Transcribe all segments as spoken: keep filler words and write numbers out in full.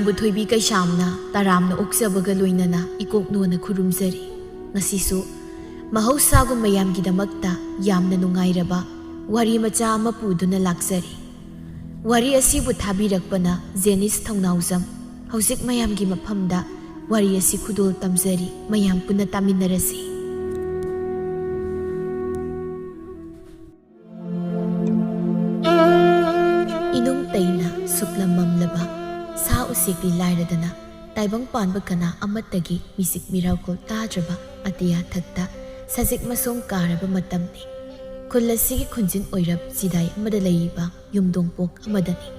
ꯕꯨꯊꯣꯏꯕꯤ ꯀꯩꯁꯥꯝꯅ ꯇꯔꯥꯝꯅ ꯑꯣꯛꯆꯕꯒ ꯂꯣꯏꯅꯅ ꯏꯀꯣꯛ ꯅꯣꯟꯅ ꯈꯨꯔꯨꯝꯖꯔꯤ꯫ ꯉꯁꯤꯁꯨ ꯃꯍꯧꯁꯥꯒꯨꯝ ꯃꯌꯥꯝꯒꯤꯗꯃꯛꯇ ꯌꯥꯝꯅ ꯅꯨꯡꯉꯥꯏꯔꯕ ꯋꯥꯔꯤ ꯃꯆꯥ ꯑꯃ ꯄꯨꯗꯨꯅ ꯂꯥꯛꯆꯔꯤ꯫ ꯋꯥꯔꯤ ꯑꯁꯤꯕꯨ ꯊꯥꯕꯤꯔꯛꯄꯅ ꯖꯦꯅꯤꯁ ꯊꯧꯅꯥꯎꯖꯝ꯫ ꯍꯧꯖꯤꯛ ꯃꯌꯥꯝꯒꯤ ꯃꯐꯝꯗ ꯋꯥꯔꯤ ꯑꯁꯤ ꯈꯨꯗꯣꯜ ꯇꯝꯖꯔꯤ꯫ ꯃꯌꯥꯝ ꯄꯨꯟꯅ ꯇꯥꯃꯤꯟꯅꯔꯁꯤ꯫ ꯏꯅꯨꯡ ꯇꯩꯅ ꯁꯨꯞꯂꯝ ꯃꯝꯂꯕ, ꯁꯥ ꯎꯆꯦꯛꯇꯤ ꯂꯥꯏꯔꯗꯅ, ꯇꯥꯏꯕꯪ ꯄꯥꯟꯕ ꯀꯅꯥ ꯑꯃꯠꯇꯒꯤ ꯃꯤꯆꯤꯛ ꯃꯤꯔꯥꯎꯈꯣꯜ ꯇꯥꯗ꯭ꯔꯕ ꯑꯇꯤꯌꯥ ꯊꯛꯇ ꯁꯖꯤꯛ ꯃꯁꯣꯡ ꯀꯥꯔꯕ ꯃꯇꯝꯅꯤ꯫ ꯈꯨꯜ ꯑꯁꯤꯒꯤ ꯈꯨꯟꯖꯤꯟ ꯑꯣꯏꯔꯞ ꯆꯤꯗꯥꯏ ꯑꯃꯗ ꯂꯩꯔꯤꯕ ꯌꯨꯝꯗꯣꯡꯄꯣꯛ ꯑꯃꯗꯅꯤ꯫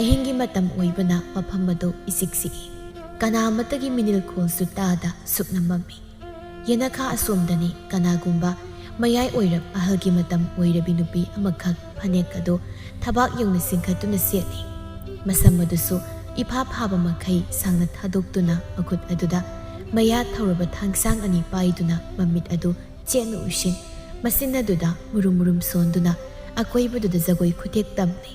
ꯑꯍꯤꯡꯒꯤ ꯃꯇꯝ ꯑꯣꯏꯕꯅ ꯃꯐꯝ ꯑꯗꯨ ꯏꯆꯤꯛ ꯆꯤꯛꯏ꯫ ꯀꯅꯥ ꯑꯃꯠꯇꯒꯤ ꯃꯤꯅꯤꯜꯈꯣꯜꯁꯨ ꯇꯥꯗ ꯁꯨꯞꯅ ꯃꯝꯃꯤ꯫ ꯌꯦꯅꯈꯥ ꯑꯁꯣꯝꯗꯅꯤ ꯀꯅꯥꯒꯨꯝꯕ ꯃꯌꯥꯏ ꯑꯣꯏꯔꯞ ꯑꯍꯜꯒꯤ ꯃꯇꯝ ꯑꯣꯏꯔꯕꯤ ꯅꯨꯄꯤ ꯑꯃꯈꯛ ꯐꯅꯦꯛ ꯑꯗꯨ ꯊꯕꯥꯛ ꯌꯧꯅ ꯆꯤꯡꯈꯠꯇꯨꯅ ꯁꯦꯠꯂꯤ꯫ ꯃꯁꯝ ꯑꯗꯨꯁꯨ ꯏꯐꯥ ꯐꯥꯕ ꯃꯈꯩ ꯁꯥꯡꯅ ꯊꯥꯗꯣꯛꯇꯨꯅ ꯃꯈꯨꯠ ꯑꯗꯨꯗ ꯃꯌꯥ ꯊꯧꯔꯕ ꯊꯥꯡꯁꯥꯡ ꯑꯅꯤ ꯄꯥꯏꯗꯨꯅ ꯃꯃꯤꯠ ꯑꯗꯨ ꯆꯦꯠꯅ ꯎꯏꯁꯤꯟ, ꯃꯆꯤꯟ ꯑꯗꯨꯗ ꯃꯨꯔꯨꯝ ꯃꯨꯔꯨꯝ ꯁꯣꯟꯗꯨꯅ ꯑꯀꯣꯏꯕꯗꯨꯗ ꯖꯒꯣꯏ ꯈꯨꯊꯦꯛ ꯇꯝꯂꯤ꯫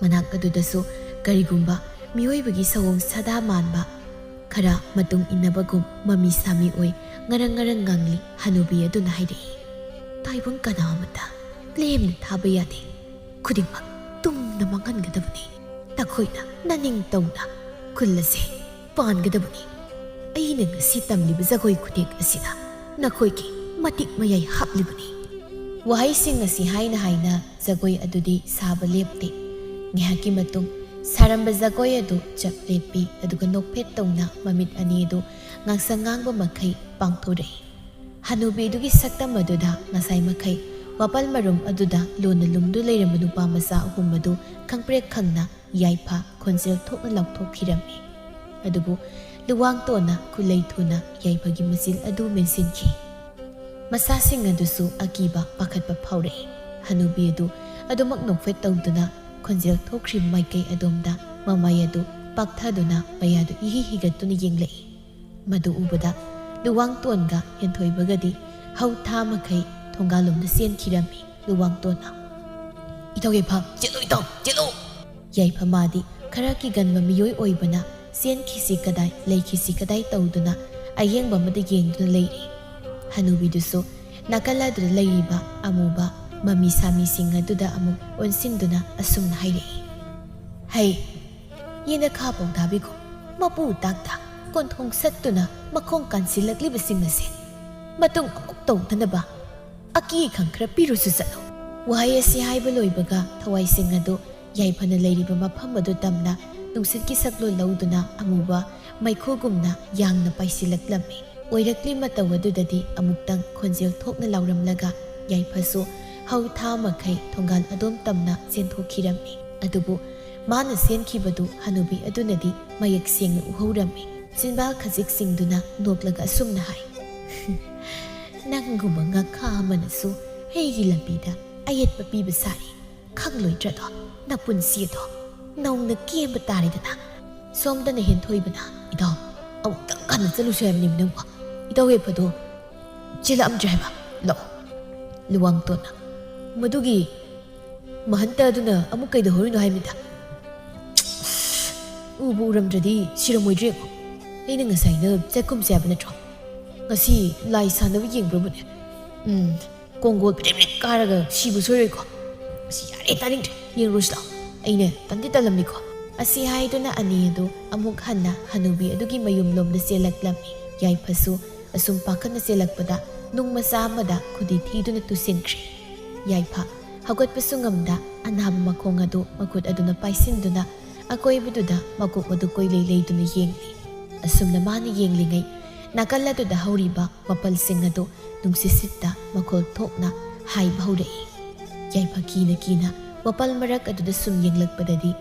ꯃꯅꯥꯛ ꯑꯗꯨꯗꯁꯨ ꯀꯔꯤꯒꯨꯝꯕ ꯃꯤꯑꯣꯏꯕꯒꯤ ꯁꯑꯣꯡ ꯁꯥꯗꯥ ꯃꯥꯟꯕ ꯈꯔ ꯃꯇꯨꯡ ꯏꯟꯅꯕꯒꯨꯝ ꯃꯃꯤ ꯁꯥꯃꯤ ꯑꯣꯏ ꯉꯔꯪ ꯉꯔꯪ ꯉꯥꯡꯂꯤ꯫ ꯍꯅꯨꯕꯤ ꯑꯗꯨꯅ ꯍꯥꯏꯔꯛꯏ, "ꯇꯥꯏꯕꯪ ꯀꯅꯥ ꯑꯃꯠꯇ ꯂꯦꯝꯅ ꯊꯥꯕ ꯌꯥꯗꯦ꯫ ꯈꯨꯗꯤꯡꯃꯛ ꯇꯨꯝꯅ ꯃꯥꯡꯍꯟꯒꯗꯕꯅꯤ꯫ ꯅꯈꯣꯏꯅ ꯅꯅꯤꯡꯇꯧꯅ ꯈꯨꯜ ꯑꯁꯤ ꯄꯥꯟꯒꯗꯕꯅꯤ꯫ ꯑꯩꯅ ꯉꯁꯤ ꯇꯝꯂꯤꯕ ꯖꯒꯣꯏ ꯈꯨꯊꯦꯛ ꯑꯁꯤꯅ ꯅꯈꯣꯏꯒꯤ ꯃꯇꯤꯛ ꯃꯌꯥꯏ ꯍꯥꯞꯂꯤꯕꯅꯤ꯫" ꯋꯥꯍꯩꯁꯤꯡ ꯑꯁꯤ ꯍꯥꯏꯅ ꯍꯥꯏꯅ ꯖꯒꯣꯏ ꯑꯗꯨꯗꯤ ꯁꯥꯕ ꯂꯦꯞꯇꯦ꯫ ꯉꯥꯏꯍꯥꯛꯀꯤ ꯃꯇꯨꯡ ꯁꯥꯔꯝꯕ ꯖꯒꯣꯏ ꯑꯗꯨ ꯆꯞ ꯂꯦꯞꯄꯤ, ꯑꯗꯨꯒ ꯅꯣꯛꯐꯦꯠ ꯇꯧꯅ ꯃꯃꯤꯠ ꯑꯅꯤ ꯑꯗꯨ ꯉꯥꯡꯁꯪ ꯉꯥꯡꯕ ꯃꯈꯩ ꯄꯥꯡꯊꯣꯔꯛꯏ꯫ ꯍꯅꯨꯕꯤꯗꯨꯒꯤ ꯁꯛꯇꯝ ꯑꯗꯨꯗ ꯉꯁꯥꯏ ꯃꯈꯩ ꯋꯥꯄꯜ ꯃꯔꯨꯝ ꯑꯗꯨꯗ ꯂꯨꯅ ꯂꯨꯝꯗꯨ ꯂꯩꯔꯝꯕ ꯅꯨꯄꯥ ꯃꯆꯥ ꯑꯍꯨꯝ ꯑꯗꯨ ꯈꯪꯄ꯭ꯔꯦꯛ ꯈꯪꯅ ꯌꯥꯏꯐ ꯈꯣꯟꯖꯦꯜ ꯊꯣꯛꯅ ꯂꯥꯎꯊꯣꯛꯈꯤꯔꯝꯃꯤ꯫ ꯑꯗꯨꯕꯨ ꯂꯨꯋꯥꯡꯇꯣꯟꯅ ꯈꯨꯠꯂꯩ ꯊꯨꯅ ꯌꯥꯏꯐꯒꯤ ꯃꯆꯤꯜ ꯑꯗꯨ ꯃꯦꯟꯁꯤꯟꯈꯤ꯫ ꯃꯆꯥꯁꯤꯡ ꯑꯗꯨꯁꯨ ꯑꯀꯤꯕ ꯄꯥꯈꯠꯄ ꯐꯥꯎꯔꯛꯏ꯫ ꯍꯅꯨꯕꯤ ꯑꯗꯨ ꯑꯗꯨꯃꯛ ꯅꯣꯛꯐꯦꯠ ꯇꯧꯗꯨꯅ ꯈꯣꯟꯖꯦꯜ ꯊꯣꯛꯈ꯭ꯔꯤꯕ ꯃꯥꯏꯀꯩ ꯑꯗꯣꯝꯗ ꯃꯃꯥꯏ ꯑꯗꯨ ꯄꯥꯛꯊꯗꯨꯅ ꯃꯌꯥꯗꯨ ꯏꯍꯤ ꯍꯤꯒꯠꯇꯨꯅ ꯌꯦꯡꯂꯛꯏ꯫ ꯃꯗꯨ ꯎꯕꯗ ꯂꯨꯋꯥꯡꯇꯣꯟꯒ ꯍꯦꯟꯊꯣꯏꯕꯒꯗꯤ ꯍꯧ ꯊꯥ ꯃꯈꯩ ꯊꯣꯡꯒꯥꯜꯂꯣꯝꯗ ꯆꯦꯟꯈꯤꯔꯝꯃꯤ꯫ ꯂꯨꯋꯥꯡꯇꯣꯟꯅ, "ꯏꯇꯥꯎ ꯌꯥꯏꯐ, ꯆꯦꯜꯂꯨ ꯏꯇꯥꯎ, ꯆꯦꯜꯂꯨ!" ꯌꯥꯏꯐ ꯃꯥꯗꯤ ꯈꯔ ꯀꯤꯒꯟꯕ ꯃꯤꯑꯣꯏ ꯑꯣꯏꯕꯅ ꯆꯦꯟꯈꯤꯁꯤ ꯀꯗꯥꯏ, ꯂꯩꯈꯤꯁꯤ ꯀꯗꯥꯏ ꯇꯧꯗꯨꯅ ꯑꯌꯦꯡꯕ ꯑꯃꯗ ꯌꯦꯡꯗꯨꯅ ꯂꯩꯔꯤ꯫ ꯍꯅꯨꯕꯤꯗꯨꯁꯨ ꯅꯥꯀꯜ ꯑꯗꯨꯗ ꯂꯩꯔꯤꯕ ꯑꯃꯨꯕ ꯃꯃꯤ ꯁꯥꯃꯤꯁꯤꯡ ꯑꯗꯨꯗ ꯑꯃꯨꯛ ꯑꯣꯟꯁꯤꯟꯗꯨꯅ ꯑꯁꯨꯝꯅ ꯍꯥꯏꯔꯛꯏ, "ꯍꯩ, ꯌꯦꯅꯈꯥ ꯄꯥꯎꯗꯥꯕꯤꯒꯨꯝ ꯃꯄꯨ ꯇꯥꯛꯇ ꯀꯣꯟꯊꯣꯡ ꯁꯠꯇꯨꯅ ꯃꯈꯣꯡ ꯀꯥꯟꯁꯤꯜꯂꯛꯂꯤꯕꯁꯤꯡ ꯑꯁꯦ ꯃꯇꯨꯡ ꯑꯃꯨꯛ ꯇꯧꯗꯅꯕ ꯑꯀꯤ ꯈꯪ ꯈꯔ ꯄꯤꯔꯨꯁꯨ ꯆꯠꯂꯨ꯫" ꯋꯥꯍꯩ ꯑꯁꯤ ꯍꯥꯏꯕ ꯂꯣꯏꯕꯒ ꯊꯋꯥꯏꯁꯤꯡ ꯑꯗꯨ ꯌꯥꯏꯐꯅ ꯂꯩꯔꯤꯕ ꯃꯐꯝ ꯑꯗꯨ ꯇꯝꯅ ꯅꯨꯡꯁꯤꯠꯀꯤ ꯁꯛꯂꯣꯟ ꯂꯧꯗꯨꯅ ꯑꯃꯨꯕ ꯃꯩꯈꯨꯒꯨꯝꯅ ꯌꯥꯡꯅ ꯄꯥꯏꯁꯤꯜꯂꯛꯂꯝꯃꯤ꯫ ꯑꯣꯏꯔꯛꯂꯤ ꯃꯇꯧ ꯑꯗꯨꯗꯗꯤ ꯑꯃꯨꯛꯇꯪ ꯈꯣꯟꯖꯦꯜ ꯊꯣꯛꯅ ꯂꯥꯎꯔꯝꯂꯒ ꯌꯥꯏꯐꯁꯨ ꯍꯧ ꯊꯥ ꯃꯈꯩ ꯊꯣꯡꯒꯥꯜ ꯑꯗꯣꯝ ꯇꯝꯅ ꯆꯦꯟꯊꯣꯛꯈꯤꯔꯝꯃꯤ꯫ ꯑꯗꯨꯕꯨ ꯃꯥꯅ ꯆꯦꯟꯈꯤꯕꯗꯨ ꯍꯅꯨꯕꯤ ꯑꯗꯨꯅꯗꯤ ꯃꯌꯦꯛ ꯁꯦꯡꯅ ꯎꯍꯧꯔꯝꯃꯤ꯫ ꯆꯤꯟꯕꯥꯜ ꯈꯖꯤꯛ ꯆꯤꯡꯗꯨꯅ ꯅꯣꯛꯂꯒ ꯑꯁꯨꯝꯅ ꯍꯥꯏ, "ꯅꯪꯒꯨꯝꯕ ꯉꯥꯈꯥ ꯑꯃꯅꯁꯨ ꯑꯩꯒꯤ ꯂꯝꯕꯤꯗ ꯑꯌꯦꯠꯄ ꯄꯤꯕ ꯁꯥꯔꯤ꯫ ꯈꯪꯂꯣꯏꯗ꯭ꯔꯗꯣ? ꯅꯄꯨꯟꯁꯤ ꯑꯗꯣ ꯅꯧꯅ ꯀꯦꯝꯕ ꯇꯥꯔꯦꯗꯅ꯫" ꯁꯣꯝꯗꯅ ꯍꯦꯟꯊꯣꯏꯕꯅ, "ꯏꯇꯥꯎ, ꯑꯃꯨꯛꯇꯪ ꯀꯟꯅ ꯆꯠꯂꯨꯁꯦ ꯍꯥꯏꯕꯅꯤ ꯅꯪꯕꯣ꯫ ꯏꯇꯥꯎ ꯌꯥꯏꯐꯗꯣ ꯆꯦꯜꯂꯛꯑꯝꯗ꯭ꯔꯦ ꯍꯥꯏꯕ꯫ ꯂꯥꯛꯑꯣ꯫" ꯂꯨꯋꯥꯡꯇꯣꯟꯅ, "ꯃꯗꯨꯒꯤ ꯃꯍꯟꯇ ꯑꯗꯨꯅ ꯑꯃꯨꯛ ꯀꯩꯗꯧꯍꯧꯔꯤꯅꯣ ꯍꯥꯏꯃꯤꯗ? ꯎꯕꯨ ꯎꯔꯝꯗ꯭ꯔꯗꯤ ꯁꯤꯔꯝꯃꯣꯏꯗ꯭ꯔꯦꯀꯣ꯫ ꯑꯩꯅ ꯉꯁꯥꯏꯅ ꯆꯠꯀꯨꯝꯁꯦ ꯍꯥꯏꯕ ꯅꯠꯇ꯭ꯔꯣ? ꯉꯁꯤ ꯂꯥꯏ ꯁꯥꯟꯅꯕ ꯌꯦꯡꯕ꯭ꯔꯕꯨꯅꯦ? ꯎꯝ, ꯀꯣꯡꯒꯣꯜ ꯄꯤꯗ꯭ꯔꯤꯛ ꯄꯤꯗ꯭ꯔꯤꯛ ꯀꯥꯔꯒ ꯁꯤꯕ ꯁꯣꯏꯔꯣꯏꯀꯣ꯫ ꯑꯁꯤ ꯌꯥꯔꯦ, ꯇꯥꯅꯤꯡꯗ꯭ꯔꯦ, ꯌꯦꯡꯔꯨꯁꯤ ꯂꯥꯛꯑꯣ꯫ ꯑꯩꯅ ꯇꯟꯗꯤ ꯇꯜꯂꯝꯅꯤꯀꯣ꯫" ꯑꯁꯤ ꯍꯥꯏꯗꯨꯅ ꯑꯅꯤ ꯑꯗꯨ ꯑꯃꯨꯛ ꯍꯟꯅ ꯍꯅꯨꯕꯤ ꯑꯗꯨꯒꯤ ꯃꯌꯨꯝꯂꯣꯝꯗ ꯆꯦꯜꯂꯛꯂꯝꯃꯤ꯫ ꯌꯥꯏꯐꯁꯨ ꯑꯁꯨꯝ ꯄꯥꯈꯠꯅ ꯆꯦꯜꯂꯛꯄꯗ ꯅꯨꯡ ꯃꯆꯥ ꯑꯃꯗ ꯈꯨꯗꯤ ꯊꯤꯗꯨꯅ ꯇꯨꯁꯤꯟꯈ꯭ꯔꯦ꯫ ꯌꯥꯏꯐ ꯍꯧꯒꯠꯄꯁꯨ ꯉꯝꯗ ꯑꯅꯥꯕ ꯃꯈꯣꯡ ꯑꯗꯨ ꯃꯈꯨꯠ ꯑꯗꯨꯅ ꯄꯥꯏꯁꯤꯟꯗꯨꯅ ꯑꯀꯣꯏꯕꯗꯨꯗ ꯃꯀꯣꯛ ꯑꯗꯨ ꯀꯣꯏꯂꯩ ꯂꯩꯗꯨꯅ ꯌꯦꯡꯂꯤ꯫ ꯑꯁꯨꯝꯅ ꯃꯥꯅ ꯌꯦꯡꯂꯤꯉꯩ ꯅꯥꯀꯜ ꯑꯗꯨꯗ ꯍꯧꯔꯤꯕ ꯋꯥꯄꯜꯁꯤꯡ ꯑꯗꯨ ꯅꯨꯡꯁꯤꯠ ꯁꯤꯠꯇ ꯃꯈꯣꯜ ꯊꯣꯛꯅ ꯍꯥꯏꯕ ꯍꯧꯔꯛꯏ꯫ ꯌꯥꯏꯐ ꯀꯤꯅ ꯀꯤꯅ ꯋꯥꯄꯜ ꯃꯔꯛ ꯑꯗꯨꯗ ꯁꯨꯝ ꯌꯦꯡꯂꯛꯄꯗꯗꯤ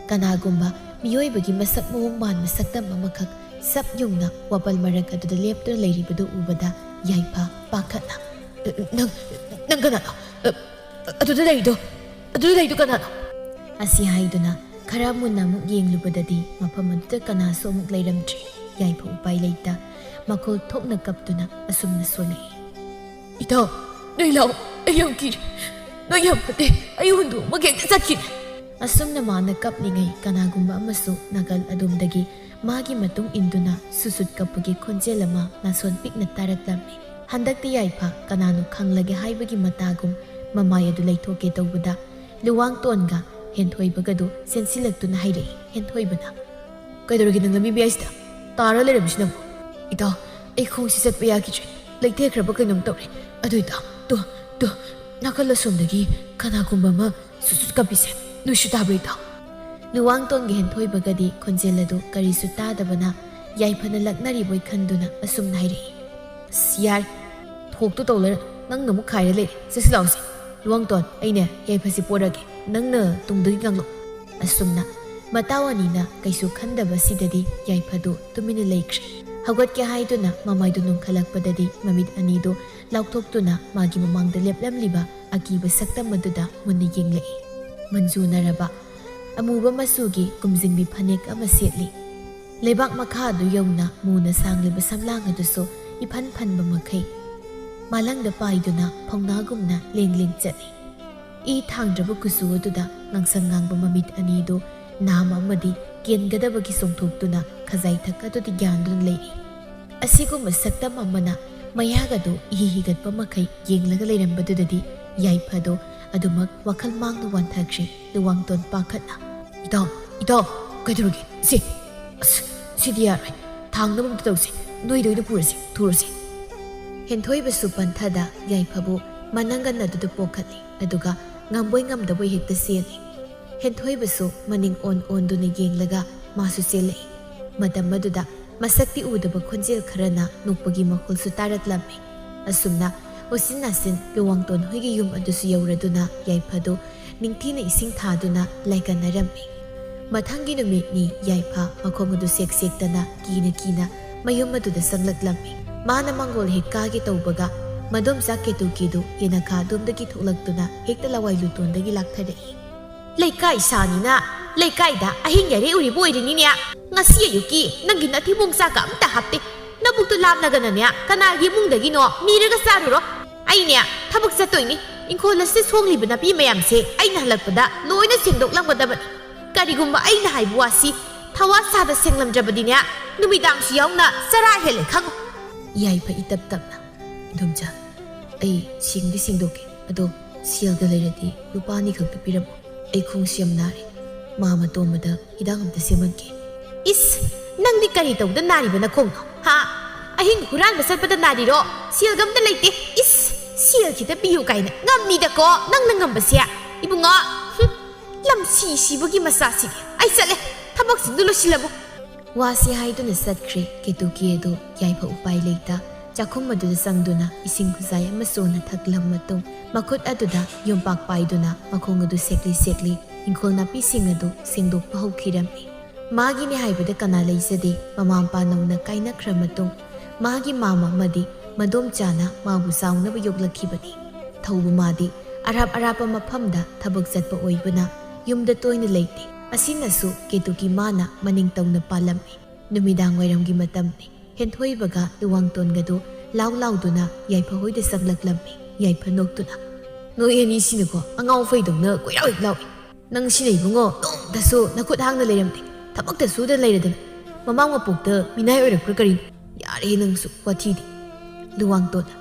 ꯀꯅꯥꯒꯨꯝꯕ ꯃꯤꯑꯣꯏꯕꯒꯤ ꯃꯁꯛ ꯃꯑꯣꯡ ꯃꯥꯟꯕ ꯁꯛꯇꯝ ꯑꯃꯈꯛ ꯁꯞ ꯌꯨꯡꯅ ꯋꯥꯄꯜ ꯃꯔꯛ ꯑꯗꯨꯗ ꯂꯦꯞꯇꯨꯅ ꯂꯩꯔꯤꯕꯗꯨ ꯎꯕꯗ ꯌꯥꯏꯐ ꯄꯥꯈꯠꯅ, "ꯅꯪ, ꯅꯪ ꯀꯅꯥꯅꯣ? ꯑꯗꯨꯗ ꯂꯩꯔꯤꯗꯣ, ꯑꯗꯨꯗ ꯂꯩꯔꯤꯗꯣ ꯀꯅꯥꯅꯣ?" ꯑꯁꯤ ꯍꯥꯏꯗꯨꯅ ꯈꯔ ꯃꯨꯟꯅ ꯑꯃꯨꯛ ꯌꯦꯡꯂꯨꯕꯗꯗꯤ ꯃꯐꯝ ꯑꯗꯨꯗ ꯀꯅꯥꯁꯨ ꯑꯃꯨꯛ ꯂꯩꯔꯝꯗ꯭ꯔꯦ꯫ ꯌꯥꯏꯐ ꯎꯄꯥꯏ ꯂꯩꯇ ꯃꯈꯣꯜ ꯊꯣꯛꯅ ꯀꯞꯇꯨꯅ ꯑꯁꯨꯝꯅ ꯁꯣꯜꯂꯛꯏ, "ꯏꯇꯥꯎ, ꯅꯣꯏ ꯂꯥꯛꯑꯣ, ꯑꯩ ꯌꯥꯝ ꯀꯤꯔꯦ, ꯅꯣꯏ ꯌꯥꯝ ꯐꯠꯇꯦ, ꯑꯩ ꯍꯨꯟꯗꯣꯛꯑꯝꯃꯒ ꯍꯦꯛꯇ ꯆꯠꯈꯤꯅꯦ꯫" ꯑꯁꯨꯝꯅ ꯃꯥꯅ ꯀꯞꯂꯤꯉꯩ ꯀꯅꯥꯒꯨꯝꯕ ꯑꯃꯁꯨ ꯅꯥꯀꯜ ꯑꯗꯣꯝꯗꯒꯤ ꯃꯥꯒꯤ ꯃꯇꯨꯡ ꯏꯟꯗꯨꯅ ꯁꯨꯁꯨꯠ ꯀꯞꯄꯒꯤ ꯈꯣꯟꯖꯦꯜ ꯑꯃ ꯅꯥꯁꯣꯟ ꯄꯤꯛꯅ ꯇꯥꯔꯛꯂꯝꯃꯤ꯫ ꯍꯟꯗꯛꯇꯤ ꯌꯥꯏꯐ ꯀꯅꯥꯅꯣ ꯈꯪꯂꯒꯦ ꯍꯥꯏꯕꯒꯤ ꯃꯇꯥꯒꯨꯝ ꯃꯃꯥꯏ ꯑꯗꯨ ꯂꯩꯊꯣꯛꯀꯦ ꯇꯧꯕꯗ ꯂꯨꯋꯥꯡꯇꯣꯟꯒ ꯍꯦꯟꯊꯣꯏꯕꯒꯗꯨ ꯆꯦꯟꯁꯤꯜꯂꯛꯇꯨꯅ ꯍꯥꯏꯔꯛꯏ꯫ ꯍꯦꯟꯊꯣꯏꯕꯅ, "ꯀꯩꯗꯧꯔꯒꯦ ꯅꯪ ꯂꯝꯕꯤ ꯃꯌꯥꯏꯁꯤꯗ ꯇꯥꯔ ꯂꯩꯔꯝꯃꯤꯁꯤꯅꯕꯨ?" "ꯏꯇꯥꯎ, ꯑꯩ ꯈꯣꯡꯁꯤ ꯆꯠꯄ ꯌꯥꯈꯤꯗ꯭ꯔꯦ꯫ ꯂꯩꯊꯦꯛꯈ꯭ꯔꯕ ꯀꯩꯅꯣꯝ ꯇꯧꯔꯦ꯫ ꯑꯗꯨ ꯏꯇꯥꯎ, ꯇꯨ, ꯇꯨ, ꯅꯥꯀꯜ ꯑꯁꯣꯝꯗꯒꯤ ꯀꯅꯥꯒꯨꯝꯕ ꯑꯃ ꯁꯨꯠ ꯁꯨꯠ ꯀꯥꯞꯄꯤꯁꯦ꯫ ꯅꯣꯏꯁꯨ ꯇꯥꯕ꯭ꯔꯥ ꯏꯇꯥꯎ?" ꯂꯨꯋꯥꯡꯇꯣꯟꯒꯤ ꯍꯦꯟꯊꯣꯏꯕꯒꯗꯤ ꯈꯣꯟꯖꯦꯜ ꯑꯗꯨ ꯀꯔꯤꯁꯨ ꯇꯥꯗꯕꯅ ꯌꯥꯏꯐꯅ ꯂꯛꯅꯔꯤꯕꯣꯏ ꯈꯟꯗꯨꯅ ꯑꯁꯨꯝꯅ ꯍꯥꯏꯔꯛꯏ꯫ "ꯑꯁ, ꯌꯥꯔꯦ꯫ ꯊꯣꯛꯇꯨ ꯇꯧ ꯂꯩꯔ-, ꯅꯪꯅ ꯑꯃꯨꯛ ꯈꯥꯏꯔ ꯂꯩꯔꯦ꯫ ꯆꯠꯁꯤ ꯂꯥꯛꯑꯣꯁꯦ꯫ ꯂꯨꯋꯥꯡꯇꯣꯟ, ꯑꯩꯅꯦ ꯌꯥꯏꯐꯁꯤ ꯄꯣꯔꯒꯦ꯫ ꯅꯪꯅ ꯇꯨꯡꯗꯒꯤ ꯉꯥꯡꯂꯛꯑꯣ꯫" ꯑꯁꯨꯝꯅ ꯃꯇꯥꯎ ꯑꯅꯤꯅ ꯀꯩꯁꯨ ꯈꯟꯗꯕꯁꯤꯗꯗꯤ ꯌꯥꯏꯐꯗꯨ ꯇꯨꯃꯤꯟꯅ ꯂꯩꯈ꯭ꯔꯦ꯫ ꯍꯧꯒꯠꯀꯦ ꯍꯥꯏꯗꯨꯅ ꯃꯃꯥꯏꯗꯨ ꯅꯣꯟꯈꯠꯂꯛꯄꯗꯗꯤ ꯃꯃꯤꯠ ꯑꯅꯤꯗꯨ ꯂꯥꯎꯊꯣꯛꯇꯨꯅ ꯃꯥꯒꯤ ꯃꯃꯥꯡꯗ ꯂꯦꯞꯂꯝꯂꯤꯕ ꯑꯀꯤꯕ ꯁꯛꯇꯝ ꯑꯗꯨꯗ ꯃꯨꯟꯅ ꯌꯦꯡꯂꯛꯏ꯫ ꯃꯟꯖꯨꯅꯔꯕ ꯑꯃꯨꯕ ꯃꯆꯨꯒꯤ ꯀꯨꯝꯖꯤꯡꯕꯤ ꯐꯅꯦꯛ ꯑꯃ ꯁꯦꯠꯂꯤ꯫ ꯂꯩꯕꯥꯛ ꯃꯈꯥ ꯑꯗꯨ ꯌꯧꯅ ꯃꯨꯅ ꯁꯥꯡꯂꯤꯕ ꯁꯝꯂꯥꯡ ꯑꯗꯨꯁꯨ ꯏꯐꯟ ꯐꯟꯕ ꯃꯈꯩ ꯃꯥꯂꯪꯗ ꯄꯥꯏꯗꯨꯅ ꯐꯧꯅꯥꯒꯨꯝꯅ ꯂꯦꯡ ꯂꯦꯡ ꯆꯠꯂꯤ꯫ ꯏ ꯊꯥꯡꯗ꯭ꯔꯕ ꯀꯨꯆꯨ ꯑꯗꯨꯗ ꯉꯥꯡꯁꯪ ꯉꯥꯡꯕ ꯃꯃꯤꯠ ꯑꯅꯤꯗꯨ ꯅꯥꯝ ꯑꯃꯗꯤ ꯀꯦꯟꯒꯗꯕꯒꯤ ꯆꯣꯡꯊꯣꯛꯇꯨꯅ ꯈꯖꯥꯏ ꯊꯛ ꯑꯗꯨꯗ ꯌꯥꯟꯗꯨꯅ ꯂꯩꯔꯤ꯫ ꯑꯁꯤꯒꯨꯝꯕ ꯁꯛꯇꯝ ꯑꯃꯅ ꯃꯌꯥꯒꯗꯨ ꯏꯍꯤ ꯍꯤꯒꯠꯄ ꯃꯈꯩ ꯌꯦꯡꯂꯒ ꯂꯩꯔꯝꯕꯗꯨꯗꯗꯤ ꯌꯥꯏꯐꯗꯣ ꯑꯗꯨꯃꯛ ꯋꯥꯈꯜ ꯃꯥꯡꯅ ꯋꯥꯟꯊꯈ꯭ꯔꯦ꯫ ꯂꯨꯋꯥꯡꯇꯣꯟ ꯄꯥꯈꯠꯅ, "ꯏꯇꯥꯎ, ꯏꯇꯥꯎ, ꯀꯩꯗꯧꯔꯒꯦ? ꯁꯤ, ꯑꯁ, ꯁꯤꯗꯤ ꯌꯥꯔꯣꯏ꯫ ꯊꯥꯡꯅꯕ ꯑꯝꯇ ꯇꯧꯁꯤ꯫ ꯅꯣꯏꯗ ꯑꯣꯏꯅ ꯄꯨꯔꯁꯤ, ꯊꯨꯔꯁꯤ꯫" ꯍꯦꯟꯊꯣꯏꯕꯁꯨ ꯄꯟꯊꯗ ꯌꯥꯏꯐꯕꯨ ꯃꯅꯪꯒꯟ ꯑꯗꯨꯗ ꯄꯣꯛꯈꯠꯂꯤ꯫ ꯑꯗꯨꯒ ꯉꯝꯕꯣꯏ ꯉꯝꯗꯕꯣꯏ ꯍꯦꯛꯇ ꯆꯦꯜꯂꯤ꯫ ꯍꯦꯟꯊꯣꯏꯕꯁꯨ ꯃꯅꯤꯡ ꯑꯣꯟ ꯑꯣꯟꯗꯨꯅ ꯌꯦꯡꯂꯒ ꯃꯥꯁꯨ ꯆꯦꯜꯂꯛꯏ꯫ ꯃꯇꯝ ꯑꯗꯨꯗ ꯃꯁꯛꯇꯤ ꯎꯗꯕ ꯈꯣꯟꯖꯦꯜ ꯈꯔꯅ ꯅꯣꯛꯄꯒꯤ ꯃꯈꯣꯜꯁꯨ ꯇꯥꯔꯛꯂꯝꯃꯤ꯫ ꯑꯁꯨꯝꯅ ꯎꯆꯤꯟ ꯅꯥꯆꯤꯟ ꯂꯨꯋꯥꯡꯇꯣꯟ ꯍꯣꯏꯒꯤ ꯌꯨꯝ ꯑꯗꯨꯁꯨ ꯌꯧꯔꯗꯨꯅ ꯌꯥꯏꯐꯗꯨ ꯅꯤꯡꯊꯤꯅ ꯏꯁꯤꯡ ꯊꯥꯗꯨꯅ ꯂꯥꯏꯀꯠꯅꯔꯝꯃꯤ꯫ ꯃꯊꯪꯒꯤ ꯅꯨꯃꯤꯠꯅꯤ ꯌꯥꯏꯐ ꯃꯈꯣꯡ ꯑꯗꯨ ꯁꯦꯛ ꯁꯦꯛꯇꯅ ꯀꯤꯅ ꯀꯤꯅ ꯃꯌꯨꯝ ꯑꯗꯨꯗ ꯆꯪꯂꯛꯂꯝꯃꯤ꯫ ꯃꯥꯅ ꯃꯥꯡꯒꯣꯜ ꯍꯦꯛ ꯀꯥꯒꯦ ꯇꯧꯕꯒ ꯃꯗꯣꯝꯆꯥ ꯀꯦꯇꯨꯀꯤꯗꯨ ꯌꯦꯅꯈꯥ ꯑꯗꯣꯝꯗꯒꯤ ꯊꯣꯛꯂꯛꯇꯨꯅ ꯍꯦꯛꯇ ꯂꯋꯥꯏ ꯂꯨꯇꯣꯟꯗꯒꯤ ꯂꯥꯛꯊꯔꯛꯏ꯫ "ꯂꯩꯀꯥꯏ ꯁꯥꯅꯤꯅ ꯂꯩꯀꯥꯏꯗ ꯑꯍꯤꯡ ꯌꯥꯔꯦ ꯎꯔꯤꯕ ꯑꯣꯏꯔꯤꯅꯤꯅꯦ꯫ ꯉꯁꯤ ꯑꯌꯨꯛꯀꯤ ꯅꯪꯒꯤ ꯅꯊꯤꯕꯣꯡ ꯆꯥꯛꯀ ꯑꯝꯇ ꯍꯥꯞꯇꯦ꯫ ꯅꯕꯨꯛꯇꯨ ꯂꯥꯝꯂꯒꯅꯅꯦ ꯀꯅꯥꯒꯤ ꯏꯃꯨꯡꯗꯒꯤꯅꯣ ꯅꯤꯔꯒ ꯆꯥꯔꯨꯔꯣ꯫ ꯑꯩꯅꯦ ꯊꯕꯛ ꯆꯠꯇꯣꯏꯅꯤ꯫ ꯏꯪꯈꯣꯜ ꯑꯁꯤꯗ ꯁꯣꯡꯂꯤꯕ ꯅꯥꯄꯤ ꯃꯌꯥꯝꯁꯦ ꯑꯩꯅ ꯍꯜꯂꯛꯄꯗ ꯂꯣꯏꯅ ꯁꯦꯡꯗꯣꯛꯂꯝꯒꯗꯕꯅꯤ꯫ ꯀꯔꯤꯒꯨꯝꯕ ꯑꯩꯅ ꯍꯥꯏꯕ ꯋꯥꯁꯤ ꯊꯋꯥ ꯁꯥꯗ ꯁꯦꯡꯂꯝꯗ꯭ꯔꯕꯗꯤꯅꯦ, ꯅꯨꯃꯤꯗꯥꯡꯁꯨ ꯌꯥꯎꯅ ꯆꯔꯥ ꯍꯦꯜꯂꯦ ꯈꯪꯉꯨ꯫ ꯌꯥꯏꯐ ꯏꯇꯞ ꯇꯞꯅ, "ꯏꯗꯣꯝꯆꯥ, ꯑꯩ ꯁꯦꯡꯗꯤ ꯁꯦꯡꯗꯣꯛꯀꯦ, ꯑꯗꯣ ꯁꯦꯜꯒ ꯂꯩꯔꯗꯤ ꯂꯨꯄꯥ ꯑꯅꯤ ꯈꯛꯇ ꯄꯤꯔꯝꯃꯣ꯫ ꯑꯩ ꯈꯣꯡꯁꯤ ꯌꯥꯝ ꯅꯥꯔꯦ, ꯃꯥ ꯃꯇꯣꯝꯕꯗ ꯍꯤꯗꯥꯛ ꯑꯝꯇ ꯁꯦꯝꯍꯟꯒꯦ꯫" "ꯏꯁ, ꯅꯪꯗꯤ ꯀꯔꯤ ꯇꯧꯕꯗ ꯅꯥꯔꯤꯕ ꯅꯈꯣꯡꯅꯣ, ꯍꯥ? ꯑꯍꯤꯡ ꯍꯨꯔꯥꯟꯕ ꯆꯠꯄꯗ ꯅꯥꯔꯤꯔꯣ? ꯁꯦꯜꯒ ꯑꯝꯇ ꯂꯩꯇꯦ꯫ ꯏꯁ, ꯁꯦꯜ ꯈꯤꯇ ꯄꯤꯌꯨ ꯀꯥꯏꯅ ꯉꯝꯃꯤꯗꯀꯣ ꯅꯪꯅ ꯉꯝꯕꯁꯦ, ꯏꯕꯨꯡꯉꯣ꯫ ꯍꯨꯝ, ꯂꯝꯁꯤ ꯁꯤꯕꯒꯤ ꯃꯆꯥꯁꯤꯗꯤ꯫ ꯑꯩ ꯆꯠꯂꯦ, ꯊꯕꯛꯁꯤꯡꯗꯨ ꯂꯣꯏꯁꯤꯜꯂꯝꯃꯨ꯫" ꯋꯥꯁꯤ ꯍꯥꯏꯗꯨꯅ ꯆꯠꯈ꯭ꯔꯦ꯫ ꯀꯦꯇꯨꯀꯤ ꯑꯗꯨ ꯌꯥꯏꯐ ꯎꯄꯥꯏ ꯂꯩꯇ ꯆꯥꯛꯈꯨꯝ ꯑꯗꯨꯗ ꯆꯪꯗꯨꯅ ꯏꯁꯤꯡ ꯈꯨꯖꯥꯏ ꯑꯃ ꯆꯣꯟꯅ ꯊꯛꯂꯕ ꯃꯇꯨꯡ, ꯃꯈꯨꯠ ꯑꯗꯨꯗ ꯌꯣꯝꯄꯥꯛ ꯄꯥꯏꯗꯨꯅ ꯃꯈꯣꯡ ꯑꯗꯨ ꯁꯦꯛꯂꯤ ꯁꯦꯛꯂꯤ ꯏꯪꯈꯣꯜ ꯅꯥꯄꯤꯁꯤꯡ ꯑꯗꯨ ꯁꯦꯡꯗꯣꯛꯄ ꯍꯧꯈꯤꯔꯝꯃꯤ꯫ ꯃꯥꯒꯤꯅꯦ ꯍꯥꯏꯕꯗ ꯀꯅꯥ ꯂꯩꯖꯗꯦ꯫ ꯃꯃꯥ ꯃꯄꯥ ꯅꯧꯅ ꯀꯥꯏꯅꯈ꯭ꯔ ꯃꯇꯨꯡ, ꯃꯥꯒꯤ ꯃꯥꯃ ꯑꯃꯗꯤ ꯃꯗꯣꯝꯆꯥꯅ ꯃꯥꯕꯨ ꯆꯥꯎꯅꯕ ꯌꯣꯛꯂꯛꯈꯤꯕꯅꯤ꯫ ꯊꯧꯕ ꯃꯥꯗꯤ ꯑꯔꯥꯞ ꯑꯔꯥꯞꯄ ꯃꯐꯝꯗ ꯊꯕꯛ ꯆꯠꯄ ꯑꯣꯏꯕꯅ ꯌꯨꯝꯗ ꯇꯣꯏꯅ ꯂꯩꯇꯦ꯫ ꯑꯁꯤꯅꯁꯨ ꯀꯦꯇꯨꯀꯤ ꯃꯥꯅ ꯃꯅꯤꯡ ꯇꯧꯅ ꯄꯥꯜꯂꯝꯃꯤ꯫ ꯅꯨꯃꯤꯗꯥꯡ ꯋꯥꯏꯔꯝꯒꯤ ꯃꯇꯝꯅꯤ꯫ ꯍꯦꯟꯊꯣꯏꯕꯒ ꯂꯨꯋꯥꯡꯇꯣꯟꯒꯗꯨ ꯂꯥꯎ ꯂꯥꯎꯗꯨꯅ ꯌꯥꯏꯐ ꯍꯣꯏꯗ ꯆꯪꯂꯛꯂꯝꯃꯤ꯫ ꯌꯥꯏꯐ ꯅꯣꯛꯇꯨꯅ, "ꯅꯣꯏ ꯑꯅꯤꯁꯤꯅꯀꯣ ꯑꯉꯥꯎ ꯐꯩꯗꯧꯅ ꯀꯣꯏꯔꯥꯎ ꯍꯦꯛ ꯂꯥꯎꯏ꯫ ꯅꯪꯁꯤꯅ ꯏꯕꯨꯡꯉꯣ ꯅꯣꯡꯃꯇꯁꯨ ꯅꯈꯨꯠ ꯍꯥꯡꯅ ꯂꯩꯔꯝꯗꯦ꯫ ꯊꯕꯛꯇ ꯁꯨꯗꯅ ꯂꯩꯔꯗꯅ꯫ ꯃꯃꯥꯡ ꯃꯄꯣꯛꯇ ꯃꯤꯅꯥꯏ ꯑꯣꯏꯔꯛꯄ꯭ꯔꯥ ꯀꯔꯤꯅꯣ? ꯌꯥꯔꯦ ꯅꯪꯁꯨ ꯋꯥꯊꯤꯗꯤ꯫" ꯂꯨꯋꯥꯡꯇꯣꯟꯅ,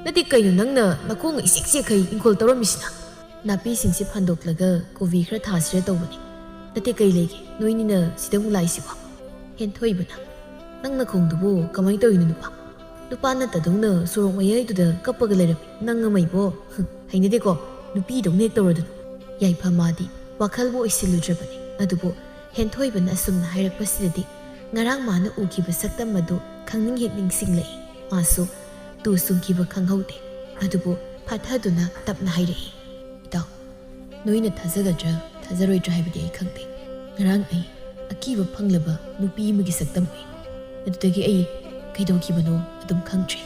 "ꯅꯠꯇꯦ ꯀꯩꯅꯣ ꯅꯪꯅ ꯅꯈꯣꯡꯒ ꯏꯆꯦꯛ ꯆꯦꯛꯈꯩ ꯏꯪꯈꯣꯜ ꯇꯧꯔꯝꯃꯤꯁꯤꯅ?" "ꯅꯥꯄꯤꯁꯤꯡꯁꯦ ꯐꯟꯗꯣꯛꯂꯒ ꯀꯣꯕꯤ ꯈꯔ ꯊꯥꯁꯤꯔ ꯇꯧꯕꯅꯤ꯫ ꯅꯠꯇꯦ ꯀꯩ ꯂꯩꯒꯦ? ꯅꯣꯏꯅꯤꯅ ꯁꯤꯗ ꯑꯃꯨꯛ ꯂꯥꯛꯏꯁꯤꯕꯣ?" ꯍꯦꯟꯊꯣꯏꯕꯅ, "ꯅꯪ ꯅꯈꯣꯡꯗꯨꯕꯨ ꯀꯃꯥꯏꯅ ꯇꯧꯔꯤꯅꯣ ꯅꯨꯄꯥ? ꯅꯨꯄꯥ ꯅꯠꯇꯗꯧꯅ ꯁꯣꯔꯣꯛ ꯃꯌꯥꯏꯗꯨꯗ ꯀꯞꯄꯒ ꯂꯩꯔꯝꯃꯤ꯫ ꯅꯪ ꯑꯃ ꯏꯕꯣ꯫ ꯍꯨꯝ, ꯍꯩꯅꯗꯦꯀꯣ꯫ ꯅꯨꯄꯤꯗꯧꯅ ꯍꯦꯛ ꯇꯧꯔꯗꯅ꯫" ꯌꯥꯏꯐ ꯃꯥꯗꯤ ꯋꯥꯈꯜꯕꯨ ꯑꯣꯏꯁꯤꯜꯂꯨꯗ꯭ꯔꯕꯅꯤ꯫ ꯑꯗꯨꯕꯨ ꯍꯦꯟꯊꯣꯏꯕꯅ ꯑꯁꯨꯝꯅ ꯍꯥꯏꯔꯛꯄꯁꯤꯗꯗꯤ ꯉꯔꯥꯡ ꯃꯥꯅ ꯎꯈꯤꯕ ꯁꯛꯇꯝ ꯑꯗꯨ ꯈꯪꯅꯤꯡ ꯍꯦꯛ ꯅꯤꯡꯁꯤꯡꯂꯛꯏ꯫ ꯃꯥꯁꯨ ꯇꯨ ꯆꯨꯡꯈꯤꯕ ꯈꯪꯍꯧꯗꯦ꯫ ꯑꯗꯨꯕꯨ ꯐꯥꯊꯗꯨꯅ ꯇꯞꯅ ꯍꯥꯏꯔꯛꯏ, "ꯏꯇꯥꯎ, ꯅꯣꯏꯅ ꯊꯥꯖꯒꯗ꯭ꯔꯥ ꯊꯥꯖꯔꯣꯏꯗ꯭ꯔꯥ ꯍꯥꯏꯕꯗꯤ ꯑꯩ ꯈꯪꯗꯦ꯫ ꯉꯔꯥꯡ ꯑꯩ ꯑꯀꯤꯕ ꯐꯪꯂꯕ ꯅꯨꯄꯤ ꯑꯃꯒꯤ ꯁꯛꯇꯝ ꯎꯏ꯫ ꯑꯗꯨꯗꯒꯤ ꯑꯩ ꯀꯩꯗꯧꯈꯤꯕꯅꯣ ꯑꯗꯨꯝ ꯈꯪꯗ꯭ꯔꯦ꯫"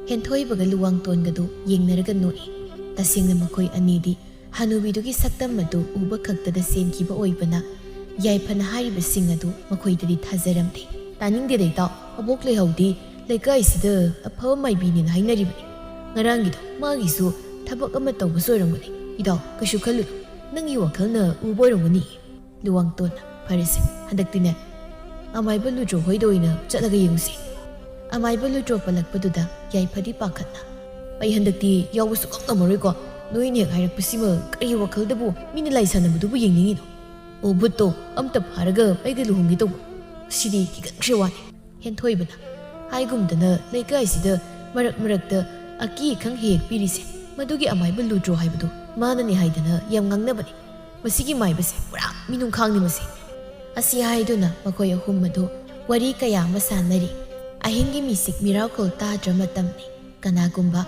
ꯍꯦꯟꯊꯣꯏꯕꯒ ꯂꯨꯋꯥꯡꯇꯣꯟꯒꯗꯨ ꯌꯦꯡꯅꯔꯒ ꯅꯣꯛꯏ꯫ ꯇꯁꯦꯡꯅ ꯃꯈꯣꯏ ꯑꯅꯤꯗꯤ ꯍꯅꯨꯕꯤꯗꯨꯒꯤ ꯁꯛꯇꯝ ꯑꯗꯨ ꯎꯕ ꯈꯛꯇꯗ ꯆꯦꯟꯈꯤꯕ ꯑꯣꯏꯕꯅ ꯌꯥꯏꯐꯅ ꯍꯥꯏꯔꯤꯕꯁꯤꯡ ꯑꯗꯨ ꯃꯈꯣꯏꯗꯗꯤ ꯊꯥꯖꯔꯝꯗꯦ꯫ "ꯇꯥꯅꯤꯡꯗꯦꯗ ꯏꯇꯥꯎ, ꯑꯕꯣꯛ ꯂꯩꯍꯧꯗꯤ ꯂꯩꯀꯥꯏꯁꯤꯗ ꯑꯐꯕ ꯃꯥꯏꯕꯤꯅꯦꯅ ꯍꯥꯏꯅꯔꯤꯕꯅꯤ꯫ ꯉꯔꯥꯡꯒꯤꯗꯣ ꯃꯥꯒꯤꯁꯨ ꯊꯕꯛ ꯑꯃ ꯇꯧꯕꯁꯨ ꯑꯣꯏꯔꯝꯒꯅꯤ꯫ ꯏꯇꯥꯎ, ꯀꯩꯁꯨ ꯈꯜꯂꯨꯅꯨ, ꯅꯪꯒꯤ ꯋꯥꯈꯜꯅ ꯎꯕ ꯑꯣꯏꯔꯝꯒꯅꯤ꯫" ꯂꯨꯋꯥꯡꯇꯣꯟꯅ, ꯐꯔꯦꯁꯦ, ꯍꯟꯗꯛꯇꯤꯅꯦ, ꯑꯃꯥꯏꯕ ꯂꯨꯗ꯭ꯔꯣ ꯍꯣꯏꯗ ꯑꯣꯏꯅ ꯆꯠꯂꯒ ꯌꯦꯡꯉꯨꯁꯦ꯫ ꯑꯃꯥꯏꯕ ꯂꯨꯗ꯭ꯔꯣ ꯄꯜꯂꯛꯄꯗꯨꯗ ꯌꯥꯏꯐꯗꯤ ꯄꯥꯈꯠꯅ, "ꯑꯩ ꯍꯟꯗꯛꯇꯤ ꯌꯥꯎꯕ ꯁꯨꯛꯉꯝ ꯉꯝꯃꯔꯣꯏꯀꯣ꯫ ꯅꯣꯏꯅ ꯍꯦꯛ ꯍꯥꯏꯔꯛꯄꯁꯤꯃ ꯀꯔꯤ ꯋꯥꯈꯜꯗꯕꯨ ꯃꯤꯅ ꯂꯥꯏ ꯁꯥꯟꯅꯕꯗꯨꯕꯨ ꯌꯦꯡꯅꯤꯡꯉꯤꯅꯣ? ꯑꯣ ꯚꯨꯠꯇꯣ ꯑꯝꯇ ꯐꯥꯔꯒ ꯑꯩꯒ ꯂꯨꯍꯣꯡꯒꯦ ꯇꯧꯕ꯫ ꯁꯤꯗꯤ ꯍꯤꯒꯠꯈ꯭ꯔꯦ ꯋꯥꯅꯤ꯫" ꯍꯦꯟꯊꯣꯏꯕꯅ ꯍꯥꯏꯒꯨꯝꯗꯅ ꯂꯩꯀꯥꯏꯁꯤꯗ ꯃꯔꯛ ꯃꯔꯛꯇ ꯑꯀꯤ ꯑꯈꯪ ꯍꯦꯛ ꯍꯦꯛ ꯄꯤꯔꯤꯁꯦ, ꯃꯗꯨꯒꯤ ꯑꯃꯥꯏꯕ ꯂꯨꯗ꯭ꯔꯣ ꯍꯥꯏꯕꯗꯨ ꯃꯥꯅꯅꯤ ꯍꯥꯏꯗꯅ ꯌꯥꯝ ꯉꯥꯡꯅꯕꯅꯤ꯫ ꯃꯁꯤꯒꯤ ꯃꯥꯏꯕꯁꯦ ꯄꯨꯔꯥ ꯃꯤꯅꯨꯡꯈꯥꯡꯅꯤ ꯃꯁꯤ꯫ ꯑꯁꯤ ꯍꯥꯏꯗꯨꯅ ꯃꯈꯣꯏ ꯑꯍꯨꯝ ꯑꯗꯨ ꯋꯥꯔꯤ ꯀꯌꯥ ꯑꯃ ꯁꯥꯟꯅꯔꯤ꯫ ꯑꯍꯤꯡꯒꯤ ꯃꯤꯁꯤꯛ ꯃꯤꯔꯥꯎꯈꯣꯜ ꯇꯥꯗ꯭ꯔ ꯃꯇꯝꯅꯤ꯫ ꯀꯅꯥꯒꯨꯝꯕ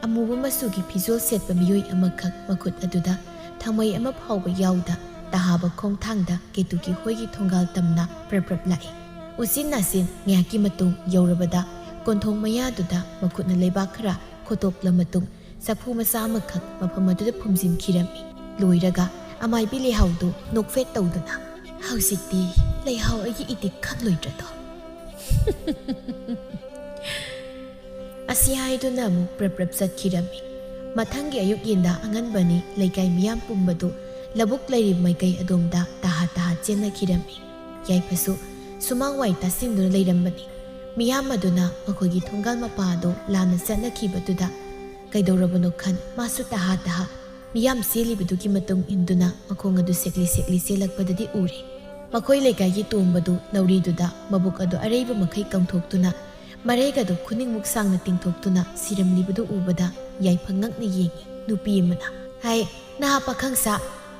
ꯑꯃꯨꯕ ꯃꯆꯨꯒꯤ ꯐꯤꯖꯣꯜ ꯁꯦꯠꯄ ꯃꯤꯑꯣꯏ ꯑꯃꯈꯛ ꯃꯈꯨꯠ ꯑꯗꯨꯗ ꯊꯥꯡꯃꯩ ꯑꯃ ꯐꯥꯎꯕ ꯌꯥꯎꯗ ꯇꯍꯥꯕ ꯈꯣꯡꯊꯥꯡꯗ ꯀꯦꯇꯨꯀꯤ ꯍꯣꯏꯒꯤ ꯊꯣꯡꯒꯥꯜ ꯇꯝꯅ ꯄ꯭ꯔꯞ ꯄ꯭ꯔꯞ ꯂꯥꯛꯏ꯫ ꯎꯆꯤꯟ ꯅꯥꯆꯤꯟ ꯉꯥꯏꯍꯥꯛꯀꯤ ꯃꯇꯨꯡ ꯌꯧꯔꯕꯗ ꯀꯣꯟꯊꯣꯡ ꯃꯌꯥꯗꯨꯗ ꯃꯈꯨꯠꯅ ꯂꯩꯕꯥꯛ ꯈꯔ ꯈꯣꯠꯇꯣꯛꯂ ꯃꯇꯨꯡ ꯆꯐꯨ ꯃꯆꯥ ꯑꯃꯈꯛ ꯃꯐꯝ ꯑꯗꯨꯗ ꯐꯨꯝꯖꯤꯟꯈꯤꯔꯝꯃꯤ꯫ ꯂꯣꯏꯔꯒ ꯑꯃꯥꯏꯕꯤ ꯂꯩꯍꯥꯎꯗꯨ ꯅꯣꯛꯐꯦꯠ ꯇꯧꯗꯨꯅ, "ꯍꯧꯖꯤꯛꯇꯤ ꯂꯩꯍꯥꯎ ꯑꯩꯒꯤ ꯏꯇꯤꯛ ꯈꯪꯂꯣꯏꯗ꯭ꯔꯗꯣ?" ꯑꯁꯤ ꯍꯥꯏꯗꯨꯅ ꯑꯃꯨꯛ ꯄ꯭ꯔꯞ ꯄ꯭ꯔꯞ ꯆꯠꯈꯤꯔꯝꯃꯤ꯫ ꯃꯊꯪꯒꯤ ꯑꯌꯨꯛ ꯌꯦꯟꯗ ꯑꯉꯟꯕꯅꯤ ꯂꯩꯀꯥꯏ ꯃꯤꯌꯥꯝ ꯄꯨꯝꯕꯗꯨ ꯂꯧꯕꯨꯛ ꯂꯩꯔꯤ ꯃꯥꯏꯀꯩ ꯑꯗꯣꯝꯗ ꯇꯍꯥ ꯇꯍꯥ ꯆꯦꯟꯅꯈꯤꯔꯝꯃꯤ꯫ ꯌꯥꯏꯐꯁꯨ ꯁꯨꯃꯥꯡ ꯋꯥꯏ ꯇꯥꯁꯤꯟꯗꯨꯅ ꯂꯩꯔꯝꯕꯅꯤ꯫ ꯃꯤꯌꯥꯝ ꯑꯗꯨꯅ ꯃꯈꯣꯏꯒꯤ ꯊꯣꯡꯒꯥꯜ ꯃꯄꯥ ꯑꯗꯨ ꯂꯥꯟꯅ ꯆꯠꯅꯈꯤꯕꯗꯨꯗ ꯀꯩꯗꯧꯔꯕꯅꯣ ꯈꯟ ꯃꯥꯁꯨ ꯇꯍꯥ ꯇꯍꯥ ꯃꯤꯌꯥꯝ ꯆꯦꯜꯂꯤꯕꯗꯨꯒꯤ ꯃꯇꯨꯡ ꯏꯟꯗꯨꯅ ꯃꯈꯣꯡ ꯑꯗꯨ ꯁꯦꯛꯂꯤ ꯁꯦꯛꯂꯤ ꯆꯦꯜꯂꯛꯄꯗꯗꯤ ꯎꯔꯦ꯫ ꯃꯈꯣꯏ ꯂꯩꯀꯥꯏꯒꯤ ꯇꯣꯝꯕꯗꯨ ꯂꯧꯔꯤꯗꯨꯗ ꯃꯕꯨꯛ ꯑꯗꯨ ꯑꯔꯩꯕ ꯃꯈꯩ ꯀꯪꯊꯣꯛꯇꯨꯅ ꯃꯔꯩꯒꯗꯨ ꯈꯨꯅꯤꯡꯃꯨꯛ ꯁꯥꯡꯅ ꯇꯤꯡꯊꯣꯛꯇꯨꯅ ꯁꯤꯔꯝꯂꯤꯕꯗꯨ ꯎꯕꯗ ꯌꯥꯏꯐ ꯉꯛꯅ ꯌꯦꯡꯉꯤ꯫ ꯅꯨꯄꯤ ꯑꯃꯅ, "ꯍꯥꯏ, ꯅꯍꯥ ꯄꯥꯈꯪ ꯁꯥ,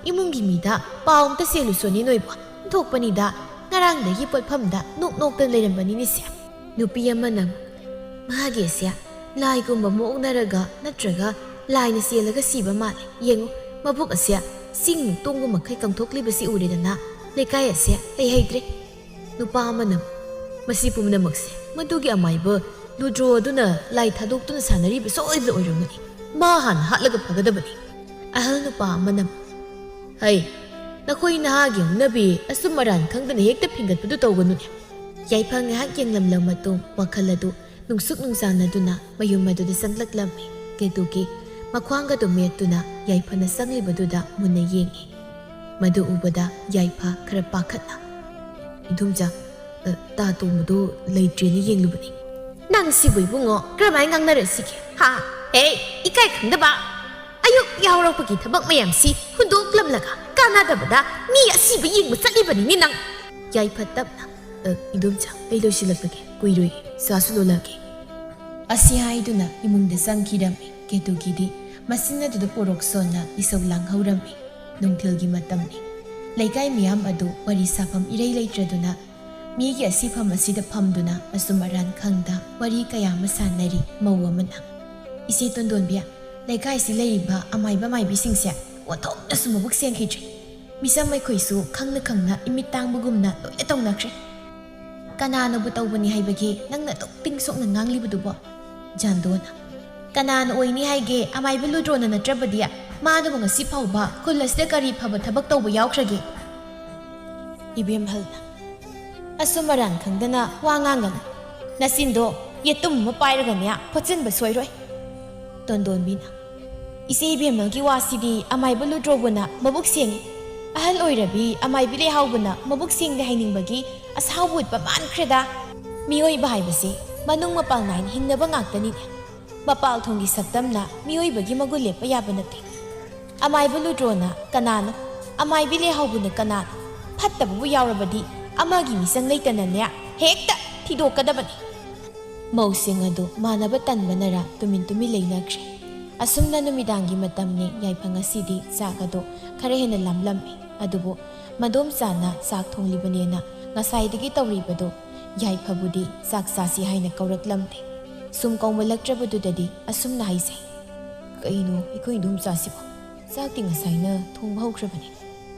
ꯏꯃꯨꯡꯒꯤ ꯃꯤꯗ ꯄꯥꯎ ꯑꯝꯇ ꯆꯦꯜꯂꯨꯁꯣꯅꯦ ꯅꯣꯏꯕꯣ꯫ ꯊꯣꯛꯄꯅꯤꯗ, ꯉꯔꯥꯡꯗꯒꯤ ꯄꯣꯠꯐꯝꯗ ꯅꯣꯛ ꯅꯣꯛꯇꯅ ꯂꯩꯔꯝꯕꯅꯤꯅꯦ ꯁꯦ꯫" ꯅꯨꯄꯤ ꯑꯃꯅ, "ꯃꯥꯒꯤ ꯑꯁꯦ ꯂꯥꯏꯒꯨꯝꯕ ꯑꯃ ꯑꯣꯛꯅꯔꯒ ꯅꯠꯇ꯭ꯔꯒ ꯂꯥꯏꯅ ꯆꯦꯜꯂꯒ ꯁꯤꯕ ꯃꯥꯜꯂꯦ꯫ ꯌꯦꯡꯉꯨ, ꯃꯕꯨꯛ ꯑꯁꯦ ꯆꯤꯡ ꯇꯣꯡꯕ ꯃꯈꯩ ꯀꯪꯊꯣꯛꯂꯤꯕꯁꯤ ꯎꯔꯦꯗꯅ, ꯂꯩꯀꯥꯏ ꯑꯁꯦ ꯂꯩꯍꯩꯗ꯭ꯔꯦ꯫" ꯅꯨꯄꯥ ꯑꯃꯅ, "ꯃꯁꯤ ꯄꯨꯝꯅꯃꯛꯁꯦ ꯃꯗꯨꯒꯤ ꯑꯃꯥꯏꯕ ꯂꯨꯗ꯭ꯔꯣ ꯑꯗꯨꯅ ꯂꯥꯏ ꯊꯥꯗꯣꯛꯇꯨꯅ ꯁꯥꯟꯅꯔꯤꯕ ꯁꯣꯏꯗꯅ ꯑꯣꯏꯔꯝꯒꯅꯤ꯫ ꯃꯥ ꯍꯥꯟꯅ ꯍꯥꯠꯂꯒ ꯐꯒꯗꯕꯅꯤ꯫" ꯑꯍꯜ ꯅꯨꯄꯥ ꯑꯃꯅ, "ꯍꯩ, ꯅꯈꯣꯏ ꯅꯍꯥꯒꯤ ꯍꯧꯅꯕꯤ ꯑꯆꯨꯝ ꯑꯔꯥꯟ ꯈꯪꯗꯅ ꯍꯦꯛꯇ ꯐꯤꯡꯒꯠꯄꯗꯨ ꯇꯧꯒꯅꯨꯅꯦ꯫" ꯌꯥꯏꯐ ꯉꯥꯏꯍꯥꯛ ꯌꯦꯡꯂꯝꯂ ꯃꯇꯨꯡ ꯋꯥꯈꯜ ꯑꯗꯨ ꯅꯨꯡꯁꯨꯛ ꯅꯨꯡꯖꯥꯅꯗꯨꯅ ꯃꯌꯨꯝ ꯑꯗꯨꯗ ꯆꯪꯂꯛꯂꯝꯃꯤ꯫ ꯀꯦꯇꯨꯀꯤ ꯃꯈ꯭ꯋꯥꯡꯒꯗꯨ ꯃꯦꯠꯇꯨꯅ ꯌꯥꯏꯐꯅ ꯆꯪꯂꯤꯕꯗꯨꯗ ꯃꯨꯟꯅ ꯌꯦꯡꯉꯤ꯫ ꯃꯗꯨ ꯎꯕꯗ ꯌꯥꯏꯐ ꯈꯔ ꯄꯥꯈꯠꯅ, "ꯏꯗꯣꯝꯆꯥ, ꯑ, ꯇꯥ ꯇꯣꯝꯕꯗꯣ ꯂꯩꯇ꯭ꯔꯦꯅ ꯌꯦꯡꯂꯨꯕꯅꯤ꯫" "ꯅꯪ ꯁꯤꯕꯨ ꯏꯕꯨꯡꯉꯣ ꯀꯔꯝꯍꯥꯏꯅ ꯉꯥꯡꯅꯔꯁꯤꯒꯦ? ꯍꯥ? ꯍꯦ, ꯏꯀꯥꯏ ꯈꯪꯗꯕ! ꯑꯌꯨꯛ ꯌꯥꯍꯧꯔꯛꯄꯒꯤ ꯊꯕꯛ ꯃꯌꯥꯝꯁꯤ ꯍꯨꯟꯗꯣꯛꯂꯝꯂꯒ ꯀꯥꯟꯅꯗꯕꯗ ꯃꯤ ꯑꯁꯤꯕ ꯌꯦꯡꯕ ꯆꯠꯂꯤꯕꯅꯤꯅꯦ ꯅꯪ!" ꯌꯥꯏꯐ ꯇꯞꯅ, "ꯑ, ꯏꯗꯣꯝꯆꯥ, ꯑꯩ ꯂꯣꯏꯁꯤꯜꯂꯛꯂꯒꯦ, ꯀꯨꯏꯔꯣꯏ, ꯆꯥꯁꯨ ꯂꯣꯜꯂꯛꯑꯒꯦ꯫" ꯑꯁꯤ ꯍꯥꯏꯗꯨꯅ ꯏꯃꯨꯡꯗ ꯆꯪꯈꯤꯔꯝꯃꯤ꯫ ꯀꯦꯇꯨꯀꯤꯗꯤ ꯃꯆꯤꯟ ꯑꯗꯨꯗ ꯄꯣꯔꯣꯛ ꯁꯣꯟꯅ ꯏꯁꯧ ꯂꯥꯡꯍꯧꯔꯝꯃꯤ꯫ ꯅꯨꯡꯊꯤꯜꯒꯤ ꯃꯇꯝꯅꯤ꯫ ꯂꯩꯀꯥꯏ ꯃꯤꯌꯥꯝ ꯑꯗꯨ ꯋꯥꯔꯤ ꯁꯥꯐꯝ ꯏꯔꯩ ꯂꯩꯇ꯭ꯔꯗꯨꯅ ꯃꯤꯒꯤ ꯑꯁꯤꯐꯝ ꯑꯁꯤꯗ ꯐꯝꯗꯨꯅ ꯑꯆꯨꯝ ꯑꯔꯥꯟ ꯈꯪꯗ ꯋꯥꯔꯤ ꯀꯌꯥ ꯑꯃ ꯁꯥꯟꯅꯔꯤ ꯃꯧ ꯑꯃꯅ꯫ "ꯏꯆꯦ ꯇꯣꯟꯗꯣꯟꯕꯤ, ꯂꯩꯀꯥꯏꯁꯤ ꯂꯩꯔꯤꯕ ꯑꯃꯥꯏꯕ ꯃꯥꯏꯕꯤꯁꯤꯡꯁꯦ ꯑꯣꯟꯊꯣꯛꯅꯁꯨ ꯃꯕꯨꯛ ꯁꯦꯡꯈꯤꯗ꯭ꯔꯦ꯫ ꯃꯤꯆꯝ ꯑꯩꯈꯣꯏꯁꯨ ꯈꯪꯅ ꯈꯪꯅ ꯏꯃꯤꯠ ꯇꯥꯡꯕꯒꯨꯝꯅ ꯂꯣꯏꯅ ꯇꯧꯅꯈ꯭ꯔꯦ꯫ ꯀꯅꯥꯅꯕꯨ ꯇꯧꯕꯅꯤ ꯍꯥꯏꯕꯒꯦ ꯅꯪꯅ ꯑꯗꯨꯛ ꯇꯤꯡ ꯁꯣꯛꯅ ꯉꯥꯡꯂꯤꯕꯗꯨꯕꯣ?" ꯖꯥꯟꯗꯣꯅ, "ꯀꯅꯥꯅ ꯑꯣꯏꯅꯤ ꯍꯥꯏꯒꯦ? ꯑꯃꯥꯏꯕ ꯂꯨꯗ꯭ꯔꯣꯅ ꯅꯠꯇ꯭ꯔꯕꯗꯤ? ꯃꯥꯅꯕꯨ ꯉꯁꯤ ꯐꯥꯎꯕ ꯈꯨꯜ ꯑꯁꯤꯗ ꯀꯔꯤ ꯐꯕ ꯊꯕꯛ ꯇꯧꯕ ꯌꯥꯎꯈ꯭ꯔꯒꯦ?" ꯏꯕꯦꯝꯍꯜꯅ, "ꯑꯆꯨꯝ ꯑꯔꯥꯟ ꯈꯪꯗꯅ ꯋꯥ ꯉꯥꯡꯒꯅꯨ꯫ ꯅꯆꯤꯟꯗꯣ ꯌꯦꯇꯨꯝ ꯑꯃ ꯄꯥꯏꯔꯒꯅꯦ ꯐꯣꯠꯆꯤꯟꯕ ꯁꯣꯏꯔꯣꯏ꯫" ꯇꯣꯟꯗꯣꯟꯕꯤꯅ, "ꯏꯆꯦ ꯏꯕꯦꯝꯃꯒꯤ ꯋꯥꯁꯤꯗꯤ ꯑꯃꯥꯏꯕ ꯂꯨꯗ꯭ꯔꯣꯕꯨꯅ ꯃꯕꯨꯛ ꯁꯦꯡꯉꯤ꯫ ꯑꯍꯜ ꯑꯣꯏꯔꯕꯤ ꯑꯃꯥꯏꯕꯤ ꯂꯩꯍꯥꯎꯕꯅ ꯃꯕꯨꯛ ꯁꯦꯡꯗꯦ ꯍꯥꯏꯅꯤꯡꯕꯒꯤ ꯑꯁꯥꯎꯕ ꯎꯠꯄ ꯃꯥꯟꯈ꯭ꯔꯦꯗ꯫ ꯃꯤꯑꯣꯏꯕ ꯍꯥꯏꯕꯁꯦ ꯃꯅꯨꯡ ꯃꯄꯥꯟ ꯅꯥꯏꯅ ꯍꯤꯡꯅꯕ ꯉꯥꯛꯇꯅꯤꯅꯦ꯫ ꯃꯄꯥꯜ ꯊꯣꯡꯒꯤ ꯁꯛꯇꯝꯅ ꯃꯤꯑꯣꯏꯕꯒꯤ ꯃꯒꯨꯟ ꯂꯦꯞꯄ ꯌꯥꯕ ꯅꯠꯇꯦ꯫ ꯑꯃꯥꯏꯕ ꯂꯨꯗ꯭ꯔꯣꯅ ꯀꯅꯥꯅꯣ? ꯑꯃꯥꯏꯕꯤ ꯂꯩꯍꯥꯎꯕꯅ ꯀꯅꯥꯅꯣ? ꯐꯠꯇꯕꯕꯨ ꯌꯥꯎꯔꯕꯗꯤ ꯑꯃꯒꯤ ꯃꯤꯆꯪ ꯂꯩꯇꯅꯅꯦ ꯍꯦꯛꯇ ꯊꯤꯗꯣꯛꯀꯗꯕꯅꯤ꯫" ꯃꯧꯁꯤꯡ ꯑꯗꯨ ꯃꯥꯟꯅꯕ ꯇꯟꯕꯅꯔ ꯇꯨꯃꯤꯟ ꯇꯨꯃꯤꯟ ꯂꯩꯅꯈ꯭ꯔꯦ꯫ ꯑꯁꯨꯝꯅ ꯅꯨꯃꯤꯗꯥꯡꯒꯤ ꯃꯇꯝꯅꯤ꯫ ꯌꯥꯏꯐ ꯉꯁꯤꯗꯤ ꯆꯥꯛ ꯑꯗꯨ ꯈꯔ ꯍꯦꯟꯅ ꯂꯥꯝꯂꯝꯃꯤ꯫ ꯑꯗꯨꯕꯨ ꯃꯗꯣꯝꯆꯥꯅ ꯆꯥꯛ ꯊꯣꯡꯂꯤꯕꯅꯦꯅ ꯉꯁꯥꯏꯗꯒꯤ ꯇꯧꯔꯤꯕꯗꯨ ꯌꯥꯏꯐꯕꯨꯗꯤ ꯆꯥꯛ ꯆꯥꯁꯤ ꯍꯥꯏꯅ ꯀꯧꯔꯛꯂꯝꯗꯦ꯫ ꯁꯨꯝ ꯀꯧꯃꯜꯂꯛꯇ꯭ꯔꯕꯗꯨꯗꯗꯤ ꯑꯁꯨꯝꯅ ꯍꯥꯏꯖꯩ, "ꯀꯩꯅꯣ ꯑꯩꯈꯣꯏ ꯏꯗꯣꯝꯆꯥꯁꯤꯕꯣ? ꯆꯥꯛꯇꯤ ꯉꯁꯥꯏꯅ ꯊꯣꯡꯕ ꯍꯧꯈ꯭ꯔꯕꯅꯤ,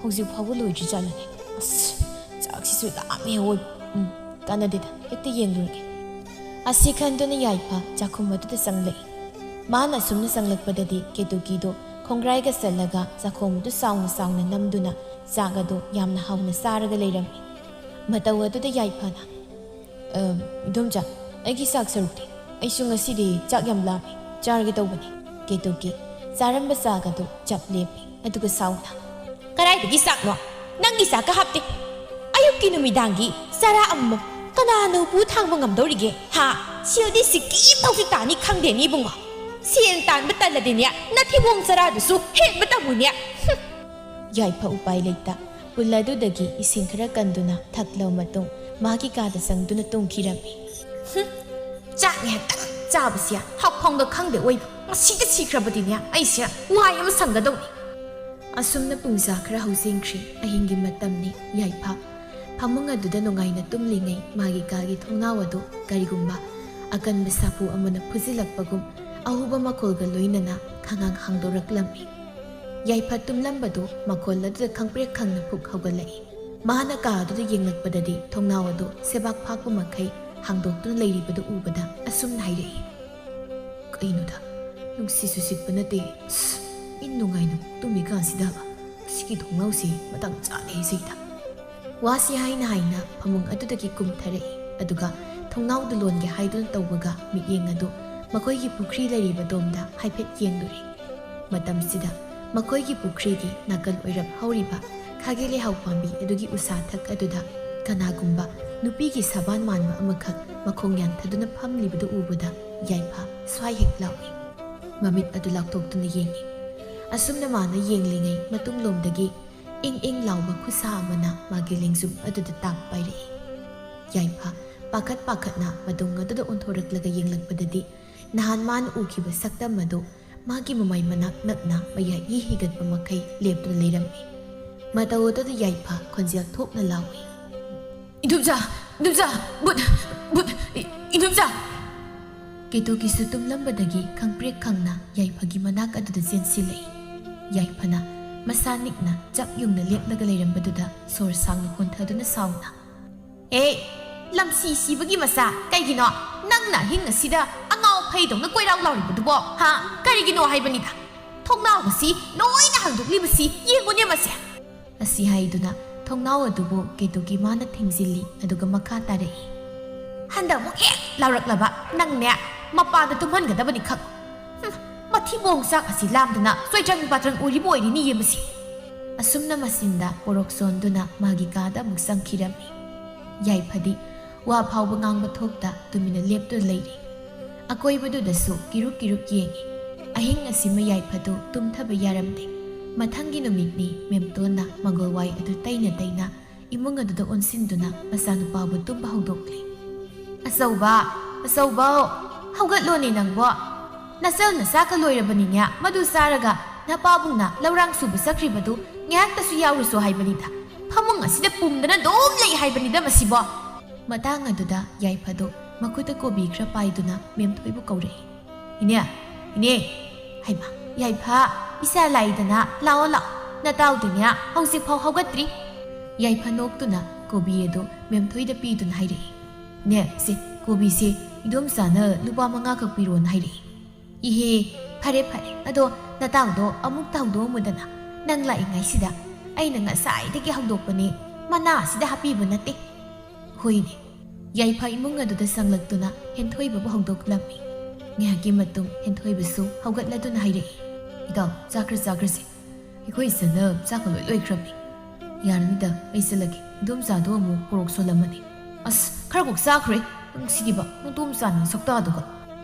ꯍꯧꯖꯤꯛ ꯐꯥꯎꯕ ꯂꯣꯏꯗ꯭ꯔꯤ ꯖꯥꯠꯂꯅꯦ? ꯑꯁ, ꯆꯥꯛꯁꯤꯁꯨ ꯂꯥꯝꯃꯦ ꯑꯋꯣꯏꯕ꯫ ꯎꯝ, ꯀꯥꯟꯅꯗꯦꯗ, ꯍꯦꯛꯇ ꯌꯦꯡꯂꯨꯔꯒꯦ꯫" ꯑꯁꯤ ꯈꯟꯗꯨꯅ ꯌꯥꯏꯐ ꯆꯥꯛꯈꯨꯝ ꯑꯗꯨꯗ ꯆꯪꯂꯛꯏ꯫ ꯃꯥꯅ ꯑꯁꯨꯝꯅ ꯆꯪꯂꯛꯄꯗꯗꯤ ꯀꯦꯇꯨꯀꯤꯗꯣ ꯈꯣꯡꯒ꯭ꯔꯥꯏꯒ ꯆꯠꯂꯒ ꯆꯥꯛꯈꯣꯝ ꯑꯗꯨ ꯆꯥꯎꯅ ꯆꯥꯎꯅ ꯅꯝꯗꯨꯅ ꯆꯥꯛ ꯑꯗꯨ ꯌꯥꯝꯅ ꯍꯥꯎꯅ ꯆꯥꯔꯒ ꯂꯩꯔꯝꯃꯤ꯫ ꯃꯇꯧ ꯑꯗꯨꯗ ꯌꯥꯏꯐꯅ, "ꯑ, ꯏꯗꯣꯝꯆꯥ, ꯑꯩꯒꯤ ꯆꯥꯛ ꯁꯔꯨꯛꯇꯤ? ꯑꯩꯁꯨ ꯉꯁꯤꯗꯤ ꯆꯥꯛ ꯌꯥꯝ ꯂꯥꯝꯃꯤ, ꯆꯥꯔꯒꯦ ꯇꯧꯕꯅꯤ꯫" ꯀꯦꯇꯨꯀꯤ ꯆꯥꯔꯝꯕ ꯆꯥꯛ ꯑꯗꯨ ꯆꯞ ꯂꯦꯞꯄꯤ, ꯑꯗꯨꯒ ꯁꯥꯎꯅ, ꯀꯗꯥꯏꯗꯒꯤ ꯆꯥꯛꯅꯣ? ꯅꯪꯒꯤ ꯆꯥꯛꯀ ꯍꯥꯞꯇꯦ꯫ ꯑꯌꯨꯛꯀꯤ ꯅꯨꯃꯤꯗꯥꯡꯒꯤ ꯆꯔꯥ ꯑꯃꯃꯝ ꯀꯅꯥꯅ ꯎꯄꯨ ꯊꯥꯡꯕ ꯉꯝꯗꯧꯔꯤꯒꯦ? ꯍꯥ? ꯁꯤꯜꯗꯤ ꯁꯤꯀꯤ ꯐꯥꯎꯁꯤ ꯇꯥꯅꯤ ꯈꯪꯗꯦꯅꯦ ꯏꯕꯨꯡꯉꯣ꯫ ꯁꯦꯟ ꯇꯥꯟꯕ ꯇꯜꯂꯗꯤꯅꯦ, ꯅꯊꯤꯕꯣꯡ ꯆꯔꯥꯗꯨꯁꯨ ꯍꯦꯟꯕ ꯇꯝꯃꯨꯅꯦ꯫ ꯍꯨꯝ꯫ ꯌꯥꯏꯐ ꯎꯄꯥꯏ ꯂꯩꯇ ꯄꯨꯜ ꯑꯗꯨꯗꯒꯤ ꯏꯁꯤꯡ ꯈꯔ ꯀꯟꯗꯨꯅ ꯊꯛꯂꯕ ꯃꯇꯨꯡ ꯃꯥꯒꯤ ꯀꯥꯗ ꯆꯪꯗꯨꯅ ꯇꯨꯝꯈꯤꯔꯝꯃꯤ꯫ ꯍꯨꯝ꯫ ꯆꯥꯛ ꯉꯥꯏꯍꯥꯛꯇꯪ ꯆꯥꯕꯁꯦ ꯍꯥꯞꯐꯝꯒ ꯈꯪꯗꯦ ꯑꯣꯏꯕ꯫ ꯃꯁꯤꯗ ꯁꯤꯈ꯭ꯔꯕꯗꯤꯅꯦ ꯑꯩꯁꯦ ꯋꯥꯏ ꯑꯃ ꯁꯪꯒꯗꯧꯅꯤ꯫ ꯑꯁꯨꯝꯅ ꯄꯨꯡꯖꯥ ꯈꯔ ꯍꯧꯖꯤꯟꯈ꯭ꯔꯦ꯫ ꯑꯍꯤꯡꯒꯤ ꯃꯇꯝꯅꯤ꯫ ꯌꯥꯏꯐ ꯐꯃꯨꯡ ꯑꯗꯨꯗ ꯅꯨꯡꯉꯥꯏꯅ ꯇꯨꯝꯂꯤꯉꯩ ꯃꯥꯒꯤ ꯀꯥꯒꯤ ꯊꯣꯡꯅꯥꯎ ꯑꯗꯨ ꯀꯔꯤꯒꯨꯝꯕ ꯑꯀꯟꯕ ꯁꯥꯐꯨ ꯑꯃꯅ ꯐꯨꯖꯤꯜꯂꯛꯄꯒꯨꯝ ꯑꯍꯨꯕ ꯃꯈꯣꯜꯒ ꯂꯣꯏꯅꯅ ꯈꯪꯍꯥꯡ ꯍꯥꯡꯗꯣꯔꯛꯂꯝꯃꯤ꯫ ꯌꯥꯏꯐ ꯇꯨꯝꯂꯝꯕꯗꯨ ꯃꯈꯣꯜ ꯑꯗꯨꯗ ꯈꯪꯄ꯭ꯔꯦꯛ ꯈꯪꯅ ꯐꯨꯛ ꯍꯧꯒꯠꯂꯛꯏ꯫ ꯃꯍꯥꯛꯅ ꯀꯥ ꯑꯗꯨꯗ ꯌꯦꯡꯂꯛꯄꯗꯗꯤ ꯊꯣꯡꯅꯥꯎ ꯑꯗꯨ ꯁꯦꯕꯥꯛ ꯐꯥꯛꯄ ꯃꯈꯩ ꯍꯥꯡꯗꯣꯛꯇꯨꯅ ꯂꯩꯔꯤꯕꯗꯨ ꯎꯕꯗ ꯑꯁꯨꯝꯅ ꯍꯥꯏꯔꯛꯏ, "ꯀꯩꯅꯣꯗ, ꯅꯨꯡꯁꯤꯠꯁꯨ ꯁꯤꯠꯄ ꯅꯠꯇꯦ꯫ ꯁ, ꯃꯤ ꯅꯨꯡꯉꯥꯏꯅ ꯇꯨꯝꯃꯤꯀꯥꯟꯁꯤꯗꯕ ꯁꯤꯒꯤ ꯊꯣꯡꯅꯥꯎꯁꯤ ꯃꯇꯥꯡ ꯆꯥꯗꯦ ꯁꯤꯗ꯫" ꯋꯥꯁꯤ ꯍꯥꯏꯅ ꯍꯥꯏꯅ ꯐꯃꯨꯡ ꯑꯗꯨꯗꯒꯤ ꯀꯨꯝꯊꯔꯛꯏ꯫ ꯑꯗꯨꯒ ꯊꯣꯡꯅꯥꯎꯗꯨ ꯂꯣꯟꯒꯦ ꯍꯥꯏꯗꯨꯅ ꯇꯧꯕꯒ ꯃꯤꯠꯌꯦꯡ ꯑꯗꯨ ꯃꯈꯣꯏꯒꯤ ꯄꯨꯈ꯭ꯔꯤ ꯂꯩꯔꯤꯕ ꯗꯣꯝꯗ ꯍꯥꯏꯐꯦꯠ ꯌꯦꯡꯂꯨꯔꯦ꯫ ꯃꯇꯝꯁꯤꯗ ꯃꯈꯣꯏꯒꯤ ꯄꯨꯈ꯭ꯔꯤꯒꯤ ꯅꯥꯀꯜ ꯑꯣꯏꯔꯞ ꯍꯧꯔꯤꯕ ꯈꯥꯒꯤ ꯂꯩꯍꯥꯎ ꯄꯥꯝꯕꯤ ꯑꯗꯨꯒꯤ ꯎꯁꯥ ꯊꯛ ꯑꯗꯨꯗ ꯀꯅꯥꯒꯨꯝꯕ ꯅꯨꯄꯤꯒꯤ ꯁꯕꯥꯟ ꯃꯥꯟꯕ ꯑꯃꯈꯛ ꯃꯈꯣꯡ ꯌꯥꯟꯊꯗꯨꯅ ꯐꯝꯂꯤꯕꯗꯨ ꯎꯕꯗ ꯌꯥꯏꯐ ꯁ꯭ꯋꯥꯏ ꯍꯦꯛ ꯂꯥꯎꯏ꯫ ꯃꯃꯤꯠ ꯑꯗꯨ ꯂꯥꯎꯊꯣꯛꯇꯨꯅ ꯌꯦꯡꯏ꯫ ꯑꯁꯨꯝꯅ ꯃꯥꯅ ꯌꯦꯡꯂꯤꯉꯩ ꯃꯇꯨꯡꯂꯣꯝꯗꯒꯤ ꯏꯪ ꯏꯪ ꯂꯥꯎꯕ ꯈꯨꯠꯁꯥ ꯑꯃꯅ ꯃꯥꯒꯤ ꯂꯦꯡꯖꯨꯝ ꯑꯗꯨꯗ ꯇꯥꯛ ꯄꯥꯏꯔꯛꯏ꯫ ꯌꯥꯏꯐ ꯄꯥꯈꯠ ꯄꯥꯈꯠꯅ ꯃꯇꯨꯡ ꯑꯗꯨꯗ ꯑꯣꯟꯊꯣꯔꯛꯂꯒ ꯌꯦꯡꯂꯛꯄꯗꯗꯤ ꯅꯍꯥꯟ ꯃꯥꯅ ꯎꯈꯤꯕ ꯁꯛꯇꯝ ꯑꯗꯨ ꯃꯥꯒꯤ ꯃꯃꯥꯏ ꯃꯅꯥꯛ ꯅꯛꯅ ꯃꯌꯥꯏ ꯏ ꯍꯤꯒꯠꯄ ꯃꯈꯩ ꯂꯦꯞꯇꯨꯅ ꯂꯩꯔꯝꯃꯤ꯫ ꯃꯇꯧ ꯑꯗꯨꯗ ꯌꯥꯏꯐ ꯈꯣꯟꯖꯦꯜ ꯊꯣꯛꯅ ꯂꯥꯎꯏ, "ꯏꯗꯣꯝꯆꯥ! ꯏꯗꯣꯝꯆꯥ! ꯕꯨꯠ! ꯕꯨꯠ! ꯏ-, ꯏꯗꯣꯝꯆꯥ!" ꯀꯦꯇꯨꯀꯤꯁꯨ ꯇꯨꯝꯂꯝꯕꯗꯒꯤ ꯈꯪꯄ꯭ꯔꯦꯛ ꯈꯪꯅ ꯌꯥꯏꯐꯒꯤ ꯃꯅꯥꯛ ꯑꯗꯨꯗ ꯆꯦꯟꯁꯤꯜꯂꯛꯏ꯫ ꯌꯥꯏꯐꯅ ꯃꯁꯥ ꯅꯤꯛꯅ ꯆꯞ ꯌꯨꯡꯅ ꯂꯦꯞꯂꯒ ꯂꯩꯔꯝꯕꯗꯨꯗ ꯁꯣꯔ ꯁꯥꯡꯅ ꯍꯣꯟꯊꯗꯨꯅ ꯁꯥꯎꯅ, "ꯑꯦ, ꯂꯝꯁꯤ ꯁꯤꯕꯒꯤ ꯃꯆꯥ, ꯀꯩꯒꯤꯅꯣ ꯅꯪꯅ ꯑꯍꯤꯡ ꯑꯁꯤꯗ ꯑꯉꯥꯎ ꯐꯩꯗꯧꯅ ꯀꯣꯏꯔꯥꯎ ꯂꯥꯎꯔꯤꯕꯗꯨꯕꯣ? ꯍꯥ? ꯀꯔꯤꯒꯤꯅꯣ ꯍꯥꯏꯕꯅꯤꯗ? ꯊꯣꯡꯅꯥꯎ ꯑꯁꯤ ꯂꯣꯏꯅ ꯍꯥꯡꯗꯣꯛꯂꯤꯕꯁꯤ ꯌꯦꯡꯉꯨꯅꯦ ꯃꯁꯦ!" ꯑꯁꯤ ꯍꯥꯏꯗꯨꯅ ꯊꯣꯡꯅꯥꯎ ꯑꯗꯨꯕꯨ ꯀꯦꯇꯨꯀꯤ ꯃꯥꯅ ꯊꯤꯡꯖꯤꯜꯂꯤ, ꯑꯗꯨꯒ ꯃꯈꯥ ꯇꯥꯔꯛꯏ, "ꯍꯟꯗꯛ ꯑꯃꯨꯛ ꯍꯦꯛ ꯂꯥꯎꯔꯛꯂꯕ ꯅꯪꯅꯦ ꯃꯄꯥꯟꯗ ꯇꯨꯝꯍꯟꯒꯗꯕꯅꯤ ꯈꯪꯉꯨ꯫ ꯍꯨꯝ, ꯃꯊꯤꯕꯣꯡ ꯆꯥꯛ ꯑꯁꯤ ꯂꯥꯝꯗꯅ ꯆꯣꯏꯇ꯭ꯔꯪ ꯄꯥꯇ꯭ꯔꯪ ꯑꯣꯏꯔꯤꯕ ꯑꯣꯏꯔꯤꯅꯤ ꯌꯦꯡꯕꯁꯤ!" ꯑꯁꯨꯝꯅ ꯃꯆꯤꯟꯗ ꯄꯣꯔꯣꯛ ꯁꯣꯟꯗꯨꯅ ꯃꯥꯒꯤ ꯀꯥꯗ ꯑꯃꯨꯛ ꯆꯪꯈꯤꯔꯝꯃꯤ꯫ ꯌꯥꯏꯐꯗꯤ ꯋꯥ ꯐꯥꯎꯕ ꯉꯥꯡꯕ ꯊꯣꯛꯇ ꯇꯨꯃꯤꯟꯅ ꯂꯦꯞꯇꯨꯅ ꯂꯩꯔꯤ꯫ ꯑꯀꯣꯏꯕꯗꯨꯗꯁꯨ ꯀꯤꯔꯨꯛ ꯀꯤꯔꯨꯛ ꯌꯦꯡꯉꯤ꯫ ꯑꯍꯤꯡ ꯑꯁꯤꯃ ꯌꯥꯏꯐꯗꯨ ꯇꯨꯝꯊꯕ ꯌꯥꯔꯝꯗꯦ꯫ ꯃꯊꯪꯒꯤ ꯅꯨꯃꯤꯠꯅꯤ ꯃꯦꯝꯇꯣꯟꯅ ꯃꯪꯒꯣꯜꯋꯥꯏ ꯑꯗꯨ ꯇꯩꯅ ꯇꯩꯅ ꯏꯃꯨꯡ ꯑꯗꯨꯗ ꯑꯣꯟꯁꯤꯟꯗꯨꯅ ꯃꯆꯥꯅꯨꯄꯥꯕꯨ ꯇꯨꯝꯕ ꯍꯧꯗꯣꯛꯂꯦ꯫ "ꯑꯆꯧꯕ, ꯑꯆꯧꯕꯧ, ꯍꯧꯒꯠꯂꯣꯅꯦ ꯅꯪꯕꯣ꯫ ꯅꯆꯜ ꯅꯆꯥꯒ ꯂꯣꯏꯔꯕꯅꯤꯅꯦ, ꯃꯗꯨ ꯆꯥꯔꯒ ꯅꯄꯥꯕꯨꯡꯅ ꯂꯧꯔꯥꯡ ꯁꯨꯕ ꯆꯠꯈ꯭ꯔꯤꯕꯗꯨ ꯉꯥꯏꯍꯥꯛꯇꯁꯨ ꯌꯥꯎꯔꯨꯁꯣ ꯍꯥꯏꯕꯅꯤꯗ꯫ ꯐꯃꯨꯡ ꯑꯁꯤꯗ ꯄꯨꯝꯗꯅ ꯑꯗꯨꯝ ꯂꯩ ꯍꯥꯏꯕꯅꯤꯗ ꯃꯁꯤꯕꯣ!" ꯃꯇꯥꯡ ꯑꯗꯨꯗ ꯌꯥꯏꯐꯗꯣ ꯃꯈꯨꯠꯇ ꯀꯣꯕꯤ ꯈꯔ ꯄꯥꯏꯗꯨꯅ ꯃꯦꯝꯊꯣꯏꯕꯨ ꯀꯧꯔꯛꯏ꯫ "ꯏꯅꯦ, ꯏꯅꯦ!" ꯍꯩꯃꯥ, ꯌꯥꯏꯐ, ꯏꯆꯥ ꯂꯥꯛꯏꯗꯅ, ꯂꯥꯛꯑꯣ, ꯂꯥꯛꯑꯣ꯫ ꯅꯇꯥꯎꯗꯤꯅꯦ ꯍꯧꯖꯤꯛꯐꯥꯎ ꯍꯧꯒꯠꯇ꯭ꯔꯤ꯫ ꯌꯥꯏꯐ ꯅꯣꯛꯇꯨꯅ ꯀꯣꯕꯤ ꯑꯗꯨ ꯃꯦꯝꯊꯣꯏꯗ ꯄꯤꯗꯨꯅ ꯍꯥꯏꯔꯛꯏ꯫ "ꯅꯦ, ꯁꯦ, ꯀꯣꯕꯤꯁꯦ ꯏꯗꯣꯝꯆꯥꯅ ꯂꯨꯄꯥ ꯃꯉꯥꯈꯛ ꯄꯤꯔꯣꯅ ꯍꯥꯏꯔꯛꯏ꯫" "ꯏꯍꯦ, ꯐꯔꯦ, ꯐꯔꯦ, ꯑꯗꯣ ꯅꯇꯥꯎꯗꯣ ꯑꯃꯨꯛꯇ ꯍꯧꯗꯣꯛꯑꯝꯃꯨꯗꯅ꯫ ꯅꯪ ꯂꯥꯛꯏꯉꯩꯁꯤꯗ ꯑꯩꯅ ꯉꯁꯥꯏꯗꯒꯤ ꯍꯧꯗꯣꯛꯄꯅꯦ, ꯃꯅꯥ ꯑꯁꯤꯗ ꯍꯥꯞꯄꯤꯕ ꯅꯠꯇꯦ꯫" ꯍꯣꯏꯅꯦ꯫ ꯌꯥꯏꯐ ꯏꯃꯨꯡ ꯑꯗꯨꯗ ꯆꯪꯂꯛꯇꯨꯅ ꯍꯦꯟꯊꯣꯏꯕꯕꯨ ꯍꯧꯗꯣꯛꯂꯝꯃꯤ꯫ ꯉꯥꯏꯍꯥꯛꯀꯤ ꯃꯇꯨꯡ ꯍꯦꯟꯊꯣꯏꯕꯁꯨ ꯍꯧꯒꯠꯂꯗꯨꯅ ꯍꯥꯏꯔꯛꯏ, "ꯏꯇꯥꯎ, ꯆꯥ ꯈꯔ ꯆꯥꯈ꯭ꯔꯁꯤ꯫ ꯑꯩꯈꯣꯏ ꯏꯆꯟꯅ ꯆꯥꯛꯀ ꯂꯣꯏ ꯂꯣꯏꯈ꯭ꯔꯕꯅꯤ꯫ ꯌꯥꯔꯅꯤꯗ, ꯑꯩ ꯆꯠꯂꯒꯦ꯫ ꯏꯗꯣꯝꯆꯥꯗꯣ ꯑꯃꯨꯛ ꯄꯣꯔꯣꯛ ꯁꯣꯜꯂꯝꯃꯅꯤ꯫ ꯑꯁ, ꯈꯔ ꯀꯣꯛ ꯆꯥꯈ꯭ꯔꯦ꯫ ꯅꯨꯡꯁꯤꯈꯤꯕ ꯅꯗꯣꯝꯆꯥꯅ ꯁꯛꯇꯥꯗꯨꯒ꯫"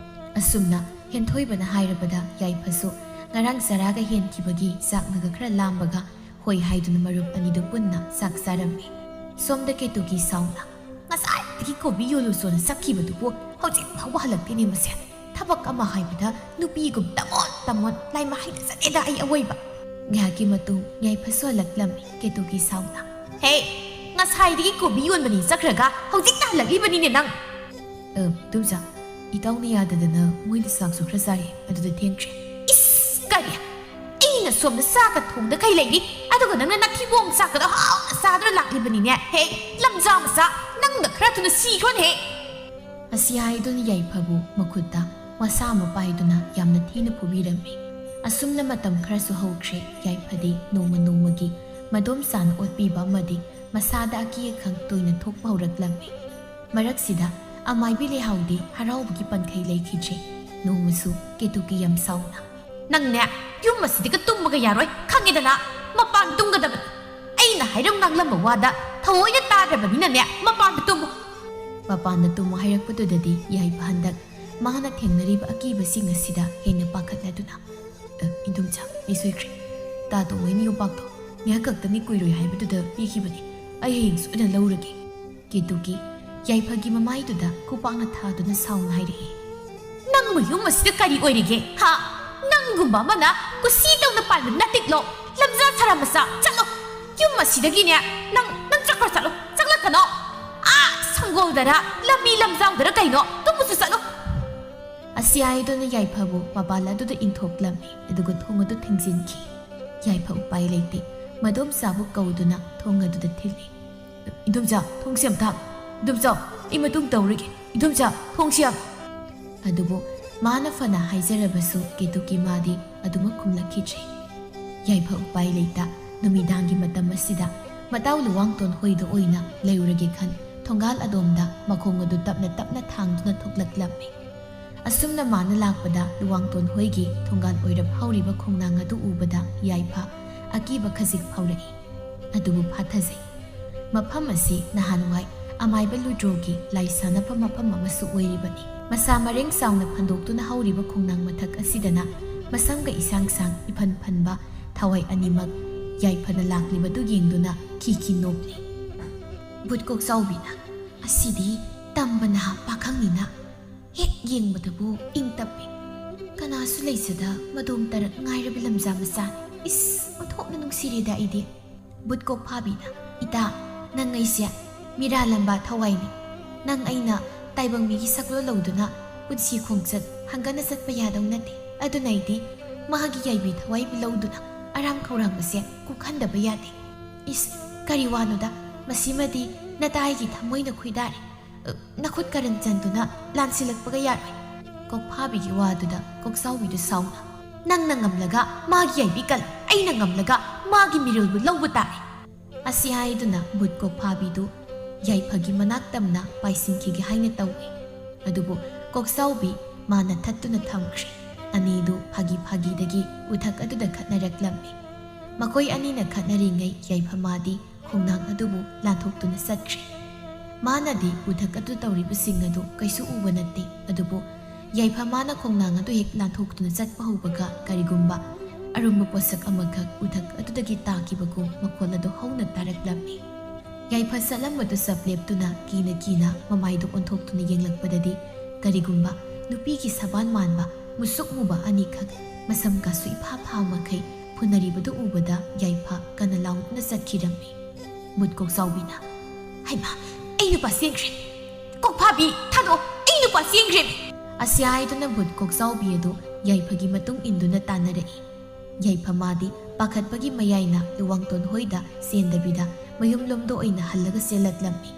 ꯑꯁꯨꯝꯅ ꯍꯦꯟꯊꯣꯏꯕꯅ ꯍꯥꯏꯔꯕꯗ ꯌꯥꯏꯐꯁꯨ ꯉꯔꯥꯡ ꯆꯔꯥꯒ ꯍꯦꯟꯈꯤꯕꯒꯤ ꯆꯥꯛꯅꯒ ꯈꯔ ꯂꯥꯝꯕꯒ ꯍꯣꯏ ꯍꯥꯏꯗꯨꯅ ꯃꯔꯨꯞ ꯑꯅꯤꯗꯨ ꯄꯨꯟꯅ ꯆꯥꯛ ꯆꯥꯔꯝꯃꯤ꯫ ꯁꯣꯝꯗ ꯀꯦꯇꯨꯀꯤ ꯁꯥꯎꯅ, "ꯉꯁꯥꯏꯗꯒꯤ ꯀꯣꯕꯤ ꯌꯣꯜꯂꯨꯁꯣꯅ ꯆꯠꯈꯤꯕꯗꯨꯕꯨ ꯍꯧꯖꯤꯛ ꯐꯥꯎꯕ ꯍꯜꯂꯛꯇꯦꯅꯦ ꯃꯁꯦ꯫ ꯊꯕꯛ ꯑꯃ ꯍꯥꯏꯕꯗ ꯅꯨꯄꯤꯒꯨꯝ ꯇꯃꯣꯠ ꯇꯃꯣꯠ ꯂꯥꯏꯃ ꯍꯩꯅꯖꯗꯦꯗ ꯑꯩ ꯑꯋꯣꯏꯕ꯫" ꯉꯥꯏꯍꯥꯛꯀꯤ ꯃꯇꯨꯡ ꯌꯥꯏꯐꯁꯨ ꯍꯜꯂꯛꯂꯝꯃꯤ꯫ ꯀꯦꯇꯨꯀꯤ ꯁꯥꯎꯅ, "ꯍꯦ, ꯉꯁꯥꯏꯗꯒꯤ ꯀꯣꯕꯤ ꯌꯣꯟꯕꯅꯤ ꯆꯠꯈ꯭ꯔꯒ ꯍꯧꯖꯤꯛꯇ ꯍꯜꯂꯛꯂꯤꯕꯅꯤꯅꯦ ꯅꯪ!" "ꯑ, ꯏꯗꯣꯝꯆꯥ, ꯏꯇꯥꯎꯅ ꯌꯥꯗꯗꯅ ꯃꯣꯏꯅ ꯆꯥꯛꯁꯨ ꯈꯔ ꯆꯥꯔꯦ, ꯑꯗꯨꯗ ꯊꯦꯡꯈ꯭ꯔꯦ꯫" "ꯏꯁ, ꯒꯥꯔꯤ! ꯑꯩꯅ ꯁꯣꯝꯗ ꯆꯥꯛꯀ ꯊꯣꯡꯗꯈꯩ ꯂꯩꯔꯤ, ꯑꯗꯨꯒ ꯅꯪꯅ ꯅꯊꯤꯕꯣꯡ ꯆꯥꯛꯀꯗꯣ ꯍꯥꯎꯅ ꯆꯥꯗꯨꯅ ꯂꯥꯛꯂꯤꯕꯅꯤꯅꯦ꯫ ꯍꯦ, ꯂꯝꯖꯥ ꯃꯆꯥ, ꯅꯪꯅ ꯈꯔ ꯊꯨꯅ ꯁꯤꯈ꯭ꯔꯣꯅꯦ!" ꯑꯁꯤ ꯍꯥꯏꯗꯨꯅ ꯌꯥꯏꯐꯕꯨ ꯃꯈꯨꯠꯇ ꯋꯥꯁꯥ ꯑꯃ ꯄꯥꯏꯗꯨꯅ ꯌꯥꯝꯅ ꯊꯤꯅ ꯐꯨꯕꯤꯔꯝꯃꯤ꯫ ꯑꯁꯨꯝꯅ ꯃꯇꯝ ꯈꯔꯁꯨ ꯍꯧꯈ꯭ꯔꯦ꯫ ꯌꯥꯏꯐꯗꯤ ꯅꯣꯡꯃ ꯅꯣꯡꯃꯒꯤ ꯃꯗꯣꯝꯆꯥꯅ ꯑꯣꯠꯄꯤꯕ ꯑꯃꯗꯤ ꯃꯁꯥꯗ ꯑꯀꯤ ꯑꯈꯪ ꯇꯣꯏꯅ ꯊꯣꯛꯄ ꯍꯧꯔꯛꯂꯝꯃꯤ꯫ ꯃꯔꯛꯁꯤꯗ ꯑꯃꯥꯏꯕꯤ ꯂꯩꯍꯥꯎꯗꯤ ꯍꯔꯥꯎꯕꯒꯤ ꯄꯟꯈꯩ ꯂꯩꯈꯤꯗ꯭ꯔꯦ꯫ ꯅꯣꯡꯃꯁꯨ ꯀꯦꯇꯨꯀꯤ ꯌꯥꯝ ꯁꯥꯎꯅ, "ꯅꯪꯅꯦ, ꯌꯨꯝ ꯑꯁꯤꯗꯒ ꯇꯨꯝꯕꯒ ꯌꯥꯔꯣꯏ, ꯈꯪꯉꯦꯗꯅ!" ꯃꯄꯥꯟ ꯇꯨꯝꯒꯗꯕꯅꯤ꯫ ꯑꯩꯅ ꯍꯥꯏꯔꯝ ꯉꯥꯡꯂꯝꯕ ꯋꯥꯗ ꯊꯑꯣꯏꯅ ꯇꯥꯗ꯭ꯔꯕꯅꯤꯅꯅꯦ, ꯃꯄꯥꯟꯗ ꯇꯨꯝꯃꯨ꯫ ꯃꯄꯥꯟꯗ ꯇꯨꯝꯃꯨ ꯍꯥꯏꯔꯛꯄꯗꯨꯗꯗꯤ ꯌꯥꯏꯐ ꯍꯟꯗꯛ ꯃꯥꯅ ꯊꯦꯡꯅꯔꯤꯕ ꯑꯀꯤꯕꯁꯤꯡ ꯑꯁꯤꯗ ꯍꯦꯟꯅ ꯄꯥꯈꯠꯂꯗꯨꯅ, "ꯑ, ꯏꯟꯗꯣꯝꯆꯥ, ꯑꯩ ꯁꯣꯏꯈ꯭ꯔꯦ꯫ ꯇꯥ ꯇꯣꯡꯉꯩꯅꯤ ꯌꯣꯝꯄꯥꯛꯇꯣ ꯉꯥꯏꯍꯥꯛ ꯈꯛꯇꯅꯤ ꯀꯨꯏꯔꯣꯏ ꯍꯥꯏꯕꯗꯨꯗ ꯄꯤꯈꯤꯕꯅꯤ꯫ ꯑꯩ ꯍꯌꯦꯡ ꯁꯣꯏꯗꯅ ꯂꯧꯔꯒꯦ꯫" ꯀꯦꯇꯨꯀꯤ ꯌꯥꯏꯐꯒꯤ ꯃꯃꯥꯏꯗꯨꯗ ꯈꯨꯄꯥꯛꯅ ꯊꯥꯗꯨꯅ ꯁꯥꯎꯅ ꯍꯥꯏꯔꯛꯏ, "ꯅꯪꯕꯨ ꯌꯨꯝ ꯑꯁꯤꯗ ꯀꯔꯤ ꯑꯣꯏꯔꯤꯒꯦ, ꯍꯥ? ꯅꯪꯒꯨꯝꯕ ꯑꯃꯅ ꯀꯨꯁꯤ ꯇꯧꯅ ꯄꯥꯟꯕ ꯅꯠꯇꯤꯛꯂꯣ? ꯂꯝꯖꯥ ꯁꯥꯔꯥ ꯃꯆꯥ, ꯆꯠꯂꯣ! ꯌꯨꯝ ꯑꯁꯤꯗꯒꯤꯅꯦ, ꯅꯪ, ꯅꯪ ꯆꯠꯈ꯭ꯔꯣ, ꯆꯠꯂꯣ, ꯆꯠꯂꯛꯀꯅꯣ! ꯑꯥ ꯁꯪꯒꯣꯜꯗꯔ, ꯂꯝꯕꯤ ꯂꯝꯖꯥꯎꯗꯔ ꯀꯩꯅꯣ, ꯑꯗꯨꯝꯕꯁꯨ ꯆꯠꯂꯣ!" ꯑꯁꯤ ꯍꯥꯏꯗꯨꯅ ꯌꯥꯏꯐꯕꯨ ꯃꯄꯥꯟ ꯑꯗꯨꯗ ꯏꯟꯊꯣꯛꯂꯝꯃꯤ, ꯑꯗꯨꯒ ꯊꯣꯡ ꯑꯗꯨ ꯊꯤꯡꯖꯤꯟꯈꯤ꯫ ꯌꯥꯏꯐ ꯎꯄꯥꯏ ꯂꯩꯇꯦ, ꯃꯗꯣꯝꯆꯥꯕꯨ ꯀꯧꯗꯨꯅ ꯊꯣꯡ ꯑꯗꯨꯗ ꯊꯤꯜꯂꯤ꯫ "ꯏꯟꯗꯣꯝꯆꯥ, ꯊꯣꯡꯁꯦ ꯑꯝꯇ ꯍꯥꯡ-, ꯏꯟꯗꯣꯝꯆꯥ, ꯑꯩ ꯃꯇꯨꯡ ꯇꯧꯔꯒꯦ꯫ ꯏꯟꯗꯣꯝꯆꯥ, ꯊꯣꯡꯁꯦ ꯍꯥꯡ-" ꯑꯗꯨꯕꯨ ꯃꯥꯅ ꯐꯅ ꯍꯥꯏꯖꯔꯕꯁꯨ ꯀꯦꯇꯨꯀꯤ ꯃꯥꯗꯤ ꯑꯗꯨꯃꯛ ꯈꯨꯝꯂꯛꯈꯤꯗ꯭ꯔꯦ꯫ ꯌꯥꯏꯐ ꯎꯄꯥꯏ ꯂꯩꯇ ꯅꯨꯃꯤꯗꯥꯡꯒꯤ ꯃꯇꯝ ꯑꯁꯤꯗ ꯃꯇꯥꯎ ꯂꯨꯋꯥꯡꯇꯣꯟ ꯍꯣꯏꯗ ꯑꯣꯏꯅ ꯂꯩꯔꯨꯔꯒꯦ ꯈꯟ ꯊꯣꯡꯒꯥꯜ ꯑꯗꯣꯝꯗ ꯃꯈꯣꯡ ꯑꯗꯨ ꯇꯞꯅ ꯇꯞꯅ ꯊꯥꯡꯗꯨꯅ ꯊꯣꯛꯂꯛꯂꯝꯃꯤ꯫ ꯑꯁꯨꯝꯅ ꯃꯥꯅ ꯂꯥꯛꯄꯗ ꯂꯨꯋꯥꯡꯇꯣꯟ ꯍꯣꯏꯒꯤ ꯊꯣꯡꯒꯥꯜ ꯑꯣꯏꯔꯞ ꯍꯧꯔꯤꯕ ꯈꯣꯡꯅꯥꯡ ꯑꯗꯨ ꯎꯕꯗ ꯌꯥꯏꯐ ꯑꯀꯤꯕ ꯈꯖꯤꯛ ꯐꯥꯎꯔꯛꯏ꯫ ꯑꯗꯨꯕꯨ ꯐꯥꯊꯖꯩ꯫ ꯃꯐꯝ ꯑꯁꯤ ꯅꯍꯥꯟꯋꯥꯏ ꯑꯃꯥꯏꯕ ꯂꯨꯗ꯭ꯔꯣꯒꯤ ꯂꯥꯏ ꯁꯥꯟꯅꯐꯝ ꯃꯐꯝ ꯑꯃꯁꯨ ꯑꯣꯏꯔꯤꯕꯅꯤ꯫ ꯃꯁꯥ ꯃꯔꯦꯡ ꯆꯥꯎꯅ ꯐꯟꯗꯣꯛꯇꯨꯅ ꯍꯧꯔꯤꯕ ꯈꯣꯡꯅꯥꯡ ꯃꯊꯛ ꯑꯁꯤꯗꯅ ꯃꯁꯝꯒ ꯏꯁꯥꯡ ꯁꯥꯡ ꯏꯐꯟ ꯐꯟꯕ ꯊꯋꯥꯏ ꯑꯅꯤꯃꯛ ꯌꯥꯏꯐꯅ ꯂꯥꯛꯂꯤꯕꯗꯨ ꯌꯦꯡꯗꯨꯅ ꯈꯤ ꯈꯤ ꯅꯣꯛꯂꯤ꯫ ꯕꯨꯠ ꯀꯣꯛꯆꯥꯎꯕꯤꯅ, "ꯑꯁꯤꯗꯤ ꯇꯝꯕ ꯅꯍꯥ ꯄꯥꯈꯪꯅꯤꯅ ꯍꯦꯛ ꯌꯦꯡꯕꯗꯕꯨ ꯏꯪ ꯇꯞꯄꯤ꯫ ꯀꯅꯥꯁꯨ ꯂꯩꯖꯗ ꯃꯗꯣꯝ ꯇꯔꯛ ꯉꯥꯏꯔꯕ ꯂꯝꯖꯥ ꯃꯆꯥꯅꯤ꯫ ꯏꯁ, ꯑꯣꯟꯊꯣꯛꯅ ꯅꯨꯡꯁꯤꯔꯦꯗ ꯑꯩꯗꯤ꯫" ꯕꯨꯠ ꯀꯣꯛꯐꯥꯕꯤꯅ, "ꯏꯇꯥ, ꯅꯪ ꯑꯩꯁꯦ ꯃꯤꯔꯥꯂꯝꯕ ꯊꯋꯥꯏꯅꯤ꯫ ꯅꯪ ꯑꯩꯅ ꯇꯥꯏꯕꯪ ꯃꯤꯒꯤ ꯁꯛꯂꯣꯟ ꯂꯧꯗꯨꯅ ꯄꯨꯟꯁꯤ ꯈꯣꯡꯆꯠ ꯍꯪꯒꯠꯅ ꯆꯠꯄ ꯌꯥꯗꯧ ꯅꯠꯇꯦ꯫ ꯑꯗꯨꯅ ꯑꯩꯗꯤ ꯃꯥꯒꯤ ꯌꯥꯏꯕꯤ ꯊꯋꯥꯏꯕꯨ ꯂꯧꯗꯨꯅ ꯑꯔꯥꯝ ꯈꯧꯔꯥꯡꯕꯁꯦ ꯀꯣꯛꯍꯟꯗꯕ ꯌꯥꯗꯦ꯫" "ꯏꯁ, ꯀꯔꯤ ꯋꯥꯅꯣꯗ? ꯃꯁꯤꯃꯗꯤ ꯅꯇꯥꯏꯒꯤ ꯊꯃꯣꯏꯅ ꯈꯣꯏꯗꯥꯔꯦ꯫ ꯑ, ꯅꯈꯨꯠ ꯀꯔꯟ ꯆꯟꯗꯨꯅ ꯂꯥꯟꯁꯤꯜꯂꯛꯄꯒ ꯌꯥꯔꯣꯏ꯫" ꯀꯣꯛꯐꯥꯕꯤꯒꯤ ꯋꯥꯗꯨꯗ ꯀꯣꯛꯆꯥꯎꯕꯤꯗꯨ ꯁꯥꯎꯅ, "ꯅꯪꯅ ꯉꯝꯂꯒ ꯃꯥꯒꯤ ꯌꯥꯏꯕꯤ ꯀꯜ, ꯑꯩꯅ ꯉꯝꯂꯒ ꯃꯥꯒꯤ ꯃꯤꯔꯣꯜꯕꯨ ꯂꯧꯕ ꯇꯥꯔꯦ꯫" ꯑꯁꯤ ꯍꯥꯏꯗꯨꯅ ꯕꯨꯠ ꯀꯣꯛꯐꯥꯕꯤꯗꯨ ꯌꯥꯏꯐꯒꯤ ꯃꯅꯥꯛ ꯇꯝꯅ ꯄꯥꯏꯁꯤꯟꯈꯤꯒꯦ ꯍꯥꯏꯅ ꯇꯧꯏ꯫ ꯑꯗꯨꯕꯨ ꯀꯣꯛꯆꯥꯎꯕꯤ ꯃꯥꯅ ꯊꯠꯇꯨꯅ ꯊꯝꯈ꯭ꯔꯦ꯫ ꯑꯅꯤꯗꯨ ꯐꯥꯒꯤ ꯐꯥꯒꯤꯗꯒꯤ ꯎꯊꯛ ꯑꯗꯨꯗ ꯈꯠꯅꯔꯛꯂꯝꯃꯤ꯫ ꯃꯈꯣꯏ ꯑꯅꯤꯅ ꯈꯠꯅꯔꯤꯉꯩ ꯌꯥꯏꯐꯃꯥꯗꯤ ꯈꯣꯡꯅꯥꯡ ꯑꯗꯨꯕꯨ ꯂꯥꯟꯊꯣꯛꯇꯨꯅ ꯆꯠꯈ꯭ꯔꯦ꯫ ꯃꯥꯅꯗꯤ ꯎꯊꯛ ꯑꯗꯨ ꯇꯧꯔꯤꯕꯁꯤꯡ ꯑꯗꯨ ꯀꯩꯁꯨ ꯎꯕ ꯅꯠꯇꯦ, ꯑꯗꯨꯕꯨ ꯌꯥꯏꯐꯃꯥꯅ ꯈꯣꯡꯅꯥꯡ ꯑꯗꯨ ꯍꯦꯛ ꯂꯥꯟꯊꯣꯛꯇꯨꯅ ꯆꯠꯄ ꯍꯧꯕꯒ ꯀꯔꯤꯒꯨꯝꯕ ꯑꯔꯨꯝꯕ ꯄꯣꯠꯁꯛ ꯑꯃꯈꯛ ꯎꯊꯛ ꯑꯗꯨꯗꯒꯤ ꯇꯥꯈꯤꯕꯒꯨꯝ ꯃꯈꯣꯜ ꯑꯗꯨ ꯍꯧꯅ ꯇꯥꯔꯛꯂꯝꯃꯤ꯫ ꯌꯥꯏꯐ ꯆꯠꯂꯝꯕꯗꯨ ꯆꯞ ꯂꯦꯞꯇꯨꯅ ꯀꯤꯅ ꯀꯤꯅ ꯃꯃꯥꯏꯗꯨ ꯑꯣꯟꯊꯣꯛꯇꯨꯅ ꯌꯦꯡꯂꯛꯄꯗꯗꯤ ꯀꯔꯤꯒꯨꯝꯕ ꯅꯨꯄꯤꯒꯤ ꯁꯕꯥꯟ ꯃꯥꯟꯕ ꯃꯨꯁꯨꯛ ꯃꯨꯕ ꯑꯅꯤꯈꯛ ꯃꯁꯝ ꯀꯥꯁꯨ ꯏꯐꯥ ꯐꯥ ꯃꯈꯩ ꯐꯨꯅꯔꯤꯕꯗꯨ ꯎꯕꯗ ꯌꯥꯏꯐ ꯀꯟꯅ ꯂꯥꯎꯗꯨꯅ ꯆꯠꯈꯤꯔꯝꯃꯤ꯫ ꯕꯨꯠ ꯀꯣꯛꯆꯥꯎꯕꯤꯅ, "ꯍꯩꯃꯥ, ꯑꯩ ꯅꯨꯄꯥ ꯆꯦꯟꯈ꯭ꯔꯦ! ꯀꯣꯛꯐꯥꯕꯤ, ꯊꯥꯗꯣꯛꯑꯣ, ꯑꯩ ꯅꯨꯄꯥ ꯆꯦꯟꯈ꯭ꯔꯦ!" ꯑꯁꯤ ꯍꯥꯏꯗꯨꯅ ꯕꯨꯠ ꯀꯣꯛꯆꯥꯎꯕꯤ ꯑꯗꯨ ꯌꯥꯏꯐꯒꯤ ꯃꯇꯨꯡ ꯏꯟꯗꯨꯅ ꯇꯥꯟꯅꯔꯛꯏ꯫ ꯌꯥꯏꯐ ꯃꯥꯗꯤ ꯄꯥꯈꯠꯄꯒꯤ ꯃꯌꯥꯏꯅ ꯂꯨꯋꯥꯡꯇꯣꯟ ꯍꯣꯏꯗ ꯆꯦꯟꯗꯕꯤꯗ ꯃꯌꯨꯝꯂꯣꯝꯗ ꯑꯣꯏꯅ ꯍꯜꯂꯒ ꯆꯦꯜꯂꯛꯂꯝꯃꯤ꯫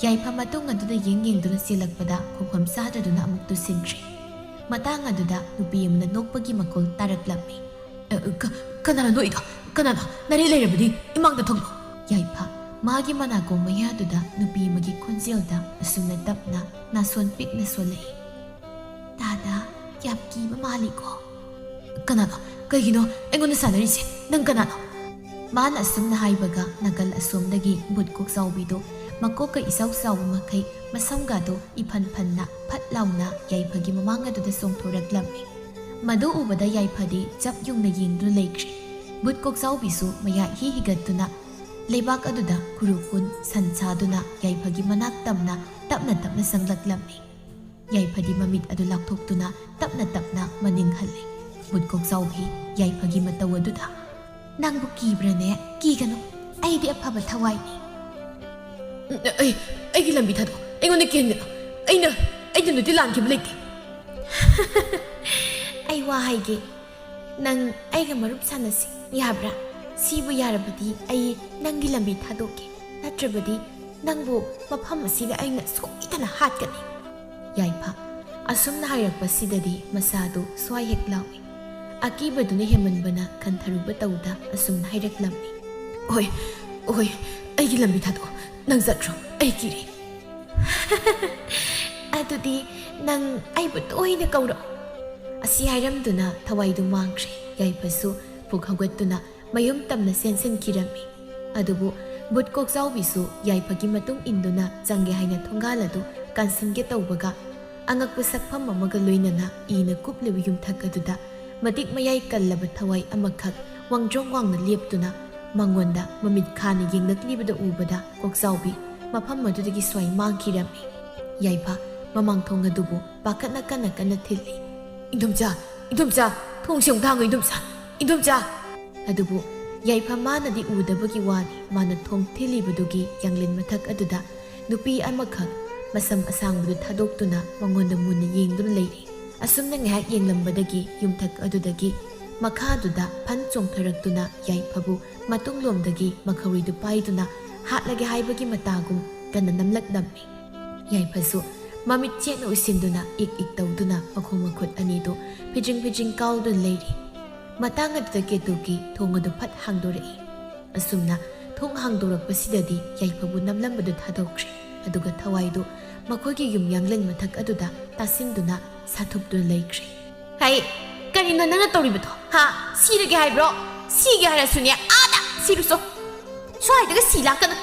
ꯌꯥꯏꯐ ꯃꯇꯨꯡ ꯑꯗꯨꯗ ꯌꯦꯡ ꯌꯦꯡꯗꯨꯅ ꯆꯦꯜꯂꯛꯄꯗ ꯈꯣꯡꯐꯝ ꯆꯥꯗꯗꯨꯅ ꯑꯃꯨꯛ ꯇꯨꯁꯤꯟꯈ꯭ꯔꯦ꯫ ꯃꯇꯥꯡ ꯑꯗꯨꯗ ꯅꯨꯄꯤ ꯑꯃꯅ ꯅꯣꯛꯄꯒꯤ ꯃꯈꯣꯜ ꯇꯥꯔꯛꯂꯝꯃꯤ꯫ "ꯑ, ꯀ-, ꯀꯅꯥꯅꯣ ꯅꯣꯛꯏꯗꯣ? ꯀꯅꯥꯅꯣ? ꯅꯔꯤ ꯂꯩꯔꯕꯗꯤ ꯏꯃꯥꯡꯗ ꯊꯣꯛꯂꯛꯑꯣ!" ꯌꯥꯏꯐ ꯃꯥꯒꯤ ꯃꯅꯥꯀꯣꯡ ꯃꯌꯥꯗꯨꯗ ꯅꯨꯄꯤ ꯑꯃꯒꯤ ꯈꯣꯟꯖꯦꯜꯗ ꯑꯁꯨꯝꯅ ꯇꯞꯅ ꯅꯥꯁꯣꯟ ꯄꯤꯛꯅ ꯁꯣꯜꯂꯛꯏ꯫ "ꯇꯥꯗ, ꯌꯥꯝ ꯀꯤꯕ ꯃꯥꯜꯂꯤꯀꯣ?" "ꯀꯅꯥꯅꯣ? ꯀꯩꯒꯤꯅꯣ ꯑꯩꯉꯣꯟꯗ ꯁꯥꯟꯅꯔꯤꯁꯦ? ꯅꯪ ꯀꯅꯥꯅꯣ?" ꯃꯥꯅ ꯑꯁꯨꯝꯅ ꯍꯥꯏꯕꯒ ꯅꯥꯀꯜ ꯑꯁꯣꯝꯗꯒꯤ ꯕꯨꯠ ꯀꯣꯛꯆꯥꯎꯕꯤꯗꯣ ꯃꯀꯣꯛꯀ ꯏꯆꯥꯎ ꯆꯥꯎꯕ ꯃꯈꯩ ꯃꯁꯝꯒꯗꯣ ꯏꯐꯟ ꯐꯟꯅ ꯐꯠ ꯂꯥꯎꯅ ꯌꯥꯏꯐꯒꯤ ꯃꯃꯥꯡ ꯑꯗꯨꯗ ꯆꯣꯡꯊꯣꯔꯛꯂꯝꯃꯤ꯫ ꯃꯗꯨ ꯎꯕꯗ ꯌꯥꯏꯐꯗꯤ ꯆꯞ ꯌꯨꯡꯅ ꯌꯦꯡꯗꯨꯅ ꯂꯩꯈ꯭ꯔꯦ꯫ ꯕꯨꯠ ꯀꯣꯛꯆꯥꯎꯕꯤꯁꯨ ꯃꯌꯥ ꯏꯍꯤ ꯍꯤꯒꯠꯇꯨꯅ ꯂꯩꯕꯥꯛ ꯑꯗꯨꯗ ꯈꯨꯔꯨ ꯀꯨꯟ ꯁꯟ ꯁꯥꯗꯨꯅ ꯌꯥꯏꯐꯒꯤ ꯃꯅꯥꯛ ꯇꯝꯅ ꯇꯞꯅ ꯇꯞꯅ ꯆꯪꯂꯛꯂꯝꯃꯤ꯫ ꯌꯥꯏꯐꯗꯤ ꯃꯃꯤꯠ ꯑꯗꯨ ꯂꯥꯎꯊꯣꯛꯇꯨꯅ ꯇꯞꯅ ꯇꯞꯅ ꯃꯅꯤꯡ ꯍꯜꯂꯤ꯫ ꯕꯨꯠ ꯀꯣꯛꯆꯥꯎꯕꯤ ꯌꯥꯏꯐꯒꯤ ꯃꯇꯧ ꯑꯗꯨꯗ, "ꯅꯪꯕꯨ ꯀꯤꯕ꯭ꯔꯅꯦ? ꯀꯤꯒꯅꯨ, ꯑꯩꯗꯤ ꯑꯐꯕ ꯊꯋꯥꯏꯅꯤ꯫" "ꯑꯩ, ꯑꯩꯒꯤ ꯂꯝꯕꯤ ꯊꯥꯗꯣꯛꯑꯣ, ꯑꯩꯉꯣꯟꯗ ꯀꯤꯍꯟꯒꯅꯨ꯫ ꯑꯩꯅ, ꯑꯩꯅ ꯅꯨꯡꯇꯤ ꯂꯥꯟꯈꯤꯕ ꯂꯩꯇꯦ꯫" "ꯑꯩ ꯋꯥ ꯍꯥꯏꯒꯦ, ꯅꯪ ꯑꯩꯒ ꯃꯔꯨꯞ ꯁꯥꯟꯅꯁꯤ, ꯌꯥꯕ꯭ꯔꯥ? ꯁꯤꯕꯨ ꯌꯥꯔꯕꯗꯤ ꯑꯩ ꯅꯪꯒꯤ ꯂꯝꯕꯤ ꯊꯥꯗꯣꯛꯀꯦ, ꯅꯠꯇ꯭ꯔꯕꯗꯤ ꯅꯪꯕꯨ ꯃꯐꯝ ꯑꯁꯤꯗ ꯑꯩꯅ ꯁꯣꯏꯗꯅ ꯍꯥꯠꯀꯅꯤ꯫" ꯌꯥꯏꯐ ꯑꯁꯨꯝꯅ ꯍꯥꯏꯔꯛꯄꯁꯤꯗꯗꯤ ꯃꯁꯥꯗꯨ ꯁ꯭ꯋꯥꯏ ꯍꯦꯛ ꯂꯥꯎꯏ꯫ ꯑꯀꯤꯕꯗꯨꯅ ꯍꯦꯟꯃꯟꯕꯅ ꯈꯟꯊꯔꯨꯕ ꯇꯧꯗ ꯑꯁꯨꯝꯅ ꯍꯥꯏꯔꯛꯂꯝꯃꯤ꯫ "ꯍꯣꯏ, ꯍꯣꯏ, ꯑꯩꯒꯤ ꯂꯝꯕꯤ ꯊꯥꯗꯣꯛꯑꯣ, ꯅꯪ ꯆꯠꯈ꯭ꯔꯣ, ꯑꯩ ꯀꯤꯔꯦ꯫" "ꯑꯗꯨꯗꯤ ꯅꯪ ꯑꯩꯕꯨ ꯇꯣꯏꯅ ꯀꯧꯔꯛꯑꯣ꯫" ꯑꯁꯤ ꯍꯥꯏꯔꯝꯗꯨꯅ ꯊꯋꯥꯏꯗꯨ ꯃꯥꯡꯈ꯭ꯔꯦ꯫ ꯌꯥꯏꯐꯁꯨ ꯄꯨꯛ ꯍꯧꯒꯠꯇꯨꯅ ꯃꯌꯨꯝ ꯇꯝꯅ ꯆꯦꯟꯁꯤꯟꯈꯤꯔꯝꯃꯤ꯫ ꯑꯗꯨꯕꯨ ꯕꯨꯠ ꯀꯣꯛꯆꯥꯎꯕꯤꯁꯨ ꯌꯥꯏꯐꯒꯤ ꯃꯇꯨꯡ ꯏꯟꯗꯨꯅ ꯆꯪꯒꯦ ꯍꯥꯏꯅ ꯊꯣꯡꯒꯥꯜ ꯑꯗꯨ ꯀꯥꯟꯁꯤꯟꯒꯦ ꯇꯧꯕꯒ, ꯑꯉꯛꯄ ꯁꯛꯐꯝ ꯑꯃꯒ ꯂꯣꯏꯅꯅ ꯏꯅ ꯀꯨꯞꯂꯤꯕ ꯌꯨꯝꯊꯛ ꯑꯗꯨꯗ ꯃꯇꯤꯛ ꯃꯌꯥꯏ ꯀꯜꯂꯕ ꯊꯋꯥꯏ ꯑꯃꯈꯛ ꯋꯥꯡꯗ꯭ꯔꯣꯡ ꯋꯥꯡꯅ ꯂꯦꯞꯇꯨꯅ ꯃꯉꯣꯟꯗ ꯃꯃꯤꯠ ꯈꯥꯅ ꯌꯦꯡꯂꯛꯂꯤꯕꯗ ꯎꯕꯗ, ꯀꯣꯛꯆꯥꯎꯕꯤ ꯃꯐꯝ ꯑꯗꯨꯗꯒꯤ ꯁ꯭ꯋꯥꯏ ꯃꯥꯡꯈꯤꯔꯝꯃꯤ꯫ ꯌꯥꯏꯐ ꯃꯃꯥꯡ ꯊꯣꯡ ꯑꯗꯨꯕꯨ ꯄꯥꯈꯠꯅ ꯀꯟꯅ ꯀꯟꯅ ꯊꯤꯜꯂꯤ꯫ "ꯏꯟꯗꯣꯝꯆꯥ, ꯏꯟꯗꯣꯝꯆꯥ, ꯊꯣꯡꯁꯦ ꯑꯃꯨꯛꯇ ꯍꯥꯡꯉꯨ, ꯏꯟꯗꯣꯝꯆꯥ, ꯏꯟꯗꯣꯝꯆꯥ!" ꯑꯗꯨꯕꯨ ꯌꯥꯏꯐ ꯃꯥꯅꯗꯤ ꯎꯗꯕꯒꯤ ꯋꯥꯅꯤ, ꯃꯥꯅ ꯊꯣꯡ ꯊꯤꯜꯂꯤꯕꯗꯨꯒꯤ ꯌꯥꯡꯂꯦꯟ ꯃꯊꯛ ꯑꯗꯨꯗ ꯅꯨꯄꯤ ꯑꯃꯈꯛ ꯃꯁꯝ ꯑꯁꯥꯡꯕꯗꯨ ꯊꯥꯗꯣꯛꯇꯨꯅ ꯃꯉꯣꯟꯗ ꯃꯨꯟꯅ ꯌꯦꯡꯗꯨꯅ ꯂꯩꯔꯤ꯫ ꯑꯁꯨꯝꯅ ꯉꯥꯏꯍꯥꯛ ꯌꯦꯡꯂꯝꯕꯗꯒꯤ ꯌꯨꯝꯊꯛ ꯑꯗꯨꯗꯒꯤ ꯃꯈꯥꯗꯨꯗ ꯐꯟ ꯆꯣꯡꯊꯔꯛꯇꯨꯅ ꯌꯥꯏꯐꯕꯨ ꯃꯇꯨꯡꯂꯣꯝꯗꯒꯤ ꯃꯈꯧꯔꯤꯗꯨ ꯄꯥꯏꯗꯨꯅ ꯍꯥꯠꯂꯒꯦ ꯍꯥꯏꯕꯒꯤ ꯃꯇꯥꯒꯨꯝ ꯀꯟꯅ ꯅꯝꯂꯛꯂꯝꯃꯤ꯫ ꯌꯥꯏꯐꯁꯨ ꯃꯃꯤꯠ ꯆꯦꯠꯅ ꯎꯏꯁꯤꯟꯗꯨꯅ ꯏꯛ ꯏꯛ ꯇꯧꯗꯨꯅ ꯃꯈꯣꯡ ꯃꯈꯨꯠ ꯑꯅꯤꯗꯨ ꯐꯤꯖꯤꯡ ꯐꯤꯖꯤꯡ ꯀꯥꯎꯗꯨꯅ ꯂꯩꯔꯤ꯫ ꯃꯇꯥꯡ ꯑꯗꯨꯗ ꯀꯦꯇꯨꯀꯤ ꯊꯣꯡ ꯑꯗꯨ ꯐꯠ ꯍꯥꯡꯗꯣꯔꯛꯏ꯫ ꯑꯁꯨꯝꯅ ꯊꯣꯡ ꯍꯥꯡꯗꯣꯔꯛꯄꯁꯤꯗꯗꯤ ꯌꯥꯏꯐꯕꯨ ꯅꯝꯂꯝꯕꯗꯨ ꯊꯥꯗꯣꯛꯈ꯭ꯔꯦ꯫ ꯑꯗꯨꯒ ꯊꯋꯥꯏꯗꯨ ꯃꯈꯣꯏꯒꯤ ꯌꯨꯝ ꯌꯥꯡꯂꯦꯟ ꯃꯊꯛ ꯑꯗꯨꯗ ꯇꯥꯁꯤꯟꯗꯨꯅ ꯁꯥꯊꯨꯞꯇꯨꯅ ꯂꯩꯈ꯭ꯔꯦ꯫ "ꯍꯩ, ꯀꯔꯤꯅꯣ ꯅꯪꯅ ꯇꯧꯔꯤꯕꯗꯣ? ꯍꯥ? ꯁꯤꯔꯒꯦ ꯍꯥꯏꯕ꯭ꯔꯣ? ꯁꯤꯒꯦ ꯍꯥꯏꯔꯁꯨꯅꯦ, ꯑꯥꯗ ꯁꯤꯔꯨꯁꯣ꯫ ꯁ꯭ꯋꯥꯏꯗꯒ ꯁꯤ ꯂꯥꯛꯀꯅꯨ꯫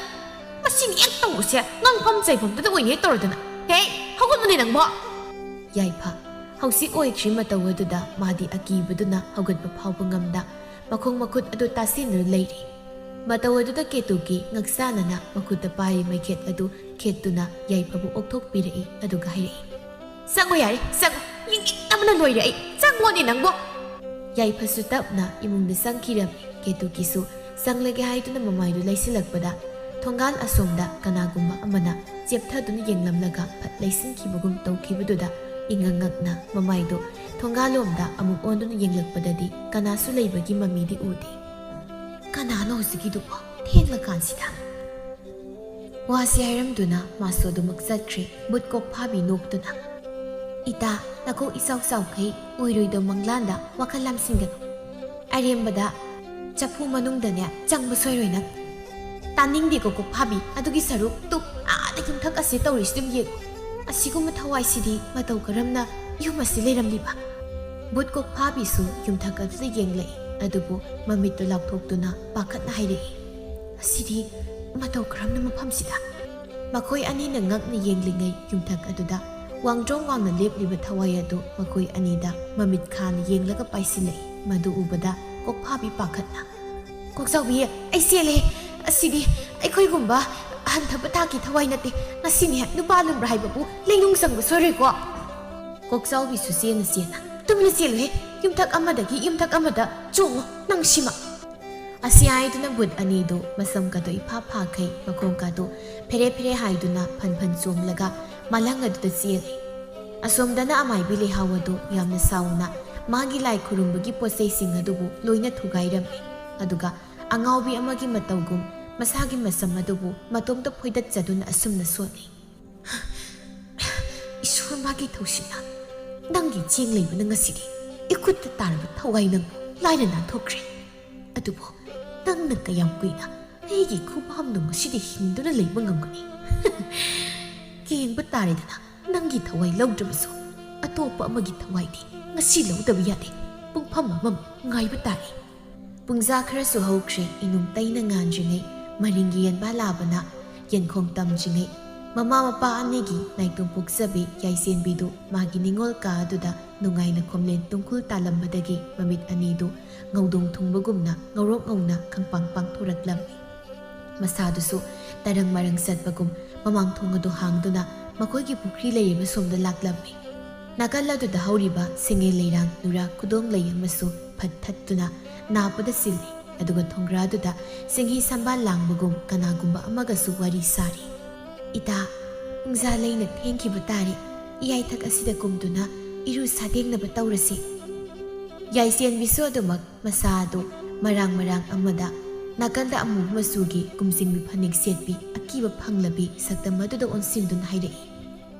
ꯃꯁꯤꯅ ꯍꯦꯛ ꯇꯧꯕꯁꯦ ꯉꯥꯡꯐꯝ ꯆꯩꯐꯝꯗꯨꯗ ꯑꯣꯏꯅ ꯍꯦꯛ ꯇꯧꯔꯗꯅ꯫ ꯍꯦ, ꯍꯧꯒꯠꯂꯨꯅꯦ ꯅꯪꯕꯣ!" ꯌꯥꯏꯐ ꯍꯧꯖꯤꯛ ꯑꯣꯏꯗ꯭ꯔꯤ ꯃꯇꯧ ꯑꯗꯨꯗ ꯃꯥꯗꯤ ꯑꯀꯤꯕꯗꯨꯅ ꯍꯧꯒꯠꯄ ꯐꯥꯎꯕ ꯉꯝꯗ ꯃꯈꯣꯡ ꯃꯈꯨꯠ ꯑꯗꯨ ꯇꯥꯁꯤꯟꯗꯨꯅ ꯂꯩꯔꯤ꯫ ꯃꯇꯧ ꯑꯗꯨꯗ ꯀꯦꯇꯨꯀꯤ ꯉꯛꯁꯥꯅꯅ ꯃꯈꯨꯠꯇ ꯄꯥꯏꯔꯤ ꯃꯩꯈꯦꯠ ꯑꯗꯨ ꯈꯦꯠꯇꯨꯅ ꯌꯥꯏꯐꯕꯨ ꯑꯣꯛꯊꯣꯛꯄꯤꯔꯛꯏ, ꯑꯗꯨꯒ ꯍꯥꯏꯔꯛꯏ, "ꯆꯪꯉꯣ ꯌꯥꯔꯦ, ꯆꯪꯉꯣ꯫ ꯌꯦꯡꯅꯤꯡꯗꯕꯅ ꯂꯣꯏꯔꯦ ꯑꯩ꯫ ꯆꯪꯉꯣꯅꯦ ꯅꯪꯕꯣ!" ꯌꯥꯏꯐꯁꯨ ꯇꯞꯅ ꯏꯃꯨꯡꯗ ꯆꯪꯈꯤꯔꯝꯃꯤ꯫ ꯀꯦꯇꯨꯀꯤꯁꯨ ꯆꯪꯂꯒꯦ ꯍꯥꯏꯗꯨꯅ ꯃꯃꯥꯏꯗꯨ ꯂꯩꯁꯤꯜꯂꯛꯄꯗ, ꯊꯣꯡꯒꯥꯜ ꯑꯁꯣꯝꯗ ꯀꯅꯥꯒꯨꯝꯕ ꯑꯃꯅ ꯆꯦꯞꯊꯗꯨꯅ ꯌꯦꯡꯂꯝꯂꯒ ꯐꯠ ꯂꯩꯁꯤꯟꯈꯤꯕꯒꯨꯝ ꯇꯧꯈꯤꯕꯗꯨꯗ, ꯏꯉꯛ ꯉꯛꯅ ꯃꯃꯥꯏꯗꯨ ꯊꯣꯡꯒꯥꯜꯂꯣꯝꯗ ꯑꯃꯨꯛ ꯑꯣꯟꯗꯨꯅ ꯌꯦꯡꯂꯛꯄꯗꯗꯤ, ꯀꯅꯥꯁꯨ ꯂꯩꯕꯒꯤ ꯃꯃꯤꯗꯤ ꯎꯗꯦ꯫ "ꯀꯅꯥꯅꯣ ꯍꯧꯖꯤꯛꯀꯤꯗꯨꯕꯣ, ꯊꯦꯡꯂꯀꯥꯟꯁꯤꯗ?" ꯋꯥꯁꯤ ꯍꯥꯏꯔꯝꯗꯨꯅ ꯃꯥꯁꯨ ꯑꯗꯨꯃꯛ ꯆꯠꯈ꯭ꯔꯦ, ꯕꯨꯠ ꯀꯣꯛ ꯐꯥꯕꯤ ꯅꯣꯛꯇꯨꯅ꯫ "ꯏꯇꯥ, ꯅꯀꯣꯛ ꯏꯆꯥꯎ ꯆꯥꯎꯈꯩ ꯑꯣꯏꯔꯣꯏꯗꯧ ꯃꯪꯂꯥꯟꯗ ꯋꯥꯈꯜ ꯂꯥꯝꯁꯤꯟꯒꯅꯨ꯫ ꯑꯔꯦꯝꯕꯗ ꯆꯐꯨ ꯃꯅꯨꯡꯗꯅꯦ ꯆꯪꯕ ꯁꯣꯏꯔꯣꯏ ꯅꯪ꯫ ꯇꯥꯅꯤꯡꯗꯦꯀꯣ ꯀꯣꯛꯐꯥꯕꯤ, ꯑꯗꯨꯒꯤ ꯁꯔꯨꯛꯇꯨ ꯑꯥꯗ ꯌꯨꯝꯊꯛ ꯑꯁꯤ ꯇꯧꯔꯤꯁꯤ ꯑꯗꯨꯝ ꯌꯦꯡꯉꯨ꯫ ꯑꯁꯤꯒꯨꯝꯕ ꯊꯋꯥꯏꯁꯤꯗꯤ ꯃꯇꯧ ꯀꯔꯝꯅ ꯌꯨꯝ ꯑꯁꯤ ꯂꯩꯔꯝꯂꯤꯕ?" ꯕꯨꯠ ꯀꯣꯛꯐꯥꯕꯤꯁꯨ ꯌꯨꯝꯊꯛ ꯑꯗꯨꯗ ꯌꯦꯡꯂꯛꯏ꯫ ꯑꯗꯨꯕꯨ ꯃꯃꯤꯠꯇꯨ ꯂꯥꯎꯊꯣꯛꯇꯨꯅ ꯄꯥꯈꯠꯅ ꯍꯥꯏꯔꯛꯏ, "ꯑꯁꯤꯗꯤ ꯃꯇꯧ ꯀꯔꯝꯅ ꯃꯐꯝꯁꯤꯗ?" ꯃꯈꯣꯏ ꯑꯅꯤꯅ ꯉꯛꯅ ꯌꯦꯡꯂꯤꯉꯩ ꯌꯨꯝꯊꯛ ꯑꯗꯨꯗ ꯋꯥꯡꯗ꯭ꯔꯣꯡ ꯋꯥꯡꯅ ꯂꯦꯞꯂꯤꯕ ꯊꯋꯥꯏ ꯑꯗꯨ ꯃꯈꯣꯏ ꯑꯅꯤꯗ ꯃꯃꯤꯠ ꯈꯥꯅ ꯌꯦꯡꯂꯒ ꯄꯥꯏꯁꯤꯜꯂꯛꯏ꯫ ꯃꯗꯨ ꯎꯕꯗ ꯀꯣꯛꯐꯥꯕꯤ ꯄꯥꯈꯠꯅ, "ꯀꯣꯛꯆꯥꯎꯕꯤ, ꯑꯩ ꯆꯦꯜꯂꯦ꯫ ꯑꯁꯤꯗꯤ ꯑꯩꯈꯣꯏꯒꯨꯝꯕ ꯍꯟꯊꯕ ꯊꯥꯛꯀꯤ ꯊꯋꯥꯏ ꯅꯠꯇꯦ꯫ ꯉꯁꯤꯅꯦ ꯅꯨꯄꯥ ꯂꯨꯝꯕ꯭ꯔꯥ ꯍꯥꯏꯕꯕꯨ ꯂꯩꯅꯨꯡ ꯆꯪꯕ ꯁꯣꯏꯔꯣꯏꯀꯣ꯫" ꯀꯣꯛꯆꯥꯎꯕꯤꯁꯨ ꯆꯦꯟꯅ ꯆꯦꯟꯅ, "ꯇꯨꯃꯤꯟꯅ ꯆꯦꯜꯂꯨꯍꯦ꯫ ꯌꯨꯝꯊꯛ ꯑꯃꯗꯒꯤ ꯌꯨꯝꯊꯛ ꯑꯃꯗ ꯆꯣꯡꯉꯨ ꯅꯪ ꯁꯤꯃ!" ꯑꯁꯤ ꯍꯥꯏꯗꯨꯅ ꯕꯨꯠ ꯑꯅꯤꯗꯨ ꯃꯁꯝꯒꯗꯨ ꯏꯐꯥ ꯐꯥꯈꯩ, ꯃꯈꯣꯡꯒꯗꯨ ꯐꯦꯔꯦ ꯐꯦꯔꯦ ꯍꯥꯏꯗꯨꯅ ꯐꯟ ꯐꯟ ꯆꯣꯡꯂꯒ ꯃꯂꯪ ꯑꯗꯨꯗ ꯆꯦꯜꯂꯤ꯫ ꯑꯁꯣꯝꯗꯅ ꯑꯃꯥꯏꯕꯤ ꯂꯩꯍꯥꯎ ꯑꯗꯨ ꯌꯥꯝꯅ ꯁꯥꯎꯅ ꯃꯥꯒꯤ ꯂꯥꯏ ꯈꯨꯔꯨꯝꯕꯒꯤ ꯄꯣꯠꯆꯩꯁꯤꯡ ꯑꯗꯨꯕꯨ ꯂꯣꯏꯅ ꯊꯨꯒꯥꯏꯔꯝꯃꯤ꯫ ꯑꯗꯨꯒ ꯑꯉꯥꯎꯕꯤ ꯑꯃꯒꯤ ꯃꯇꯧꯒꯨꯝ ꯃꯁꯥꯒꯤ ꯃꯁꯝ ꯑꯗꯨꯕꯨ ꯃꯇꯣꯝꯇ ꯐꯣꯏꯗꯠꯆꯗꯨꯅ ꯑꯁꯨꯝꯅ ꯁꯣꯜꯂꯤ, "ꯏꯁꯣꯔ ꯃꯥꯒꯤ ꯊꯧꯁꯤꯅ, ꯅꯪꯒꯤ ꯆꯦꯡ ꯂꯩꯕꯅ ꯉꯁꯤꯗꯤ ꯏꯈꯨꯠꯇ ꯇꯥꯔꯕ ꯊꯋꯥꯏ ꯅꯪꯕꯨ ꯂꯥꯏꯅ ꯅꯥꯟꯊꯣꯛꯈ꯭ꯔꯦ꯫ ꯑꯗꯨꯕꯨ ꯅꯪꯅ ꯀꯌꯥꯝ ꯀꯨꯏꯅ ꯑꯩꯒꯤ ꯈꯨꯕꯥꯝꯅꯨꯡ ꯑꯁꯤꯗ ꯍꯤꯡꯗꯨꯅ ꯂꯩꯕ ꯉꯝꯒꯅꯤ? ꯌꯦꯡꯕ ꯇꯥꯔꯦꯗꯅ, ꯅꯪꯒꯤ ꯊꯋꯥꯏ ꯂꯧꯗ꯭ꯔꯕꯁꯨ ꯑꯇꯣꯞꯄ ꯑꯃꯒꯤ ꯊꯋꯥꯏꯗꯤ ꯉꯁꯤ ꯂꯧꯗꯕ ꯌꯥꯗꯦ꯫ ꯄꯨꯡꯐꯝ ꯑꯃꯃꯨꯛ ꯉꯥꯏꯕ ꯇꯥꯔꯦ꯫" ꯄꯨꯡꯖꯥ ꯈꯔꯁꯨ ꯍꯧꯈ꯭ꯔꯦ꯫ ꯏꯅꯨꯡ ꯇꯩꯅ ꯉꯥꯟꯗ꯭ꯔꯤꯉꯩ ꯃꯔꯤꯡꯒꯤ ꯌꯦꯟꯕꯥ ꯂꯥꯕꯅ ꯌꯦꯟꯈꯣꯡ ꯇꯝꯗ꯭ꯔꯤꯉꯩ ꯃꯃꯥ ꯃꯄꯥ ꯑꯅꯤꯒꯤ ꯅꯥꯏꯇꯣꯝ ꯄꯣꯛꯆꯕꯤ ꯌꯥꯏꯁꯦꯟꯕꯤꯗꯨ ꯃꯥꯒꯤ ꯅꯤꯡꯉꯣꯜ ꯀꯥ ꯑꯗꯨꯗ ꯅꯨꯡꯉꯥꯏꯅ ꯈꯣꯝꯂꯦꯟ ꯇꯨꯡꯈꯨꯜ ꯇꯥꯂꯝꯕꯗꯒꯤ ꯃꯃꯤꯠ ꯑꯅꯤꯗꯨ ꯉꯧꯗꯣꯡ ꯊꯨꯡꯕꯒꯨꯝꯅ ꯉꯧꯔꯣꯛ ꯉꯧꯅ ꯈꯪꯄꯥꯡ ꯄꯥꯡꯊꯣꯔꯛꯂꯝꯃꯤ꯫ ꯃꯁꯥꯗꯨꯁꯨ ꯇꯔꯪ ꯃꯔꯪ ꯆꯠꯄꯒꯨꯝ ꯃꯃꯥꯡ ꯊꯣꯡ ꯑꯗꯨ ꯍꯥꯡꯗꯨꯅ ꯃꯈꯣꯏꯒꯤ ꯄꯨꯈ꯭ꯔꯤ ꯂꯩꯔꯤꯕ ꯁꯣꯝꯗ ꯂꯥꯛꯂꯝꯃꯤ꯫ ꯅꯥꯀꯜ ꯑꯗꯨꯗ ꯍꯧꯔꯤꯕ ꯁꯤꯡꯉꯦ ꯂꯩꯔꯥꯡ ꯅꯨꯔꯥ ꯈꯨꯗꯣꯡ ꯂꯩ ꯑꯃꯁꯨ ꯐꯠ ꯊꯠꯇꯨꯅ ꯅꯥꯞꯄꯗ ꯁꯤꯜꯂꯤ꯫ ꯑꯗꯨꯒ ꯊꯣꯡꯒ꯭ꯔꯥꯗꯨꯗ ꯁꯤꯡꯍꯤ ꯁꯝꯕꯥꯜ ꯂꯥꯡꯕꯒꯨꯝ ꯀꯅꯥꯒꯨꯝꯕ ꯑꯃꯒꯁꯨ ꯋꯥꯔꯤ ꯁꯥꯔꯤ꯫ "ꯏꯇꯥ, ꯄꯨꯡꯖꯥ ꯂꯩꯅ ꯊꯦꯡꯈꯤꯕ ꯇꯥꯔꯦ꯫ ꯏꯌꯥꯏꯊꯛ ꯑꯁꯤꯗ ꯀꯨꯝꯗꯨꯅ ꯏꯔꯨ ꯁꯥꯗꯦꯡꯅꯕ ꯇꯧꯔꯁꯤ꯫" ꯌꯥꯏꯁꯦꯟꯕꯤꯁꯨ ꯑꯗꯨꯃꯛ ꯃꯁꯥ ꯑꯗꯨ ꯃꯔꯥꯡ ꯃꯔꯥꯡ ꯑꯃꯗ ꯅꯥꯀꯟꯗ ꯑꯃꯨꯕ ꯃꯆꯨꯒꯤ ꯀꯨꯝꯖꯤꯡꯕꯤ ꯐꯅꯦꯛ ꯁꯦꯠꯄꯤ ꯑꯀꯤꯕ ꯐꯪꯂꯕꯤ ꯁꯛꯇꯝ ꯑꯗꯨꯗ ꯑꯣꯟꯁꯤꯟꯗꯨꯅ ꯍꯥꯏꯔꯛꯏ,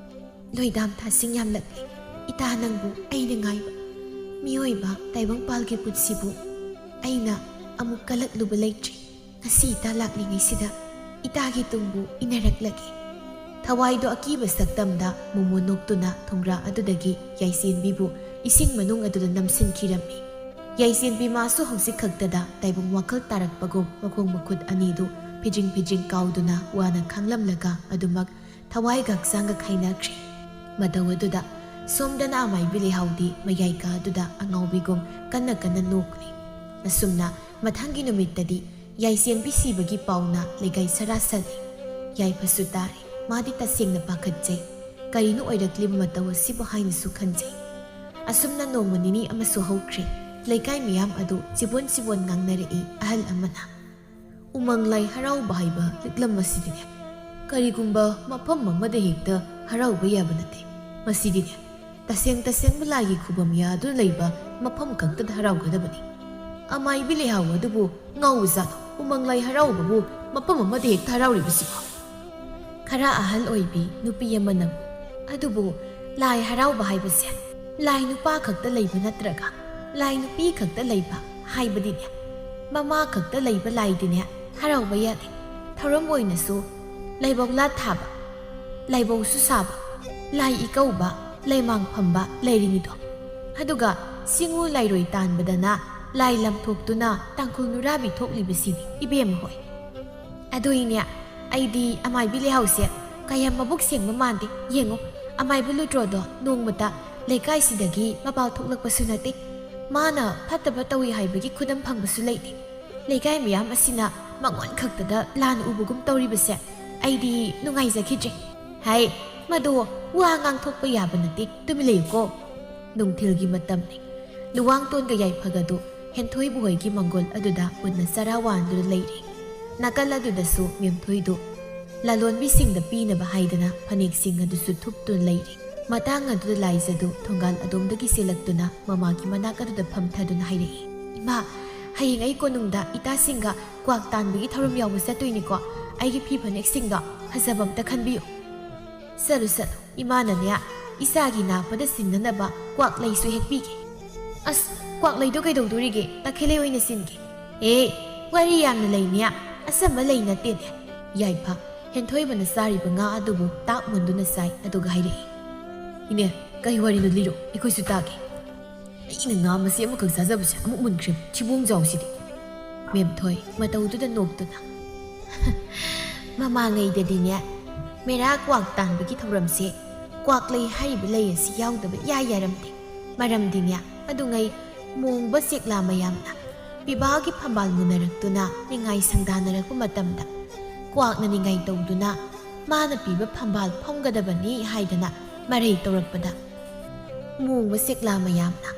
"ꯂꯣꯏꯗꯥꯝ ꯊꯥꯁꯤꯡ ꯌꯥꯝꯂꯛꯂꯦ꯫ ꯏꯇꯥ ꯅꯪꯕꯨ ꯑꯩꯅ ꯉꯥꯏꯕ ꯃꯤꯑꯣꯏꯕ ꯇꯥꯏꯕꯪꯄꯥꯜꯒꯤ ꯄꯨꯟꯁꯤꯕꯨ ꯑꯩꯅ ꯑꯃꯨꯛ ꯀꯜꯂꯛꯂꯨꯕ ꯂꯩꯇ꯭ꯔꯤ꯫ ꯉꯁꯤ ꯏꯇꯥ ꯂꯥꯛꯂꯤꯉꯩꯁꯤꯗ ꯏꯇꯥꯒꯤ ꯇꯨꯡꯕꯨ ꯏꯟꯅꯔꯛꯂꯒꯦ꯫" ꯊꯋꯥꯏꯗꯣ ꯑꯀꯤꯕ ꯁꯛꯇꯝꯗ ꯃꯣꯃꯣ ꯅꯣꯛꯇꯨꯅ ꯊꯣꯡꯒ꯭ꯔꯥ ꯑꯗꯨꯗꯒꯤ ꯌꯥꯏꯁꯦꯟꯕꯤꯕꯨ ꯏꯁꯤꯡ ꯃꯅꯨꯡ ꯑꯗꯨꯗ ꯅꯝꯁꯤꯟꯈꯤꯔꯝꯃꯤ꯫ ꯌꯥꯏꯁꯦꯟꯕꯤ ꯃꯥꯁꯨ ꯍꯧꯖꯤꯛ ꯈꯛꯇꯗ ꯇꯥꯏꯕꯪ ꯋꯥꯈꯜ ꯇꯥꯔꯛꯄꯒꯨꯝ ꯃꯈꯣꯡ ꯃꯈꯨꯠ ꯑꯅꯤꯗꯨ ꯐꯤꯖꯤꯡ ꯐꯤꯖꯤꯡ ꯀꯥꯎꯗꯨꯅ ꯋꯥꯅ ꯈꯥꯡꯂꯝꯂꯒ ꯑꯗꯨꯃꯛ ꯊꯋꯥꯏꯒ ꯍꯛꯆꯥꯡꯒ ꯈꯥꯏꯅꯈ꯭ꯔꯦ꯫ ꯃꯇꯧ ꯑꯗꯨꯗ ꯁꯣꯝꯗꯅ ꯑꯃꯥꯏꯕꯤ ꯂꯩꯍꯥꯎꯗꯤ ꯃꯌꯥꯏ ꯀꯥꯗꯨꯗ ꯑꯉꯥꯎꯕꯤꯒꯨꯝ ꯀꯟꯅ ꯀꯟꯅ ꯅꯣꯛꯂꯤ꯫ ꯑꯁꯨꯝꯅ ꯃꯊꯪꯒꯤ ꯅꯨꯃꯤꯠꯇꯗꯤ ꯌꯥꯏꯁꯦꯟꯕꯤ ꯁꯤꯕꯒꯤ ꯄꯥꯎꯅ ꯂꯩꯀꯥꯏ ꯁꯔꯥ ꯁꯜꯂꯤ꯫ ꯌꯥꯏꯐꯁꯨ ꯇꯥꯔꯦ꯫ ꯃꯥꯗꯤ ꯇꯁꯦꯡꯅ ꯄꯥꯈꯠꯆꯩ꯫ ꯀꯔꯤꯅꯣ ꯑꯣꯏꯔꯛꯂꯤꯕ ꯃꯇꯧ ꯑꯁꯤꯕꯨ ꯍꯥꯏꯅꯁꯨ ꯈꯟꯖꯩ꯫ ꯑꯁꯨꯝꯅ ꯅꯣꯡꯃ ꯅꯤꯅꯤ ꯑꯃꯁꯨ ꯍꯧꯈ꯭ꯔꯦ꯫ ꯂꯩꯀꯥꯏ ꯃꯤꯌꯥꯝ ꯑꯗꯨ ꯆꯤꯕꯣꯟ ꯆꯤꯕꯣꯟ ꯉꯥꯡꯅꯔꯛꯏ꯫ ꯑꯍꯜ ꯑꯃꯅ, "ꯎꯃꯪ ꯂꯥꯏ ꯍꯔꯥꯎꯕ ꯍꯥꯏꯕ ꯂꯤꯛꯂꯝ ꯑꯁꯤꯗꯤꯅꯦ, ꯀꯔꯤꯒꯨꯝꯕ ꯃꯐꯝ ꯑꯃꯗ ꯍꯦꯛꯇ ꯍꯔꯥꯎꯕ ꯌꯥꯕ ꯅꯠꯇꯦ꯫ ꯃꯁꯤꯗꯤꯅꯦ, ꯇꯁꯦꯡ ꯇꯁꯦꯡꯕ ꯂꯥꯏꯒꯤ ꯈꯨꯕꯝ ꯌꯥꯗꯨꯅ ꯂꯩꯕ ꯃꯐꯝ ꯈꯛꯇꯗ ꯍꯔꯥꯎꯒꯗꯕꯅꯤ꯫ ꯑꯃꯥꯏꯕꯤ ꯂꯩꯍꯥꯎ ꯑꯗꯨꯕꯨ ꯉꯥꯎꯕ ꯖꯥꯠꯂꯣ? ꯎꯃꯪ ꯂꯥꯏ ꯍꯔꯥꯎꯕꯕꯨ ꯃꯐꯝ ꯑꯃꯗ ꯍꯦꯛꯇ ꯍꯔꯥꯎꯔꯤꯕꯁꯤꯕꯣ?" ꯈꯔ ꯑꯍꯜ ꯑꯣꯏꯕꯤ ꯅꯨꯄꯤ ꯑꯃꯅ, "ꯑꯗꯨꯕꯨ ꯂꯥꯏ ꯍꯔꯥꯎꯕ ꯍꯥꯏꯕꯁꯦ ꯂꯥꯏ ꯅꯨꯄꯥ ꯈꯛꯇ ꯂꯩꯕ ꯅꯠꯇ꯭ꯔꯒ ꯂꯥꯏ ꯅꯨꯄꯤ ꯈꯛꯇ ꯂꯩꯕ ꯍꯥꯏꯕꯗꯤꯅꯦ, ꯃꯃꯥ ꯈꯛꯇ ꯂꯩꯕ ꯂꯥꯏꯗꯤꯅꯦ ꯍꯔꯥꯎꯕ ꯌꯥꯗꯦ꯫ ꯊꯧꯔꯝ ꯑꯣꯏꯅꯁꯨ ꯂꯥꯏꯕꯧꯂꯥ ꯊꯥꯕ, ꯂꯥꯏꯕꯧꯁꯨ ꯁꯥꯕ, ꯂꯥꯏ ꯏꯀꯧꯕ, ꯂꯩꯃꯥꯡ ꯐꯝꯕ ꯂꯩꯔꯤꯅꯤꯗꯣ꯫ ꯑꯗꯨꯒ ꯆꯤꯡꯉꯨ ꯂꯥꯏꯔꯣꯏ ꯇꯥꯟꯕꯗꯅ ꯂꯥꯏ ꯂꯝꯊꯣꯛꯇꯨꯅ ꯇꯥꯡꯈꯨꯜ ꯅꯨꯔꯥꯕꯤ ꯊꯣꯛꯂꯤꯕꯁꯤꯅꯤ ꯏꯕꯦꯝꯃ ꯍꯣꯏ꯫ ꯑꯗꯨꯏꯅꯦ, ꯑꯩꯗꯤ ꯑꯃꯥꯏꯕꯤ ꯂꯩꯍꯥꯎꯁꯦ ꯀꯌꯥ ꯃꯕꯨꯛ ꯁꯦꯡꯕ ꯃꯥꯟꯗꯦ꯫ ꯌꯦꯡꯉꯨ, ꯑꯃꯥꯏꯕ ꯂꯨꯗ꯭ꯔꯣꯗꯣ ꯅꯣꯡꯃꯇ ꯂꯩꯀꯥꯏꯁꯤꯗꯒꯤ ꯃꯄꯥꯜ ꯊꯣꯛꯂꯛꯄꯁꯨ ꯅꯠꯇꯦ꯫ ꯃꯥꯅ ꯐꯠꯇꯕ ꯇꯧꯏ ꯍꯥꯏꯕꯒꯤ ꯈꯨꯗꯝ ꯐꯪꯕꯁꯨ ꯂꯩꯇꯦ꯫ ꯂꯩꯀꯥꯏ ꯃꯌꯥꯝ ꯑꯁꯤꯅ ꯃꯉꯣꯟ ꯈꯛꯇꯗ ꯂꯥꯟꯅ ꯎꯕꯒꯨꯝ ꯇꯧꯔꯤꯕꯁꯦ ꯑꯩꯗꯤ ꯅꯨꯡꯉꯥꯏꯖꯈꯤꯗ꯭ꯔꯦ꯫ ꯍꯥꯏ, ꯃꯗꯨ ꯋꯥ ꯉꯥꯡꯊꯣꯛꯄ ꯌꯥꯕ ꯅꯠꯇꯦ, ꯇꯨꯃꯤꯟ ꯂꯩꯌꯨꯀꯣ꯫ ꯅꯨꯡꯊꯤꯜꯒꯤ ꯃꯇꯝꯅꯤ꯫ ꯂꯨꯋꯥꯡꯇꯣꯟꯒ ꯌꯥꯏꯐꯒꯗꯨ ꯍꯦꯟꯊꯣꯏꯕ ꯍꯣꯏꯒꯤ ꯃꯪꯒꯣꯜ ꯑꯗꯨꯗ ꯃꯨꯟꯅ ꯆꯔꯥ ꯋꯥꯟꯗꯨꯅ ꯂꯩꯔꯤ꯫ ꯅꯥꯀꯜ ꯑꯗꯨꯗꯁꯨ ꯃꯦꯝꯊꯣꯏꯗꯨ ꯂꯂꯣꯟꯕꯤꯁꯤꯡꯗ ꯄꯤꯅꯕ ꯍꯥꯏꯗꯅ ꯐꯅꯦꯛꯁꯤꯡ ꯑꯗꯨꯁꯨ ꯊꯨꯞꯇꯨꯅ ꯂꯩꯔꯤ꯫ ꯃꯇꯥꯡ ꯑꯗꯨꯗ ꯂꯥꯏꯖꯗꯨ ꯊꯣꯡꯒꯥꯜ ꯑꯗꯣꯝꯗꯒꯤ ꯆꯦꯜꯂꯛꯇꯨꯅ ꯃꯃꯥꯒꯤ ꯃꯅꯥꯛ ꯑꯗꯨꯗ ꯐꯝꯊꯗꯨꯅ ꯍꯥꯏꯔꯛꯏ, "ꯏꯃꯥ, ꯍꯌꯦꯡ ꯑꯩ ꯀꯣꯅꯨꯡꯗ ꯏꯇꯥꯁꯤꯡꯒ ꯀ꯭ꯋꯥꯛ ꯇꯥꯟꯕꯒꯤ ꯊꯧꯔꯝ ꯌꯥꯎꯕ ꯆꯠꯇꯣꯏꯅꯤꯀꯣ꯫ ꯑꯩꯒꯤ ꯐꯤ ꯐꯅꯦꯛꯁꯤꯡꯗꯣ ꯐꯖꯕ ꯑꯝꯇ ꯈꯟꯕꯤꯌꯨ꯫" "ꯆꯠꯂꯨ, ꯆꯠꯂꯨ꯫ ꯏꯃꯥꯅꯅꯦ, ꯏꯆꯥꯒꯤ ꯅꯥꯞꯄꯗ ꯁꯤꯟꯅꯅꯕ ꯀ꯭ꯋꯥꯛ ꯂꯩꯁꯨ ꯍꯦꯛꯄꯤꯒꯦ꯫" "ꯑꯁ, ꯀ꯭ꯋꯥꯛ ꯂꯩꯗꯣ ꯀꯩꯗꯧꯗꯣꯔꯤꯒꯦ? ꯇꯈꯦꯜꯂꯩ ꯑꯣꯏꯅ ꯁꯤꯟꯒꯦ꯫" "ꯑꯦ, ꯋꯥꯔꯤ ꯌꯥꯝꯅ ꯂꯩꯅꯦ꯫ ꯑꯆꯝꯕ ꯂꯩ ꯅꯠꯇꯦꯅꯦ꯫" ꯌꯥꯏꯐ ꯍꯦꯟꯊꯣꯏꯕꯅ ꯆꯥꯔꯤꯕ ꯉꯥ ꯑꯗꯨꯕꯨ ꯇꯥꯛ ꯃꯨꯟꯗꯨꯅ ꯆꯥꯏ, ꯑꯗꯨꯒ ꯍꯥꯏꯔꯛꯏ, "ꯏꯅꯦ, ꯀꯩ ꯋꯥꯔꯤꯅꯣ ꯂꯤꯔꯣ, ꯑꯩꯈꯣꯏꯁꯨ ꯇꯥꯒꯦ꯫" ꯑꯩꯅ ꯉꯥ ꯃꯆꯦ ꯑꯃꯈꯛ ꯆꯥꯖꯕꯁꯦ ꯑꯃꯨꯛ ꯃꯨꯟꯈ꯭ꯔꯦ, ꯊꯤꯕꯣꯡꯖꯥꯎꯁꯤꯗꯤ꯫ ꯃꯦꯝꯊꯣꯏ ꯃꯇꯧꯗꯨꯗ ꯅꯣꯛꯇꯨꯅ, "ꯃꯃꯥꯡꯉꯩꯗꯗꯤꯅꯦ, ꯃꯦꯔꯥ ꯀ꯭ꯋꯥꯛ ꯇꯥꯟꯕꯒꯤ ꯊꯧꯔꯝꯁꯦ ꯀ꯭ꯋꯥꯛꯂꯩ ꯍꯥꯏꯔꯤꯕ ꯂꯩ ꯑꯁꯤ ꯌꯥꯎꯗꯕ ꯏꯌꯥ ꯌꯥꯔꯝꯗꯦ꯫ ꯃꯔꯝꯗꯤꯅꯦ, ꯑꯗꯨꯉꯩ ꯃꯣꯡꯕ ꯆꯦꯛꯂꯥ ꯃꯌꯥꯝꯅ ꯄꯤꯕꯥꯒꯤ ꯐꯝꯕꯥꯜ ꯃꯨꯟꯅꯔꯛꯇꯨꯅ ꯅꯤꯡꯉꯥꯏ ꯁꯪꯗꯥꯅꯔꯛꯄ ꯃꯇꯝꯗ ꯀ꯭ꯋꯥꯛꯅ ꯅꯤꯡꯉꯥꯏ ꯇꯧꯗꯨꯅ ꯃꯥꯅ ꯄꯤꯕ ꯐꯝꯕꯥꯜ ꯐꯝꯒꯗꯕꯅꯤ ꯍꯥꯏꯗꯅ ꯃꯔꯩ ꯇꯧꯔꯛꯄꯗ, ꯃꯣꯡꯕ ꯆꯦꯛꯂꯥ ꯃꯌꯥꯝꯅ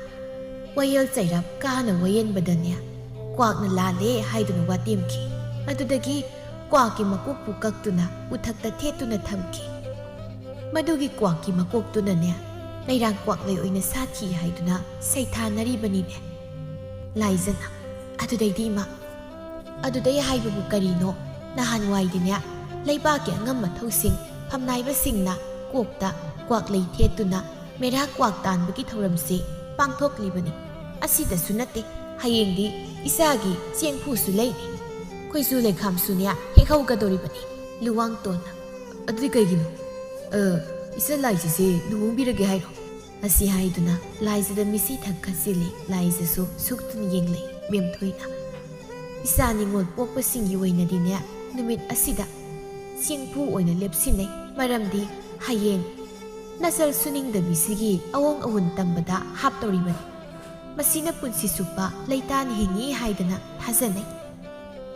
ꯋꯥꯌꯦꯜ ꯆꯩꯔꯞ ꯀꯥꯅ ꯋꯥꯌꯦꯟꯕꯗꯅꯦ, ꯀ꯭ꯋꯥꯛꯅ ꯂꯥꯜꯂꯦ ꯍꯥꯏꯗꯨꯅ ꯋꯥꯇꯦꯝꯈꯤ꯫ ꯑꯗꯨꯗꯒꯤ ꯀ꯭ꯋꯥꯛꯀꯤ ꯃꯀꯣꯛꯄꯨ ꯀꯛꯇꯨꯅ ꯎꯊꯛꯇ ꯊꯦꯠꯇꯨꯅ ꯊꯝꯈꯤ꯫ ꯃꯗꯨꯒꯤ ꯀ꯭ꯋꯥꯛꯀꯤ ꯃꯀꯣꯛꯇꯨꯅꯅꯦ, ꯂꯩꯔꯥꯡ ꯀ꯭ꯋꯥꯛꯂꯩ ꯑꯣꯏꯅ ꯁꯥꯠꯈꯤ ꯍꯥꯏꯗꯨꯅ ꯁꯩꯊꯥꯅꯔꯤꯕꯅꯤꯅꯦ꯫ ꯂꯥꯏꯖꯅ, "ꯑꯗꯨꯗꯩꯗꯤ ꯏꯃꯥ, ꯑꯗꯨꯗꯩ ꯍꯥꯏꯕꯕꯨ ꯀꯔꯤꯅꯣ? ꯅꯍꯥꯟꯋꯥꯏꯗꯤꯅꯦ, ꯂꯩꯕꯥꯛꯀꯤ ꯑꯉꯝ ꯑꯊꯧꯁꯤꯡ, ꯐꯝꯅꯥꯏꯕꯁꯤꯡꯅ ꯀꯣꯛꯇ ꯀ꯭ꯋꯥꯛꯂꯩ ꯊꯦꯠꯇꯨꯅ ꯃꯦꯔꯥ ꯀ꯭ꯋꯥꯛ ꯇꯥꯟꯕꯒꯤ ꯊꯧꯔꯝꯁꯤ ꯄꯥꯡꯊꯣꯛꯂꯤꯕꯅꯤ꯫ ꯑꯁꯤꯗꯁꯨ ꯅꯠꯇꯦ, ꯍꯌꯦꯡꯗꯤ ꯏꯆꯥꯒꯤ ꯆꯦꯡꯐꯨꯁꯨ ꯂꯩꯅꯤ꯫ ꯈꯣꯏꯖꯨ ꯂꯩꯈꯥꯝꯁꯨꯅꯦ ꯍꯦꯛꯍꯧꯒꯗꯧꯔꯤꯕꯅꯤ꯫" ꯂꯨꯋꯥꯡꯇꯣꯟꯅ, "ꯑꯗꯨꯗꯤ ꯀꯩꯒꯤꯅꯣ? ꯑ, ꯏꯆꯟ ꯂꯥꯏꯖꯁꯦ ꯂꯨꯍꯣꯡꯕꯤꯔꯒꯦ ꯍꯥꯏꯔꯣ?" ꯑꯁꯤ ꯍꯥꯏꯗꯨꯅ ꯂꯥꯏꯖꯗ ꯃꯤꯠꯁꯤ ꯊꯛ ꯈꯠꯆꯤꯜꯂꯤ꯫ ꯂꯥꯏꯖꯁꯨ ꯁꯨꯛꯇꯨꯅ ꯌꯦꯡꯂꯛꯏ꯫ ꯃꯦꯝꯊꯣꯏꯅ, "ꯏꯆꯥ ꯅꯤꯉꯣꯜ ꯄꯣꯛꯄꯁꯤꯡꯒꯤ ꯑꯣꯏꯅꯗꯤꯅꯦ, ꯅꯨꯃꯤꯠ ꯑꯁꯤꯗ ꯆꯦꯡꯐꯨ ꯑꯣꯏꯅ ꯂꯦꯞꯁꯤꯟꯅꯩ꯫ ꯃꯔꯝꯗꯤ ꯍꯌꯦꯡ ꯅꯆꯜ ꯁꯨꯅꯤꯡꯗꯕꯤꯁꯤꯒꯤ ꯑꯑꯣꯡ ꯑꯑꯣꯟ ꯇꯝꯕꯗ ꯍꯥꯞꯇꯧꯔꯤꯕꯅꯤ꯫ ꯃꯁꯤꯅ ꯄꯨꯟꯁꯤ ꯆꯨꯞꯄ ꯂꯩꯇꯥꯅ ꯍꯤꯡꯉꯤ ꯍꯥꯏꯗꯅ ꯊꯥꯖꯅꯩ꯫"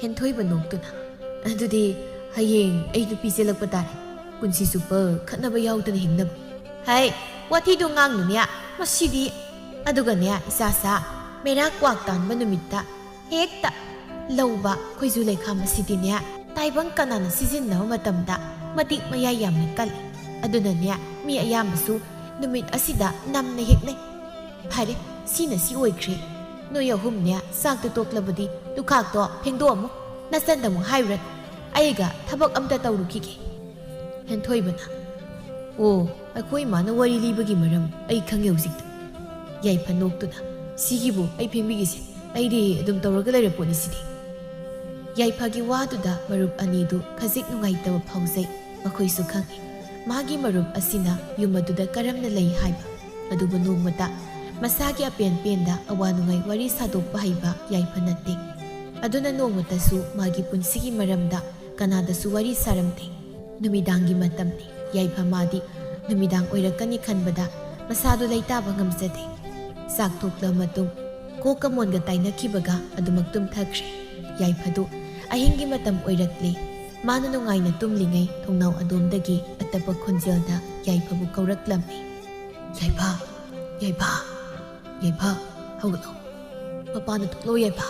ꯍꯦꯟꯊꯣꯏꯕ ꯅꯣꯛꯇꯨꯅ, "ꯑꯗꯨꯗꯤ ꯍꯌꯦꯡ ꯑꯩ ꯅꯨꯄꯤ ꯆꯦꯜꯂꯛꯄ ꯇꯥꯔꯦ꯫ ꯄꯨꯟꯁꯤ ꯆꯨꯞꯄ ꯈꯠꯅꯕ ꯌꯥꯎꯗꯅ ꯍꯤꯡꯅꯕ꯫" "ꯍꯩ, ꯋꯥꯊꯤꯗꯣ ꯉꯥꯡꯅꯨꯅꯦ꯫ ꯃꯁꯤꯗꯤ꯫ ꯑꯗꯨꯒꯅꯦ, ꯏꯆꯥꯁꯥ, ꯃꯦꯔꯥ ꯀ꯭ꯋꯥꯛ ꯇꯥꯟꯕ ꯅꯨꯃꯤꯠꯇ ꯍꯦꯛꯇ ꯂꯧꯕ ꯈꯣꯏꯖꯨ ꯂꯩꯈꯥꯝ ꯑꯁꯤꯗꯤꯅꯦ, ꯇꯥꯏꯕꯪ ꯀꯅꯥꯅ ꯁꯤꯖꯤꯟꯅꯕ ꯃꯇꯝꯗ ꯃꯇꯤꯛ ꯃꯌꯥꯏ ꯌꯥꯝꯅ ꯀꯜꯂꯤ꯫ ꯑꯗꯨꯅꯅꯦ, ꯃꯤ ꯑꯌꯥꯝꯕꯁꯨ ꯅꯨꯃꯤꯠ ꯑꯁꯤꯗ ꯅꯝꯅ ꯍꯦꯛꯅꯩ꯫ ꯐꯔꯦ, ꯁꯤꯅ ꯁꯤ ꯑꯣꯏꯈ꯭ꯔꯦ꯫ ꯅꯣꯏ ꯑꯍꯨꯝꯅꯦ ꯆꯥꯛꯇꯣ ꯇꯣꯛꯂꯕꯗꯤ ꯂꯨꯈꯥꯛꯇꯣ ꯐꯦꯡꯗꯣꯛꯑꯝꯃꯨ꯫ ꯅꯆꯟꯗ ꯑꯃꯨꯛ ꯍꯥꯏꯔꯨꯔꯅꯨ꯫ ꯑꯩꯒ ꯊꯕꯛ ꯑꯝꯇ ꯇꯧꯔꯨꯈꯤꯒꯦ꯫" ꯍꯦꯟꯊꯣꯏꯕꯅ, "ꯑꯣ, ꯑꯩꯈꯣꯏ ꯏꯃꯥꯅ ꯋꯥꯔꯤ ꯂꯤꯕꯒꯤ ꯃꯔꯝ ꯑꯩ ꯈꯪꯉꯦ ꯍꯧꯖꯤꯛꯇ꯫" ꯌꯥꯏꯐ ꯅꯣꯛꯇꯨꯅ, "ꯁꯤꯒꯤꯕꯨ ꯑꯩ ꯐꯦꯡꯕꯤꯒꯦꯁꯦ꯫ ꯑꯩꯗꯤ ꯑꯗꯨꯝ ꯇꯧꯔꯒ ꯂꯩꯔ ꯄꯣꯠꯅꯤ ꯁꯤꯗꯤ꯫" ꯌꯥꯏꯐꯒꯤ ꯋꯥꯗꯨꯗ ꯃꯔꯨꯞ ꯑꯅꯤꯗꯨ ꯈꯖꯤꯛ ꯅꯨꯡꯉꯥꯏꯇꯕ ꯐꯥꯎꯖꯩ꯫ ꯃꯈꯣꯏꯁꯨ ꯈꯪꯏ, ꯃꯥꯒꯤ ꯃꯔꯨꯞ ꯑꯁꯤꯅ ꯌꯨꯝ ꯑꯗꯨꯗ ꯀꯔꯝꯅ ꯂꯩ ꯍꯥꯏꯕ꯫ ꯑꯗꯨꯕꯨ ꯅꯣꯡꯃꯇ ꯃꯁꯥꯒꯤ ꯑꯄꯦꯟ ꯄꯦꯟꯗ ꯑꯋꯥ ꯅꯨꯡꯉꯥꯏ ꯋꯥꯔꯤ ꯁꯥꯗꯣꯛꯄ ꯍꯩꯕ ꯌꯥꯏꯐ ꯅꯠꯇꯦ꯫ ꯑꯗꯨꯅ ꯅꯣꯡꯃꯇꯁꯨ ꯃꯥꯒꯤ ꯄꯨꯟꯁꯤꯒꯤ ꯃꯔꯝꯗ ꯀꯅꯥꯗꯁꯨ ꯋꯥꯔꯤ ꯁꯥꯔꯝꯗꯦ꯫ ꯅꯨꯃꯤꯗꯥꯡꯒꯤ ꯃꯇꯝꯅꯤ꯫ ꯌꯥꯏꯐ ꯃꯥꯗꯤ ꯅꯨꯃꯤꯗꯥꯡ ꯑꯣꯏꯔꯛꯀꯅꯤ ꯈꯟꯕꯗ ꯃꯁꯥꯗꯨ ꯂꯩꯇꯥꯕ ꯉꯝꯖꯗꯦ꯫ ꯆꯥꯛ ꯇꯣꯛꯂ ꯃꯇꯨꯡ ꯀꯣꯛꯀ ꯃꯣꯟꯒ ꯇꯥꯏꯅꯈꯤꯕꯒ ꯑꯗꯨꯃꯛ ꯇꯨꯝꯊꯈ꯭ꯔꯦ꯫ ꯌꯥꯏꯐꯗꯨ ꯑꯍꯤꯡꯒꯤ ꯃꯇꯝ ꯑꯣꯏꯔꯛꯂꯦ꯫ ꯃꯥꯅ ꯅꯨꯡꯉꯥꯏꯅ ꯇꯨꯝꯂꯤꯉꯩ ꯊꯣꯡꯅꯥꯎ ꯑꯗꯣꯝꯗꯒꯤ ꯑꯇꯞꯄ ꯈꯣꯟꯖꯦꯜꯗ ꯌꯥꯏꯐꯕꯨ ꯀꯧꯔꯛꯂꯝꯃꯤ꯫ "ꯌꯥꯏꯐ! ꯌꯥꯏꯐ! ꯌꯥꯏꯐ! ꯍꯧꯒꯠꯂꯣ! ꯃꯄꯥꯟꯗ ꯊꯣꯛꯂꯣ ꯌꯥꯏꯐ!"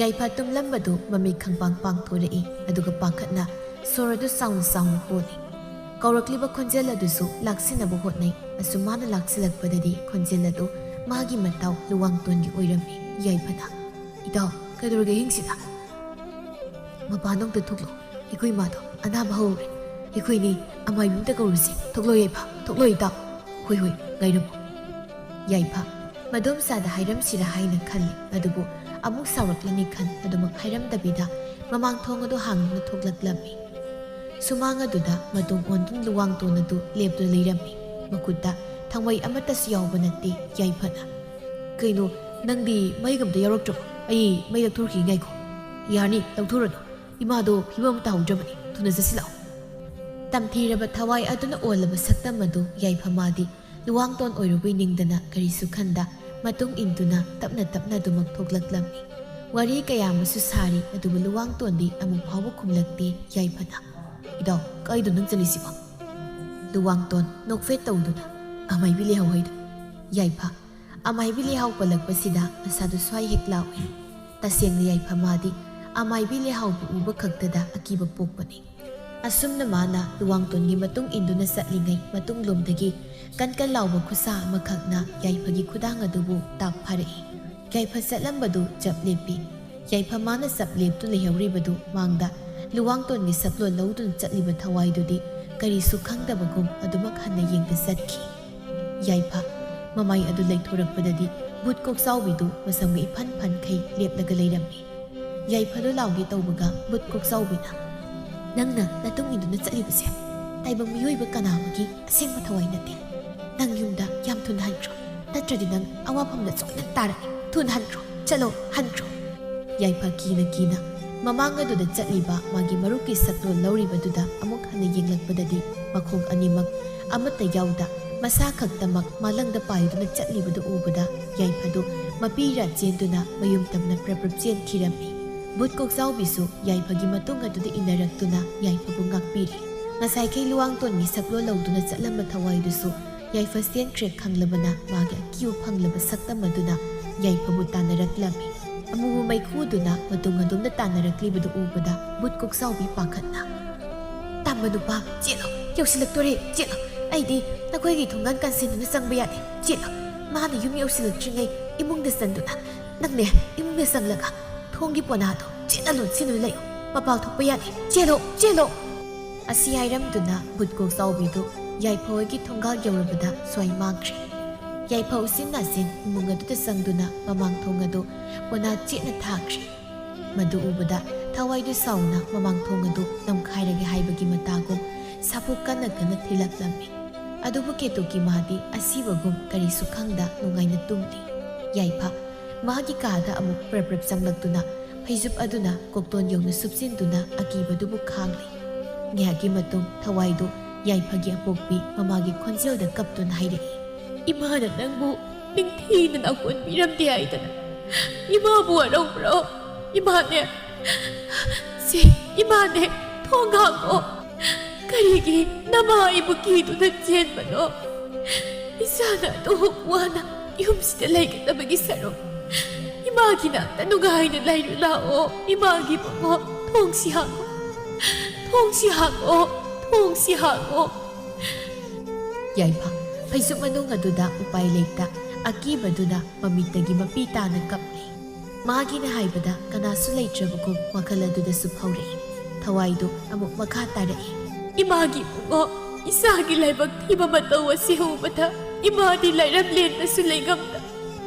ꯌꯥꯏꯐ ꯇꯨꯝꯂꯝꯕꯗꯨ ꯃꯃꯤꯠ ꯈꯪꯄꯥꯡ ꯄꯥꯡꯊꯣꯔꯛꯏ, ꯑꯗꯨꯒ ꯄꯥꯈꯠꯅ ꯁꯣꯔ ꯑꯗꯨ ꯆꯥꯎꯅ ꯆꯥꯎꯅ ꯍꯣꯜꯂꯤ꯫ ꯀꯧꯔꯛꯂꯤꯕ ꯈꯣꯟꯖꯦꯜ ꯑꯗꯨꯁꯨ ꯂꯥꯛꯁꯤꯟꯅꯕ ꯍꯣꯠꯅꯩ꯫ ꯑꯁꯨꯝ ꯃꯥꯅ ꯂꯥꯛꯁꯤꯜꯂꯛꯄꯗꯗꯤ ꯈꯣꯟꯖꯦꯜ ꯑꯗꯨ ꯃꯥꯒꯤ ꯃꯇꯥꯎ ꯂꯨꯋꯥꯡꯇꯣꯟꯒꯤ ꯑꯣꯏꯔꯝꯃꯤ꯫ ꯌꯥꯏꯐꯅ, "ꯏꯇꯥꯎ, ꯀꯩꯗꯧꯔꯒꯦ ꯑꯍꯤꯡꯁꯤꯗ?" "ꯃꯄꯥꯟꯗ ꯑꯝꯇ ꯊꯣꯛꯂꯣ, ꯑꯩꯈꯣꯏ ꯏꯃꯥꯗꯣ ꯑꯅꯥꯕ ꯍꯧꯔꯦ꯫ ꯑꯩꯈꯣꯏꯅꯤ ꯑꯃꯥꯏꯕꯤ ꯑꯝꯇ ꯀꯧꯔꯨꯁꯤ꯫ ꯊꯣꯛꯂꯣ ꯌꯥꯏꯐ, ꯊꯣꯛꯂꯣ ꯏꯇꯥꯎ!" "ꯍꯣꯏ, ꯍꯣꯏ, ꯉꯥꯏꯔꯝꯃꯣ꯫" ꯌꯥꯏꯐ ꯃꯗꯣꯝꯆꯥꯗ ꯍꯥꯏꯔꯝꯁꯤꯔꯥ ꯍꯥꯏꯅ ꯈꯜꯂꯤ, ꯑꯗꯨꯕꯨ ꯑꯃꯨꯛ ꯁꯥꯎꯔꯛꯂꯅꯤ ꯈꯟ ꯑꯗꯨꯃꯛ ꯍꯥꯏꯔꯝꯗꯕꯤꯗ ꯃꯃꯥꯡ ꯊꯣꯡ ꯑꯗꯨ ꯍꯥꯡꯗꯨꯅ ꯊꯣꯛꯂꯛꯂꯝꯃꯤ꯫ ꯁꯨꯃꯥꯡ ꯑꯗꯨꯗ ꯃꯇꯣꯡ ꯑꯣꯟꯗꯨꯅ ꯂꯨꯋꯥꯡꯇꯣꯟ ꯑꯗꯨ ꯂꯦꯞꯇꯨꯅ ꯂꯩꯔꯝꯃꯤ꯫ ꯃꯈꯨꯠꯇ ꯊꯥꯡꯃꯩ ꯑꯃꯠꯇꯁꯨ ꯌꯥꯎꯕ ꯅꯠꯇꯦ ꯌꯥꯏꯐꯅ꯫ "ꯀꯩꯅꯣ, ꯅꯪꯗꯤ ꯃꯩꯒ ꯑꯝꯇ ꯌꯥꯎꯔꯛꯇ꯭ꯔꯕꯣ? ꯑꯩ ꯃꯩ ꯂꯧꯊꯣꯔꯛꯈꯤꯒꯦ, ꯉꯥꯏꯈꯣ꯫ ꯌꯥꯔꯅꯤ, ꯂꯧꯊꯣꯔꯅꯨ꯫ ꯏꯃꯥꯗꯣ ꯐꯤꯕꯝ ꯑꯃ ꯇꯥꯍꯧꯗ꯭ꯔꯕꯅꯤ꯫ ꯊꯨꯅ ꯆꯠꯁꯤꯜꯂꯛꯑꯣ꯫" ꯇꯝꯊꯤꯔꯕ ꯊꯋꯥꯏ ꯑꯗꯨꯅ ꯑꯣꯜꯂꯕ ꯁꯛꯇꯝ ꯑꯗꯨ ꯌꯥꯏꯐ ꯃꯥꯗꯤ ꯂꯨꯋꯥꯡꯇꯣꯟ ꯑꯣꯏꯔꯨꯕꯩ ꯅꯤꯡꯗꯅ ꯀꯔꯤꯁꯨ ꯈꯟꯗ ꯃꯇꯨꯡ ꯏꯟꯗꯨꯅ ꯇꯞꯅ ꯇꯞꯅ ꯑꯗꯨꯃꯛ ꯊꯣꯛꯂꯛꯂꯝꯃꯤ꯫ ꯋꯥꯔꯤ ꯀꯌꯥ ꯑꯃꯁꯨ ꯁꯥꯔꯤ, ꯑꯗꯨꯕꯨ ꯂꯨꯋꯥꯡꯇꯣꯟꯗꯤ ꯑꯃꯨꯛ ꯐꯥꯎꯕ ꯈꯨꯝꯂꯛꯇꯦ ꯌꯥꯏꯐꯅ꯫ "ꯏꯇꯥꯎ, ꯀꯥꯏꯗ ꯅꯪ ꯆꯠꯂꯤꯁꯤꯕꯣ?" ꯂꯨꯋꯥꯡꯇꯣꯟ ꯅꯣꯛꯐꯦꯠ ꯇꯧꯗꯨꯅ, "ꯑꯃꯥꯏꯕꯤ ꯂꯩꯍꯥꯎ ꯍꯥꯏꯗꯣ꯫" ꯌꯥꯏꯐ ꯑꯃꯥꯏꯕꯤ ꯂꯩꯍꯥꯎ ꯄꯜꯂꯛꯄꯁꯤꯗ ꯃꯁꯥꯗꯨ ꯁ꯭ꯋꯥꯏ ꯍꯦꯛ ꯂꯥꯎꯏ꯫ ꯇꯁꯦꯡꯅ ꯌꯥꯏꯐ ꯃꯥꯗꯤ ꯑꯃꯥꯏꯕꯤ ꯂꯩꯍꯥꯎꯕꯨ ꯎꯕ ꯈꯛꯇꯗ ꯑꯀꯤꯕ ꯄꯣꯛꯄꯅꯤ꯫ ꯑꯁꯨꯝꯅ ꯃꯥꯅ ꯂꯨꯋꯥꯡꯇꯣꯟꯒꯤ ꯃꯇꯨꯡ ꯏꯟꯗꯨꯅ ꯆꯠꯂꯤꯉꯩ ꯃꯇꯨꯡꯂꯣꯝꯗꯒꯤ ꯀꯟ ꯀꯟ ꯂꯥꯎꯕ ꯈꯨꯠꯁꯥ ꯑꯃꯈꯛꯅ ꯌꯥꯏꯐꯒꯤ ꯈꯨꯗꯥꯡ ꯑꯗꯨꯕꯨ ꯇꯥꯞ ꯐꯥꯔꯛꯏ꯫ ꯌꯥꯏꯐ ꯆꯠꯂꯝꯕꯗꯨ ꯆꯞ ꯂꯦꯞꯄꯤ꯫ ꯌꯥꯏꯐ ꯃꯥꯅ ꯆꯞ ꯂꯦꯞꯇꯨꯅ ꯂꯩꯍꯧꯔꯤꯕꯗꯨ ꯃꯥꯡꯗ ꯂꯨꯋꯥꯡꯇꯣꯟꯒꯤ ꯁꯛꯂꯣꯟ ꯂꯧꯗꯨꯅ ꯆꯠꯂꯤꯕ ꯊꯋꯥꯏꯗꯨꯗꯤ ꯀꯔꯤꯁꯨ ꯈꯪꯗꯕꯒꯨꯝ ꯑꯗꯨꯃꯛ ꯍꯟꯅ ꯌꯦꯡꯗ ꯆꯠꯈꯤ꯫ ꯌꯥꯏꯐ ꯃꯃꯥꯏ ꯑꯗꯨ ꯂꯩꯊꯣꯔꯛꯄꯗꯗꯤ ꯕꯨꯠ ꯀꯣꯛꯆꯥꯎꯕꯤꯗꯨ ꯃꯁꯝꯒ ꯏꯐꯟ ꯐꯟꯈꯩ ꯂꯦꯞꯂꯒ ꯂꯩꯔꯝꯃꯤ꯫ ꯌꯥꯏꯐꯗꯨ ꯂꯥꯎꯒꯦ ꯇꯧꯕꯒ ꯕꯨꯠ ꯀꯣꯛꯆꯥꯎꯕꯤꯅ, "ꯅꯪꯅ ꯅꯇꯨꯡ ꯏꯟꯗꯨꯅ ꯆꯠꯂꯤꯕꯁꯦ ꯇꯥꯏꯕꯪ ꯃꯤꯑꯣꯏꯕ ꯀꯅꯥ ꯑꯃꯒꯤ ꯑꯁꯦꯡꯕ ꯊꯋꯥꯏ ꯅꯠꯇꯦ꯫ ꯅꯪ ꯌꯨꯝꯗ ꯌꯥꯝ ꯊꯨꯅ ꯍꯟꯈ꯭ꯔꯣ꯫" ꯅꯠꯇ꯭ꯔꯗꯤ ꯅꯪ ꯑꯋꯥꯐꯝꯗ ꯁꯣꯏꯗꯅ ꯇꯥꯔꯅꯤ꯫ ꯊꯨꯅ ꯍꯟꯈ꯭ꯔꯣ, ꯆꯠꯂꯣ, ꯍꯟꯈ꯭ꯔꯣ꯫ ꯌꯥꯏꯐ ꯀꯤꯅ ꯀꯤꯅ ꯃꯃꯥꯡ ꯑꯗꯨꯗ ꯆꯠꯂꯤꯕ ꯃꯥꯒꯤ ꯃꯔꯨꯞꯀꯤ ꯁꯛꯂꯣꯟ ꯂꯧꯔꯤꯕꯗꯨꯗ ꯑꯃꯨꯛ ꯍꯟꯅ ꯌꯦꯡꯂꯛꯄꯗꯗꯤ ꯃꯈꯣꯡ ꯑꯅꯤꯃꯛ ꯑꯃꯠꯇ ꯌꯥꯎꯗ ꯃꯁꯥ ꯈꯛꯇꯃꯛ ꯃꯥꯂꯪꯗ ꯄꯥꯏꯗꯨꯅ ꯆꯠꯂꯤꯕꯗꯨ ꯎꯕꯗ ꯌꯥꯏꯐꯗꯨ ꯃꯄꯤꯔꯥ ꯆꯦꯟꯗꯨꯅ ꯃꯌꯨꯝ ꯇꯝꯅ ꯄ꯭ꯔꯞ ꯄ꯭ꯔꯞ ꯆꯦꯟꯈꯤꯔꯝꯃꯤ꯫ ꯕꯨꯠ ꯀꯣꯛꯆꯥꯎꯕꯤꯁꯨ ꯌꯥꯏꯐꯒꯤ ꯃꯇꯨꯡ ꯑꯗꯨꯗ ꯏꯟꯅꯔꯛꯇꯨꯅ ꯌꯥꯏꯐꯕꯨ ꯉꯥꯛꯄꯤꯔꯤ꯫ ꯉꯁꯥꯏꯈꯩ ꯂꯨꯋꯥꯡꯇꯣꯟꯒꯤ ꯁꯛꯂꯣꯟ ꯂꯧꯗꯨꯅ ꯆꯠꯂꯝꯕ ꯊꯋꯥꯏꯗꯨꯁꯨ ꯌꯥꯏꯐ ꯆꯦꯟꯈ꯭ꯔꯦ ꯈꯪꯂꯕꯅ ꯃꯥꯒꯤ ꯑꯀꯤꯕ ꯐꯪꯂꯕ ꯁꯛꯇꯝ ꯑꯗꯨꯅ ꯌꯥꯏꯐꯕꯨ ꯇꯥꯟꯅꯔꯛꯂꯝꯃꯤ꯫ ꯑꯃꯨꯕ ꯃꯩꯈꯨꯗꯨꯅ ꯃꯇꯨꯡ ꯑꯗꯨꯝꯅ ꯇꯥꯟꯅꯔꯛꯂꯤꯕꯗꯨ ꯎꯕꯗ ꯕꯨꯠ ꯀꯣꯛꯆꯥꯎꯕꯤ ꯄꯥꯈꯠꯅ, "ꯇꯝꯕ ꯅꯨꯄꯥ, ꯆꯦꯜꯂꯣ, ꯌꯧꯁꯤꯜꯂꯛꯇꯣꯔꯦ, ꯆꯦꯜꯂꯣ꯫ ꯑꯩꯗꯤ ꯅꯈꯣꯏꯒꯤ ꯊꯣꯡꯒꯥꯟ ꯀꯥꯟꯁꯤꯟꯗꯨꯅ ꯆꯪꯕ ꯌꯥꯗꯦ, ꯆꯦꯜꯂꯣ꯫ ꯃꯥꯅ ꯌꯨꯝ ꯌꯧꯁꯤꯜꯂꯛꯇ꯭ꯔꯤꯉꯩ ꯏꯃꯨꯡꯗ ꯆꯪꯗꯨꯅ, ꯅꯪꯅꯦ, ꯏꯃꯨꯡꯗ ꯆꯪꯂꯒ ꯊꯣꯡꯒꯤ ꯄꯣꯅꯥꯗꯣ ꯆꯦꯠꯅ ꯂꯣꯟꯁꯤꯟꯗꯨꯅ ꯂꯩꯌꯨ꯫ ꯃꯄꯥꯜ ꯊꯣꯛꯄ ꯌꯥꯗꯦ꯫ ꯆꯦꯜꯂꯣ, ꯆꯦꯜꯂꯣ!" ꯑꯁꯤ ꯍꯥꯏꯔꯝꯗꯨꯅ ꯕꯨꯠ ꯀꯣꯛꯆꯥꯎꯕꯤꯗꯨ ꯌꯥꯏꯐ ꯍꯣꯏꯒꯤ ꯊꯣꯡꯒꯥꯜ ꯌꯧꯔꯕꯗ ꯁ꯭ꯋꯥꯏ ꯃꯥꯡꯈ꯭ꯔꯦ꯫ ꯌꯥꯏꯐ ꯎꯆꯤꯟ ꯅꯥꯆꯤꯟ ꯏꯃꯨꯡ ꯑꯗꯨꯗ ꯆꯪꯗꯨꯅ ꯃꯃꯥꯡ ꯊꯣꯡ ꯑꯗꯨ ꯄꯣꯅꯥ ꯆꯦꯠꯅ ꯊꯥꯈ꯭ꯔꯦ꯫ ꯃꯗꯨ ꯎꯕꯗ ꯊꯋꯥꯏꯗꯨ ꯁꯥꯎꯅ ꯃꯃꯥꯡ ꯊꯣꯡ ꯑꯗꯨ ꯅꯝꯈꯥꯏꯔꯒꯦ ꯍꯥꯏꯕꯒꯤ ꯃꯇꯥꯒꯨꯝ ꯁꯥꯐꯨ ꯀꯟꯅ ꯀꯟꯅ ꯊꯤꯜꯂꯛꯂꯝꯃꯤ꯫ ꯑꯗꯨꯕꯨ ꯀꯦꯇꯨꯀꯤ ꯃꯥꯗꯤ ꯑꯁꯤꯕꯒꯨꯝ ꯀꯔꯤꯁꯨ ꯈꯪꯗ ꯅꯨꯡꯉꯥꯏꯅ ꯇꯨꯝꯂꯤ꯫ ꯌꯥꯏꯐ ꯃꯥꯒꯤ ꯀꯥꯗ ꯑꯃꯨꯛ ꯄ꯭ꯔꯞ ꯄ꯭ꯔꯞ ꯆꯪꯂꯛꯇꯨꯅ ꯐꯩꯖꯨꯞ ꯑꯗꯨꯅ ꯀꯣꯛꯇꯣꯟ ꯌꯧꯅ ꯁꯨꯞꯆꯤꯟꯗꯨꯅ ꯑꯀꯤꯕꯗꯨꯕꯨ ꯈꯥꯡꯂꯤ꯫ ꯉꯥꯏꯍꯥꯛꯀꯤ ꯃꯇꯨꯡ ꯊꯋꯥꯏꯗꯨ ꯌꯥꯏꯐꯒꯤ ꯑꯄꯣꯛꯄꯤ ꯃꯃꯥꯒꯤ ꯈꯣꯟꯖꯦꯜꯗ ꯀꯞꯇꯨꯅ ꯍꯥꯏꯔꯛꯏ, "ꯏꯃꯥꯅ ꯅꯪꯕꯨ ꯅꯤꯡꯊꯤꯅ ꯅꯥꯀꯣꯟꯕꯤꯔꯝꯗꯦ ꯍꯥꯏꯗꯅ ꯏꯃꯥꯕꯨ ꯋꯥꯔꯧꯕ꯭ꯔꯣ? ꯏꯃꯥꯅꯦ, ꯁꯤ ꯏꯃꯥꯅꯦ, ꯊꯣꯡ ꯍꯥꯡꯉꯣ꯫ ꯀꯔꯤꯒꯤ ꯅꯃꯥ ꯑꯩꯕꯨ ꯀꯤꯗꯨꯅ ꯆꯦꯟꯕꯅꯣ? ꯏꯆꯥꯅ ꯑꯗꯨꯃꯨꯛ ꯋꯥꯅ ꯌꯨꯝꯁꯤꯗ ꯂꯩꯒꯗꯕꯒꯤ ꯁꯔꯨꯛ ꯏꯃꯥꯒꯤ ꯅꯥꯛꯇ ꯅꯨꯡꯉꯥꯏꯅ ꯂꯩꯔꯨ ꯂꯥꯛꯑꯣ꯫ ꯏꯃꯥꯒꯤ ꯃꯉꯣ, ꯊꯣꯡꯁꯤ ꯍꯥꯡꯉꯣ, ꯊꯣꯡꯁꯤ ꯍꯥꯡꯉꯣ, ꯊꯣꯡꯁꯤ ꯍꯥꯡꯉꯣ!" ꯌꯥꯏꯐ ꯐꯩꯖꯨꯞ ꯃꯅꯨꯡ ꯑꯗꯨꯗ ꯎꯄꯥꯏ ꯂꯩꯇ ꯑꯀꯤꯕꯗꯨꯅ ꯃꯃꯤꯠꯇꯒꯤ ꯃꯄꯤ ꯇꯥꯅ ꯀꯞꯂꯤ꯫ ꯃꯥꯒꯤꯅ ꯍꯥꯏꯕꯗ ꯀꯅꯥꯁꯨ ꯂꯩꯇ꯭ꯔꯕꯒꯨꯝ ꯋꯥꯈꯜ ꯑꯗꯨꯗꯁꯨ ꯐꯥꯎꯔꯛꯏ꯫ ꯊꯋꯥꯏꯗꯨ ꯑꯃꯨꯛ ꯃꯈꯥ ꯇꯥꯔꯛꯏ꯫ "ꯏꯃꯥꯒꯤ ꯏꯕꯨꯡꯉꯣ, ꯏꯆꯥꯒꯤ ꯂꯥꯏꯕꯛ ꯊꯤꯕ ꯃꯇꯧ ꯑꯁꯤ ꯎꯕꯗ ꯏꯃꯥꯗꯤ ꯂꯥꯏꯔꯝꯂꯦꯟꯗꯁꯨ ꯂꯩꯉꯝꯗ,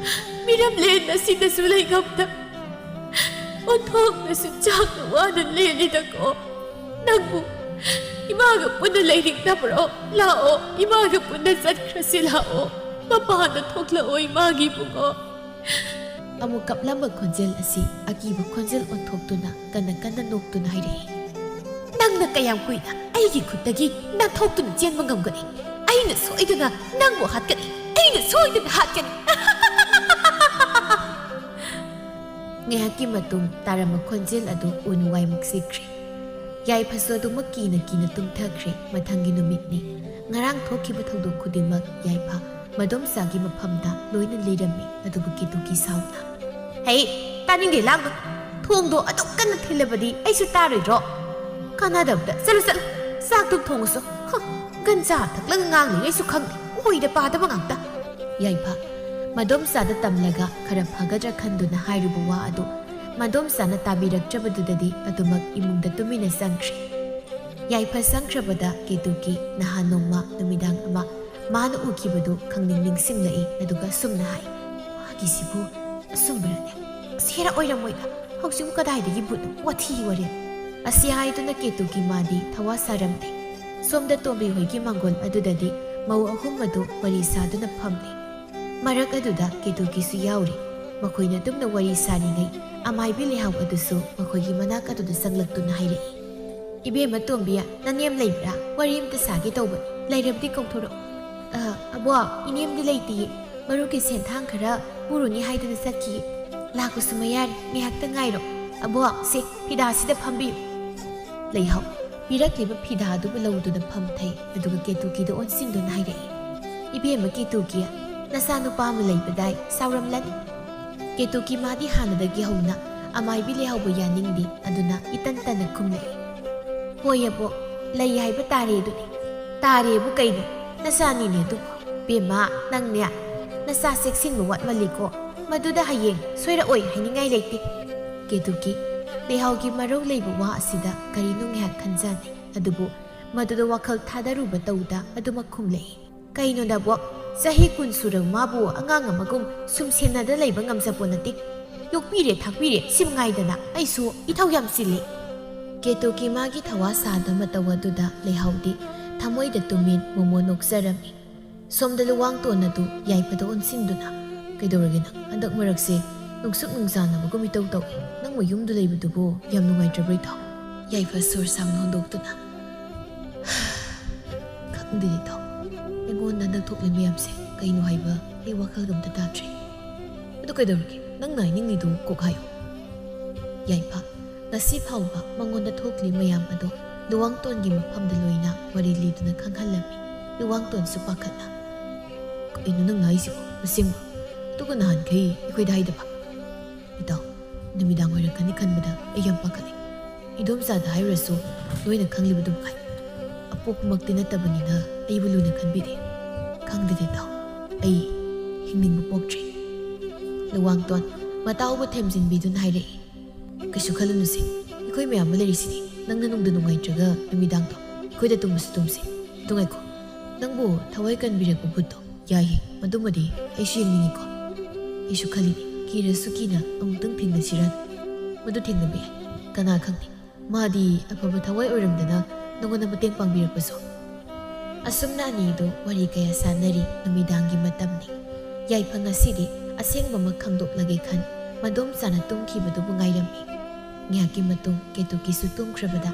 ꯃꯤꯔꯝꯂꯦꯟ ꯑꯁꯤꯗꯁꯨ ꯂꯩꯉꯝꯗ, ꯑꯣꯟꯊꯣꯛꯅꯁꯨ ꯆꯥꯛꯅ ꯋꯥꯅ ꯂꯦꯜꯂꯤꯗꯀꯣ꯫ ꯅꯪꯕꯨ ꯏꯃꯥꯒ ꯄꯨꯟꯅ ꯂꯩꯅꯤꯡꯗꯕ꯭ꯔꯣ? ꯂꯥꯛꯑꯣ, ꯏꯃꯥꯒ ꯄꯨꯟꯅ ꯆꯠꯈ꯭ꯔꯁꯤ, ꯂꯥꯛꯑꯣ꯫" ꯃꯄꯥꯟꯗ ꯊꯣꯛꯂꯛꯑꯣ, ꯏꯃꯥꯒꯤ ꯏꯕꯨꯡꯉꯣ꯫ ꯑꯃꯨꯛ ꯀꯞꯂꯝꯕ ꯈꯣꯟꯖꯦꯜ ꯑꯁꯤ ꯑꯀꯤꯕ ꯈꯣꯟꯖꯦꯜ ꯑꯣꯟꯊꯣꯛꯇꯨꯅ ꯀꯟꯅ ꯀꯟꯅ ꯅꯣꯛꯇꯨꯅ ꯍꯥꯏꯔꯛꯏ꯫ "ꯅꯪꯅ ꯀꯌꯥꯝ ꯀꯨꯏꯅ ꯑꯩꯒꯤ ꯈꯨꯠꯇꯒꯤ ꯅꯥꯟꯊꯣꯛꯇꯨꯅ ꯆꯦꯟꯕ ꯉꯝꯒꯅꯤ? ꯑꯩꯅ ꯁꯣꯏꯗꯅ ꯅꯪꯕꯨ ꯍꯥꯠꯀꯅꯤ, ꯑꯩꯅ ꯁꯣꯏꯗꯅ ꯍꯥꯠꯀꯅꯤ!" ꯉꯥꯏꯍꯥꯛꯀꯤ ꯃꯇꯨꯡ ꯇꯥꯔꯝꯕ ꯈꯣꯟꯖꯦꯜ ꯑꯗꯨ ꯎꯟ ꯋꯥꯏꯃꯨꯛ ꯁꯤꯈ꯭ꯔꯦ꯫ ꯌꯥꯏꯐꯁꯨ ꯑꯗꯨꯃꯛ ꯀꯤꯅ ꯀꯤꯅ ꯇꯨꯝꯊꯈ꯭ꯔꯦ꯫ ꯃꯊꯪꯒꯤ ꯅꯨꯃꯤꯠꯅꯤ꯫ ꯉꯔꯥꯡ ꯊꯣꯛꯈꯤꯕ ꯊꯧꯗꯣꯛ ꯈꯨꯗꯤꯡꯃꯛ ꯌꯥꯏꯐ ꯃꯗꯣꯝꯆꯥꯒꯤ ꯃꯐꯝꯗ ꯂꯣꯏꯅ ꯂꯤꯔꯝꯃꯤ꯫ ꯑꯗꯨꯕꯨ ꯀꯦꯇꯨꯀꯤ ꯁꯥꯎꯅ, "ꯍꯩ, ꯇꯥꯅꯤꯡꯗꯦ, ꯂꯥꯡꯅꯨ꯫ ꯊꯣꯡꯗꯣ ꯑꯗꯨꯛ ꯀꯟꯅ ꯊꯤꯜꯂꯕꯗꯤ ꯑꯩꯁꯨ ꯇꯥꯔꯣꯏꯗ꯭ꯔꯣ? ꯀꯥꯟꯅꯗꯕꯗ꯫ ꯆꯠꯂꯨ, ꯆꯠꯂꯨ꯫ ꯆꯥꯛꯇꯨ ꯊꯣꯡꯉꯨꯁꯨ꯫ ꯍ, ꯒꯟꯖꯥ ꯊꯛꯂꯒ ꯉꯥꯡꯂꯤꯉꯩꯁꯨ ꯈꯪꯗꯦ꯫ ꯑꯣꯏꯗ ꯄꯥꯗꯕ ꯉꯥꯛꯇ!" ꯌꯥꯏꯐ ꯃꯗꯣꯝꯆꯥꯗ ꯇꯝꯂꯒ ꯈꯔ ꯐꯒꯗ꯭ꯔꯥ ꯈꯟꯗꯨꯅ ꯍꯥꯏꯔꯨꯕ ꯋꯥ ꯑꯗꯨ ꯃꯗꯣꯝꯆꯥꯅ ꯇꯥꯕꯤꯔꯛꯇ꯭ꯔꯕꯗꯨꯗꯗꯤ ꯑꯗꯨꯃꯛ ꯏꯃꯨꯡꯗ ꯇꯨꯃꯤꯟꯅ ꯆꯪꯈ꯭ꯔꯦ꯫ ꯌꯥꯏꯐ ꯆꯪꯈ꯭ꯔꯕꯗ ꯀꯦꯇꯨꯀꯤ ꯅꯍꯥꯟ ꯅꯣꯡꯃ ꯅꯨꯃꯤꯗꯥꯡ ꯑꯃ ꯃꯥꯅ ꯎꯈꯤꯕꯗꯨ ꯈꯪꯅꯤꯡ ꯅꯤꯡꯁꯤꯡꯂꯛꯏ꯫ ꯑꯗꯨꯒ ꯑꯁꯨꯝꯅ ꯍꯥꯏ, "ꯃꯥꯒꯤꯁꯤꯕꯨ ꯑꯆꯨꯝꯕꯔꯅꯦ? ꯁꯦꯔ ꯑꯣꯏꯔꯝꯃꯣꯏꯗ꯫ ꯍꯧꯖꯤꯛꯄꯨ ꯀꯗꯥꯏꯗꯒꯤ ꯚꯨꯠꯅꯣ? ꯋꯥꯊꯤ ꯋꯥꯔꯦꯝ!" ꯑꯁꯤ ꯍꯥꯏꯗꯨꯅ ꯀꯦꯇꯨꯀꯤ ꯃꯥꯗꯤ ꯊꯋꯥ ꯁꯥꯔꯝꯗꯦ꯫ ꯁꯣꯝꯗ ꯇꯣꯝꯕꯤ ꯍꯣꯏꯒꯤ ꯃꯥꯡꯒꯣꯜ ꯑꯗꯨꯗꯗꯤ ꯃꯧ ꯑꯍꯨꯝ ꯑꯗꯨ ꯋꯥꯔꯤ ꯁꯥꯗꯨꯅ ꯐꯝꯂꯤ꯫ ꯃꯔꯛ ꯑꯗꯨꯗ ꯀꯦꯇꯨꯀꯤꯁꯨ ꯌꯥꯎꯔꯤ꯫ ꯃꯈꯣꯏꯅ ꯑꯗꯨꯝꯅ ꯋꯥꯔꯤ ꯁꯥꯔꯤꯉꯩ ꯑꯃꯥꯏꯕꯤ ꯂꯩꯍꯥꯎ ꯑꯗꯨꯁꯨ ꯃꯈꯣꯏꯒꯤ ꯃꯅꯥꯛ ꯑꯗꯨꯗ ꯆꯪꯂꯛꯇꯨꯅ ꯍꯥꯏꯔꯛꯏ, "ꯏꯕꯦꯝꯃ ꯇꯣꯝꯕꯤ, ꯅꯅꯦꯝ ꯂꯩꯕ꯭ꯔꯥ? ꯋꯥꯔꯤ ꯑꯝꯇ ꯁꯥꯒꯦ ꯇꯧꯕꯅꯤ꯫ ꯂꯩꯔꯕꯗꯤ ꯀꯧꯊꯣꯔꯛꯑꯣ꯫" "ꯑ, ꯑꯕꯣꯛ, ꯏꯅꯦꯝꯗꯤ ꯂꯩꯇꯤꯌꯦ꯫ ꯃꯔꯨꯞꯀꯤ ꯁꯦꯟꯊꯥꯡ ꯈꯔ ꯄꯨꯔꯨꯅꯤ ꯍꯥꯏꯗꯨꯅ ꯆꯠꯈꯤꯌꯦ꯫ ꯂꯥꯛꯄꯁꯨ ꯃꯌꯥꯔꯤ꯫ ꯉꯥꯏꯍꯥꯛꯇ ꯉꯥꯏꯔꯣ꯫ ꯑꯕꯣꯛ, ꯁꯦ, ꯐꯤꯗꯥꯁꯤꯗ ꯐꯝꯕꯤꯌꯨ꯫" ꯂꯩꯍꯥꯎ ꯄꯤꯔꯛꯂꯤꯕ ꯐꯤꯗꯥ ꯑꯗꯨꯕꯨ ꯂꯧꯗꯨꯅ ꯐꯝꯊꯩ꯫ ꯑꯗꯨꯒ ꯀꯦꯇꯨꯀꯤꯗ ꯑꯣꯟꯁꯤꯟꯗꯨꯅ ꯍꯥꯏꯔꯛꯏ, "ꯏꯕꯦꯝꯃ ꯀꯦꯇꯨꯀꯤ, ꯅꯆꯥꯅꯨꯄꯥ ꯑꯃ ꯂꯩꯕꯗꯥꯏ ꯆꯥꯎꯔꯝꯂꯅꯤ?" ꯀꯦꯇꯨꯀꯤ ꯃꯥꯗꯤ ꯍꯥꯟꯅꯗꯒꯤ ꯍꯧꯅ ꯑꯃꯥꯏꯕꯤ ꯂꯩꯍꯥꯎꯕ ꯌꯥꯅꯤꯡꯗꯦ꯫ ꯑꯗꯨꯅ ꯏꯇꯟ ꯇꯟꯅ ꯈꯨꯝꯂꯛꯏ, "ꯍꯣꯏ ꯑꯕꯣꯛ, ꯂꯩ ꯍꯥꯏꯕ ꯇꯥꯔꯦ ꯑꯗꯨꯅꯤ꯫" "ꯇꯥꯔꯦꯕꯨ ꯀꯩꯅꯣ? ꯅꯆꯥꯅꯤꯅꯦ ꯑꯗꯨꯕꯨ꯫ ꯕꯦꯝꯃ, ꯅꯪꯅꯦ ꯅꯆꯥ ꯆꯦꯛꯁꯤꯟꯕ ꯋꯥꯠꯃꯜꯂꯤꯀꯣ꯫ ꯃꯗꯨꯗ ꯍꯌꯦꯡ ꯁꯣꯏꯔꯛꯑꯣꯏ ꯍꯥꯏꯅꯤꯡꯉꯥꯏ ꯂꯩꯇꯦ꯫" ꯀꯦꯇꯨꯀꯤ ꯂꯩꯍꯥꯎꯒꯤ ꯃꯔꯧ ꯂꯩꯕ ꯋꯥ ꯑꯁꯤꯗ ꯀꯔꯤꯅꯣ ꯉꯥꯏꯍꯥꯛ ꯈꯟꯖꯅꯩ꯫ ꯑꯗꯨꯕꯨ ꯃꯗꯨꯗ ꯋꯥꯈꯜ ꯊꯥꯗꯔꯨꯕ ꯇꯧꯗ ꯑꯗꯨꯃꯛ ꯈꯨꯝꯂꯛꯏ, "ꯀꯩꯅꯣꯗ ꯕꯣꯛ, ꯆꯍꯤ ꯀꯨꯟ ꯁꯨꯔꯕ ꯃꯥꯕꯨ ꯑꯉꯥꯡ ꯑꯃꯒꯨꯝ ꯁꯨꯝ ꯁꯦꯟꯅꯗ ꯂꯩꯕ ꯉꯝꯖꯄꯣꯠ ꯅꯠꯇꯦ꯫ ꯌꯣꯛꯄꯤꯔꯦ ꯊꯥꯛꯄꯤꯔꯦ ꯁꯤ ꯃꯉꯥꯏꯗꯅ ꯑꯩꯁꯨ ꯏꯊꯧ ꯌꯥꯝ ꯆꯤꯜꯂꯤ꯫" ꯀꯦꯇꯨꯀꯤ ꯃꯥꯒꯤ ꯊꯋꯥ ꯁꯥꯗꯕ ꯃꯇꯧ ꯑꯗꯨꯗ ꯂꯩꯍꯥꯎꯗꯤ ꯊꯃꯣꯏꯗ ꯇꯨꯃꯤꯟ ꯃꯣꯃꯣ ꯅꯣꯛꯆꯔꯝꯃꯤ꯫ ꯁꯣꯝꯗ ꯂꯨꯋꯥꯡꯇꯣꯟ ꯑꯗꯨ ꯌꯥꯏꯐꯗ ꯑꯣꯟꯁꯤꯟꯗꯨꯅ, "ꯀꯩꯗꯧꯔꯒꯦ ꯅꯪ? ꯍꯟꯗꯛ ꯃꯔꯛꯁꯦ ꯅꯨꯡꯁꯨꯛ ꯅꯨꯡꯁꯥꯟꯅꯕꯒꯨꯝ ꯏꯇꯧ ꯇꯧꯏ꯫ ꯅꯪꯕꯨ ꯌꯨꯝꯗ ꯂꯩꯕꯗꯨꯕꯨ ꯌꯥꯝ ꯅꯨꯡꯉꯥꯏꯇ꯭ꯔꯕ꯭ꯔꯣ ꯏꯇꯥꯎ?" ꯌꯥꯏꯐ ꯁꯣꯔ ꯁꯥꯡꯅ ꯍꯣꯟꯗꯣꯛꯇꯨꯅ, "ꯈꯪꯗꯦ ꯏꯇꯥꯎ, ꯑꯩꯉꯣꯟꯗ ꯍꯟꯗꯛ ꯊꯣꯛꯂꯤ ꯃꯌꯥꯝꯁꯦ ꯀꯩꯅꯣ ꯍꯥꯏꯕ ꯑꯩ ꯋꯥꯈꯜꯒ ꯑꯝꯇ ꯇꯥꯗ꯭ꯔꯦ꯫ ꯑꯗꯨ ꯀꯩꯗꯧꯔꯒꯦ? ꯅꯪꯅ ꯍꯥꯏꯅꯤꯡꯉꯤꯗꯨ ꯀꯣꯛ ꯍꯥꯏꯌꯨ꯫" ꯌꯥꯏꯐ ꯉꯁꯤ ꯐꯥꯎꯕ ꯃꯉꯣꯟꯗ ꯊꯣꯛꯂꯤ ꯃꯌꯥꯝ ꯑꯗꯨ ꯂꯨꯋꯥꯡꯇꯣꯟꯒꯤ ꯃꯐꯝꯗ ꯂꯣꯏꯅ ꯋꯥꯔꯤ ꯂꯤꯗꯨꯅ ꯈꯪꯍꯜꯂꯝꯃꯤ꯫ ꯂꯨꯋꯥꯡꯇꯣꯟꯁꯨ ꯄꯥꯈꯠꯅ, "ꯀꯩꯅꯣ ꯅꯪꯅ ꯍꯥꯏꯁꯤꯕꯣ? ꯑꯁꯦꯡꯕ? ꯑꯗꯨꯒ ꯅꯍꯥꯟꯈꯩ ꯑꯩꯈꯣꯏꯗ ꯍꯥꯏꯗꯕ?" "ꯏꯇꯥꯎ, ꯅꯨꯃꯤꯗꯥꯡ ꯑꯣꯏꯔꯛꯀꯅꯤ ꯈꯟꯕꯗ ꯑꯩ ꯌꯥꯝ ꯄꯥꯈꯠꯂꯦ꯫ ꯏꯗꯣꯝꯆꯥꯗ ꯍꯥꯏꯔꯨꯔꯁꯨ ꯅꯣꯏꯅ ꯈꯪꯂꯤꯕꯗꯨ ꯃꯉꯥꯏ꯫ ꯑꯄꯣꯛꯄꯃꯛꯇꯤ ꯅꯠꯇꯕꯅꯤꯅ ꯑꯩꯕꯨ ꯂꯨꯅ ꯈꯟꯕꯤꯗꯦ꯫ ꯈꯪꯗꯦꯗ ꯏꯇꯥꯎ, ꯑꯩ ꯍꯤꯡꯅꯤꯡꯕ ꯄꯣꯛꯇ꯭ꯔꯦ꯫" ꯂꯨꯋꯥꯡꯇꯣꯟ ꯃꯇꯥꯎꯕꯨ ꯊꯦꯝꯖꯤꯟꯕꯤꯗꯨꯅ ꯍꯥꯏꯔꯛꯏ, "ꯀꯩꯁꯨ ꯈꯜꯂꯨꯅꯨꯁꯦ, ꯑꯩꯈꯣꯏ ꯃꯌꯥꯝ ꯑꯃ ꯂꯩꯔꯤꯁꯤꯗꯤ꯫ ꯅꯪꯅ ꯅꯨꯡꯗ ꯅꯨꯡꯉꯥꯏꯇ꯭ꯔꯒ ꯅꯨꯃꯤꯗꯥꯡꯗꯣ ꯑꯩꯈꯣꯏꯗ ꯇꯨꯝꯕꯁꯨ ꯇꯨꯝꯁꯦ꯫ ꯑꯗꯨ ꯉꯥꯏꯈꯣ, ꯅꯪꯕꯨ ꯊꯋꯥꯏ ꯀꯟꯕꯤꯔꯛꯄ ꯚꯨꯠꯇꯣ, ꯌꯥꯏꯌꯦ, ꯃꯗꯨꯃꯗꯤ ꯑꯩꯁꯨ ꯌꯦꯡꯅꯤꯡꯉꯤꯀꯣ꯫ ꯑꯩꯁꯨ ꯈꯜꯂꯤꯅꯦ, ꯀꯤꯔꯁꯨ ꯀꯤꯅ ꯑꯃꯨꯛꯇꯪ ꯊꯦꯡꯅꯁꯤꯔꯥ꯫ ꯃꯗꯨ ꯊꯦꯡꯅꯕ ꯌꯥꯏ, ꯀꯅꯥ ꯈꯪꯅꯤ? ꯃꯥꯗꯤ ꯑꯐꯕ ꯊꯋꯥꯏ ꯑꯣꯏꯔꯝꯗꯅ ꯅꯉꯣꯟꯗ ꯃꯇꯦꯡ ꯄꯥꯡꯕꯤꯔꯛꯄꯁꯨ꯫" ꯑꯁꯨꯝꯅ ꯑꯅꯤꯗꯨ ꯋꯥꯔꯤ ꯀꯌꯥ ꯁꯥꯟꯅꯔꯤ꯫ ꯅꯨꯃꯤꯗꯥꯡꯒꯤ ꯃꯇꯝꯅꯤ꯫ ꯌꯥꯏꯐ ꯉꯁꯤꯗꯤ ꯑꯁꯦꯡꯕꯃꯛ ꯈꯪꯗꯣꯛꯂꯒꯦ ꯈꯟ ꯃꯗꯣꯝꯆꯥꯅ ꯇꯨꯝꯈꯤꯕꯗꯨꯕꯨ ꯉꯥꯏꯔꯝꯃꯤ꯫ ꯉꯥꯏꯍꯥꯛꯀꯤ ꯃꯇꯨꯡ ꯀꯦꯇꯨꯀꯤꯁꯨ ꯇꯨꯝꯈ꯭ꯔꯕꯗ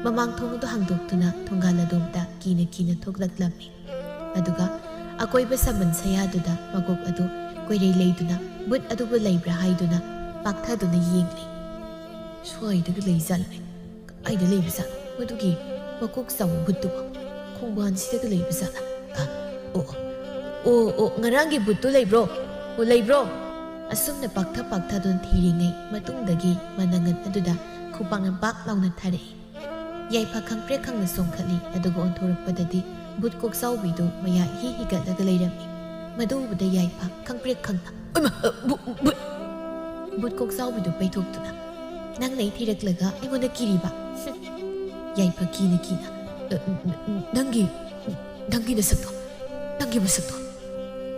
ꯃꯃꯥꯡ ꯊꯣꯡꯗꯨ ꯍꯥꯡꯗꯣꯛꯇꯨꯅ ꯊꯣꯡꯒꯥꯜ ꯑꯗꯣꯝꯗ ꯀꯤꯅ ꯀꯤꯅ ꯊꯣꯛꯂꯛꯂꯝꯃꯤ꯫ ꯑꯗꯨꯒ ꯑꯀꯣꯏꯕ ꯁꯝꯕꯟ ꯁꯌꯥꯗꯨꯗ ꯃꯀꯣꯛ ꯑꯗꯨ ꯀꯣꯏꯔꯩ ꯂꯩꯗꯨꯅ ꯚꯨꯠ ꯑꯗꯨꯕꯨ ꯂꯩꯕ꯭ꯔꯥ ꯍꯥꯏꯗꯨꯅ ꯄꯥꯛꯊꯗꯨꯅ ꯌꯦꯡꯂꯤ꯫ "ꯁ꯭ꯋꯥꯏꯗꯒ ꯂꯩꯖꯥꯠꯂꯅꯦ? ꯀꯗꯥꯏꯗ ꯂꯩꯕꯖꯥꯠꯅꯣ ꯃꯗꯨꯒꯤ ꯃꯀꯣꯛ ꯆꯥꯎꯕ ꯚꯨꯠꯇꯨꯕꯣ? ꯈꯣꯡꯕꯥꯟꯁꯤꯗꯒ ꯂꯩꯕꯖꯥꯠꯂ? ꯑ, ꯑꯣ, ꯑꯣ, ꯑꯣ, ꯑꯣ, ꯉꯔꯥꯡꯒꯤ ꯚꯨꯠꯇꯨ ꯂꯩꯕ꯭ꯔꯣ? ꯑꯣ, ꯂꯩꯕ꯭ꯔꯣ?" ꯑꯁꯨꯝꯅ ꯄꯥꯛꯊ ꯄꯥꯛꯊꯗꯨꯅ ꯊꯤꯔꯤꯉꯩ ꯃꯇꯨꯡꯗꯒꯤ ꯃꯅꯪꯒꯟ ꯑꯗꯨꯗ ꯈꯨꯄꯥꯛꯅ ꯄꯥꯛ ꯂꯥꯎꯅ ꯊꯥꯔꯛꯏ꯫ ꯌꯥꯏꯐ ꯈꯪꯄ꯭ꯔꯦꯛ ꯈꯪꯅ ꯆꯣꯡꯈꯠꯂꯤ, ꯑꯗꯨꯒ ꯑꯣꯟꯊꯣꯔꯛꯄꯗꯗꯤ ꯚꯨꯠ ꯀꯣꯛꯆꯥꯎꯕꯤꯗꯨ ꯃꯌꯥ ꯏꯍꯤ ꯍꯤꯒꯠꯂꯒ ꯂꯩꯔꯝꯃꯤ꯫ ꯃꯗꯨ ꯎꯕꯗ ꯌꯥꯏꯐ ꯈꯪꯄ꯭ꯔꯦꯛ ꯈꯪꯅ, "ꯑꯣꯏꯃꯥ, ꯑ, ꯚꯨ-, ꯚꯨꯠ!" ꯚꯨꯠ ꯀꯣꯛꯆꯥꯎꯕꯤꯗꯨ ꯄꯩꯊꯣꯛꯇꯨꯅ, "ꯅꯪꯅ ꯑꯩ ꯊꯤꯔꯛꯂꯒ ꯑꯩꯉꯣꯟꯗ ꯀꯤꯔꯤꯕ?" ꯍꯨꯝ꯫ ꯌꯥꯏꯐ ꯀꯤꯅ ꯀꯤꯅ, "ꯑ, ꯅ-, ꯅ-, ꯅꯪꯒꯤ, ꯅꯪꯒꯤ ꯅꯁꯛꯇꯣ, ꯅꯪꯒꯤ ꯃꯁꯛꯇꯣ!"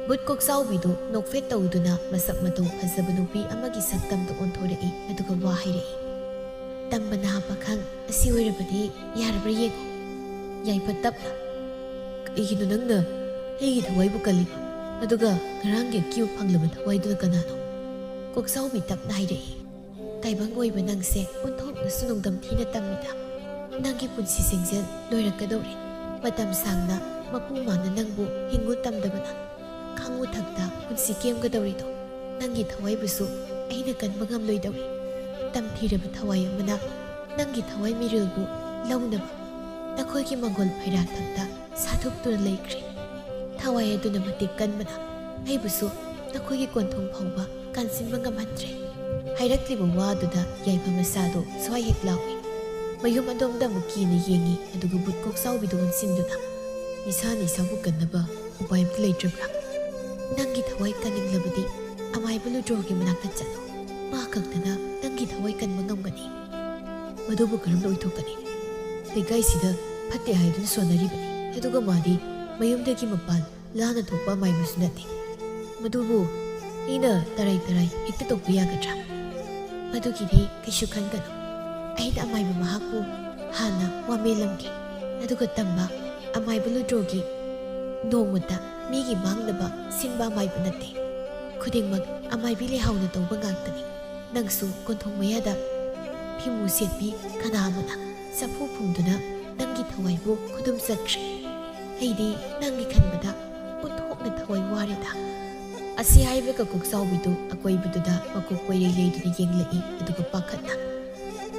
ꯚꯨꯠ ꯀꯣꯛꯆꯥꯎꯕꯤꯗꯨ ꯅꯣꯛꯐꯦꯠ ꯇꯧꯗꯨꯅ ꯃꯁꯛ ꯃꯇꯧ ꯐꯖꯕ ꯅꯨꯄꯤ ꯑꯃꯒꯤ ꯁꯛꯇꯝꯗ ꯑꯣꯟꯊꯣꯔꯛꯏ, ꯑꯗꯨꯒ ꯋꯥ ꯍꯥꯏꯔꯛꯏ, "ꯇꯝꯕ ꯅꯍꯥ ꯄꯥꯈꯪ, ꯑꯁꯤ ꯑꯣꯏꯔꯕꯗꯤ ꯌꯥꯔꯕ꯭ꯔꯥ ꯌꯦꯡꯉꯨ꯫" ꯌꯥꯏꯐ ꯇꯞꯅ, "ꯀꯩꯒꯤꯅꯣ ꯅꯪꯅ ꯑꯩꯒꯤ ꯊꯋꯥꯏꯕꯨ ꯀꯜꯂꯤꯕ, ꯑꯗꯨꯒ ꯉꯔꯥꯡꯒꯤ ꯑꯀꯤꯕ ꯐꯪꯂꯕ ꯊꯋꯥꯏꯗꯨꯅ ꯀꯅꯥꯅꯣ? ꯀꯣꯛꯆꯥꯎꯕꯤ ꯇꯞꯅ ꯍꯥꯏꯔꯛꯏ꯫ ꯇꯥꯏꯕꯪ ꯑꯣꯏꯕ ꯅꯪꯁꯦ ꯑꯣꯟꯊꯣꯛꯅꯁꯨ ꯅꯣꯡꯗꯝ ꯊꯤꯅ ꯇꯝꯃꯤꯗ꯫ ꯅꯪꯒꯤ ꯄꯨꯟꯁꯤ ꯁꯦꯡꯖꯦꯜ ꯂꯣꯏꯔꯛꯀꯗꯧꯔꯦ꯫ ꯃꯇꯝ ꯁꯥꯡꯅ ꯃꯄꯨ ꯃꯥꯅ ꯅꯪꯕꯨ ꯍꯤꯡꯉꯨ ꯇꯝꯗꯕꯅ ꯈꯥꯡꯉꯨ ꯊꯛꯇ ꯄꯨꯟꯁꯤ ꯀꯦꯝꯒꯗꯧꯔꯤꯗꯣ꯫ ꯅꯪꯒꯤ ꯊꯋꯥꯏꯕꯨꯁꯨ ꯑꯩꯅ ꯀꯟꯕ ꯉꯝꯂꯣꯏꯗꯧꯔꯤ꯫ ꯇꯝꯊꯤꯔꯕ ꯊꯋꯥꯏ ꯑꯃꯅ ꯅꯪꯒꯤ ꯊꯋꯥꯏ ꯃꯤꯔꯤꯜꯕꯨ ꯂꯧꯅꯕ ꯅꯈꯣꯏꯒꯤ ꯃꯪꯒꯣꯜ ꯐꯩꯔꯥ ꯊꯛꯇ ꯁꯥꯊꯨꯞꯇꯨꯅ ꯂꯩꯈ꯭ꯔꯦ꯫ ꯊꯋꯥꯏ ꯑꯗꯨꯅ ꯃꯇꯤꯛ ꯀꯟꯕꯅ ꯑꯩꯕꯨꯁꯨ ꯅꯈꯣꯏꯒꯤ ꯀꯣꯟꯊꯣꯡ ꯐꯥꯎꯕ ꯀꯥꯟꯁꯤꯟꯕ ꯉꯝꯍꯟꯗ꯭ꯔꯦ꯫ ꯍꯥꯏꯔꯛꯂꯤꯕ ꯋꯥꯗꯨꯗ ꯌꯥꯏꯐ ꯃꯁꯥꯗꯨ ꯁ꯭ꯋꯥꯏ ꯍꯦꯛ ꯂꯥꯎꯏ꯫ ꯃꯌꯨꯝ ꯑꯗꯣꯝꯗ ꯑꯃꯨꯛ ꯀꯤꯅ ꯌꯦꯡꯉꯤ, ꯑꯗꯨꯒ ꯕꯨꯠ ꯀꯣꯛꯆꯥꯎꯕꯤꯗꯨ ꯑꯣꯟꯁꯤꯟꯗꯨꯅ, "ꯏꯁꯥꯅ ꯏꯁꯥꯕꯨ ꯀꯟꯅꯕ ꯎꯄꯥꯏ ꯑꯝꯇ ꯂꯩꯇ꯭ꯔꯕ꯭ꯔꯥ? ꯅꯪꯒꯤ ꯊꯋꯥꯏ ꯀꯟꯅꯤꯡꯂꯕꯗꯤ ꯑꯃꯥꯏꯕ ꯂꯨꯗ꯭ꯔꯣꯒꯤ ꯃꯅꯥꯛꯇ ꯆꯠꯂꯨ꯫ ꯃꯥ ꯈꯛꯇꯅ ꯅꯪꯒꯤ ꯊꯋꯥꯏ ꯀꯟꯕ ꯉꯝꯒꯅꯤ꯫" "ꯃꯗꯨꯕꯨ ꯀꯔꯝꯅ ꯑꯣꯏꯊꯣꯛꯀꯅꯤ? ꯂꯩꯀꯥꯏꯁꯤꯗ ꯐꯠꯇꯦ ꯍꯥꯏꯗꯨꯅ ꯁꯣꯟꯅꯔꯤꯕꯅꯤ, ꯑꯗꯨꯒ ꯃꯥꯗꯤ ꯃꯌꯨꯝꯗꯒꯤ ꯃꯄꯥꯟ ꯂꯥꯟꯅ ꯊꯣꯛꯄ ꯑꯃꯥꯏꯕꯁꯨ ꯅꯠꯇꯦ꯫ ꯃꯗꯨꯕꯨ ꯑꯩꯅ ꯇꯔꯥꯏ ꯇꯔꯥꯏ ꯍꯦꯛꯇ ꯇꯧꯕ ꯌꯥꯒꯗ꯭ꯔꯥ?" "ꯃꯗꯨꯒꯤꯗꯤ ꯀꯩꯁꯨ ꯈꯟꯒꯅꯨ꯫ ꯑꯩꯅ ꯑꯃꯥꯏꯕ ꯃꯍꯥꯛꯄꯨ ꯍꯥꯟꯅ ꯋꯥꯃꯦꯜꯂꯝꯒꯦ꯫ ꯑꯗꯨꯒ ꯇꯝꯕ, ꯑꯃꯥꯏꯕ ꯂꯨꯗ꯭ꯔꯣꯒꯤ ꯅꯣꯡꯃꯇ ꯃꯤꯒꯤ ꯃꯥꯡꯅꯕ ꯁꯤꯟꯕ ꯑꯃꯥꯏꯕ ꯅꯠꯇꯦ꯫ ꯈꯨꯗꯤꯡꯃꯛ ꯑꯃꯥꯏꯕꯤ ꯂꯩꯍꯥꯎꯅ ꯇꯧꯕ ꯉꯥꯛꯇꯅꯤ꯫ ꯅꯪꯁꯨ ꯀꯣꯟꯊꯣꯡ ꯃꯌꯥꯗ ꯐꯤꯃꯨ ꯁꯦꯠꯄꯤ ꯀꯅꯥ ꯑꯃꯅ ꯆꯐꯨ ꯐꯨꯝꯗꯨꯅ ꯅꯪꯒꯤ ꯊꯋꯥꯏꯕꯨ ꯈꯨꯗꯨꯝ ꯆꯠꯈ꯭ꯔꯦ꯫ ꯑꯩꯗꯤ ꯅꯪꯒꯤ ꯈꯟꯕꯗ ꯑꯣꯟꯊꯣꯛꯅ ꯊꯋꯥꯏ ꯋꯥꯔꯦꯗ꯫" ꯑꯁꯤ ꯍꯥꯏꯕꯒ ꯀꯣꯛꯆꯥꯎꯕꯤꯗꯨ ꯑꯀꯣꯏꯕꯗꯨꯗ ꯃꯀꯣꯛ ꯀꯣꯏꯔꯩ ꯂꯩꯗꯨꯅ ꯌꯦꯡꯂꯛꯏ, ꯑꯗꯨꯒ ꯄꯥꯈꯠꯅ,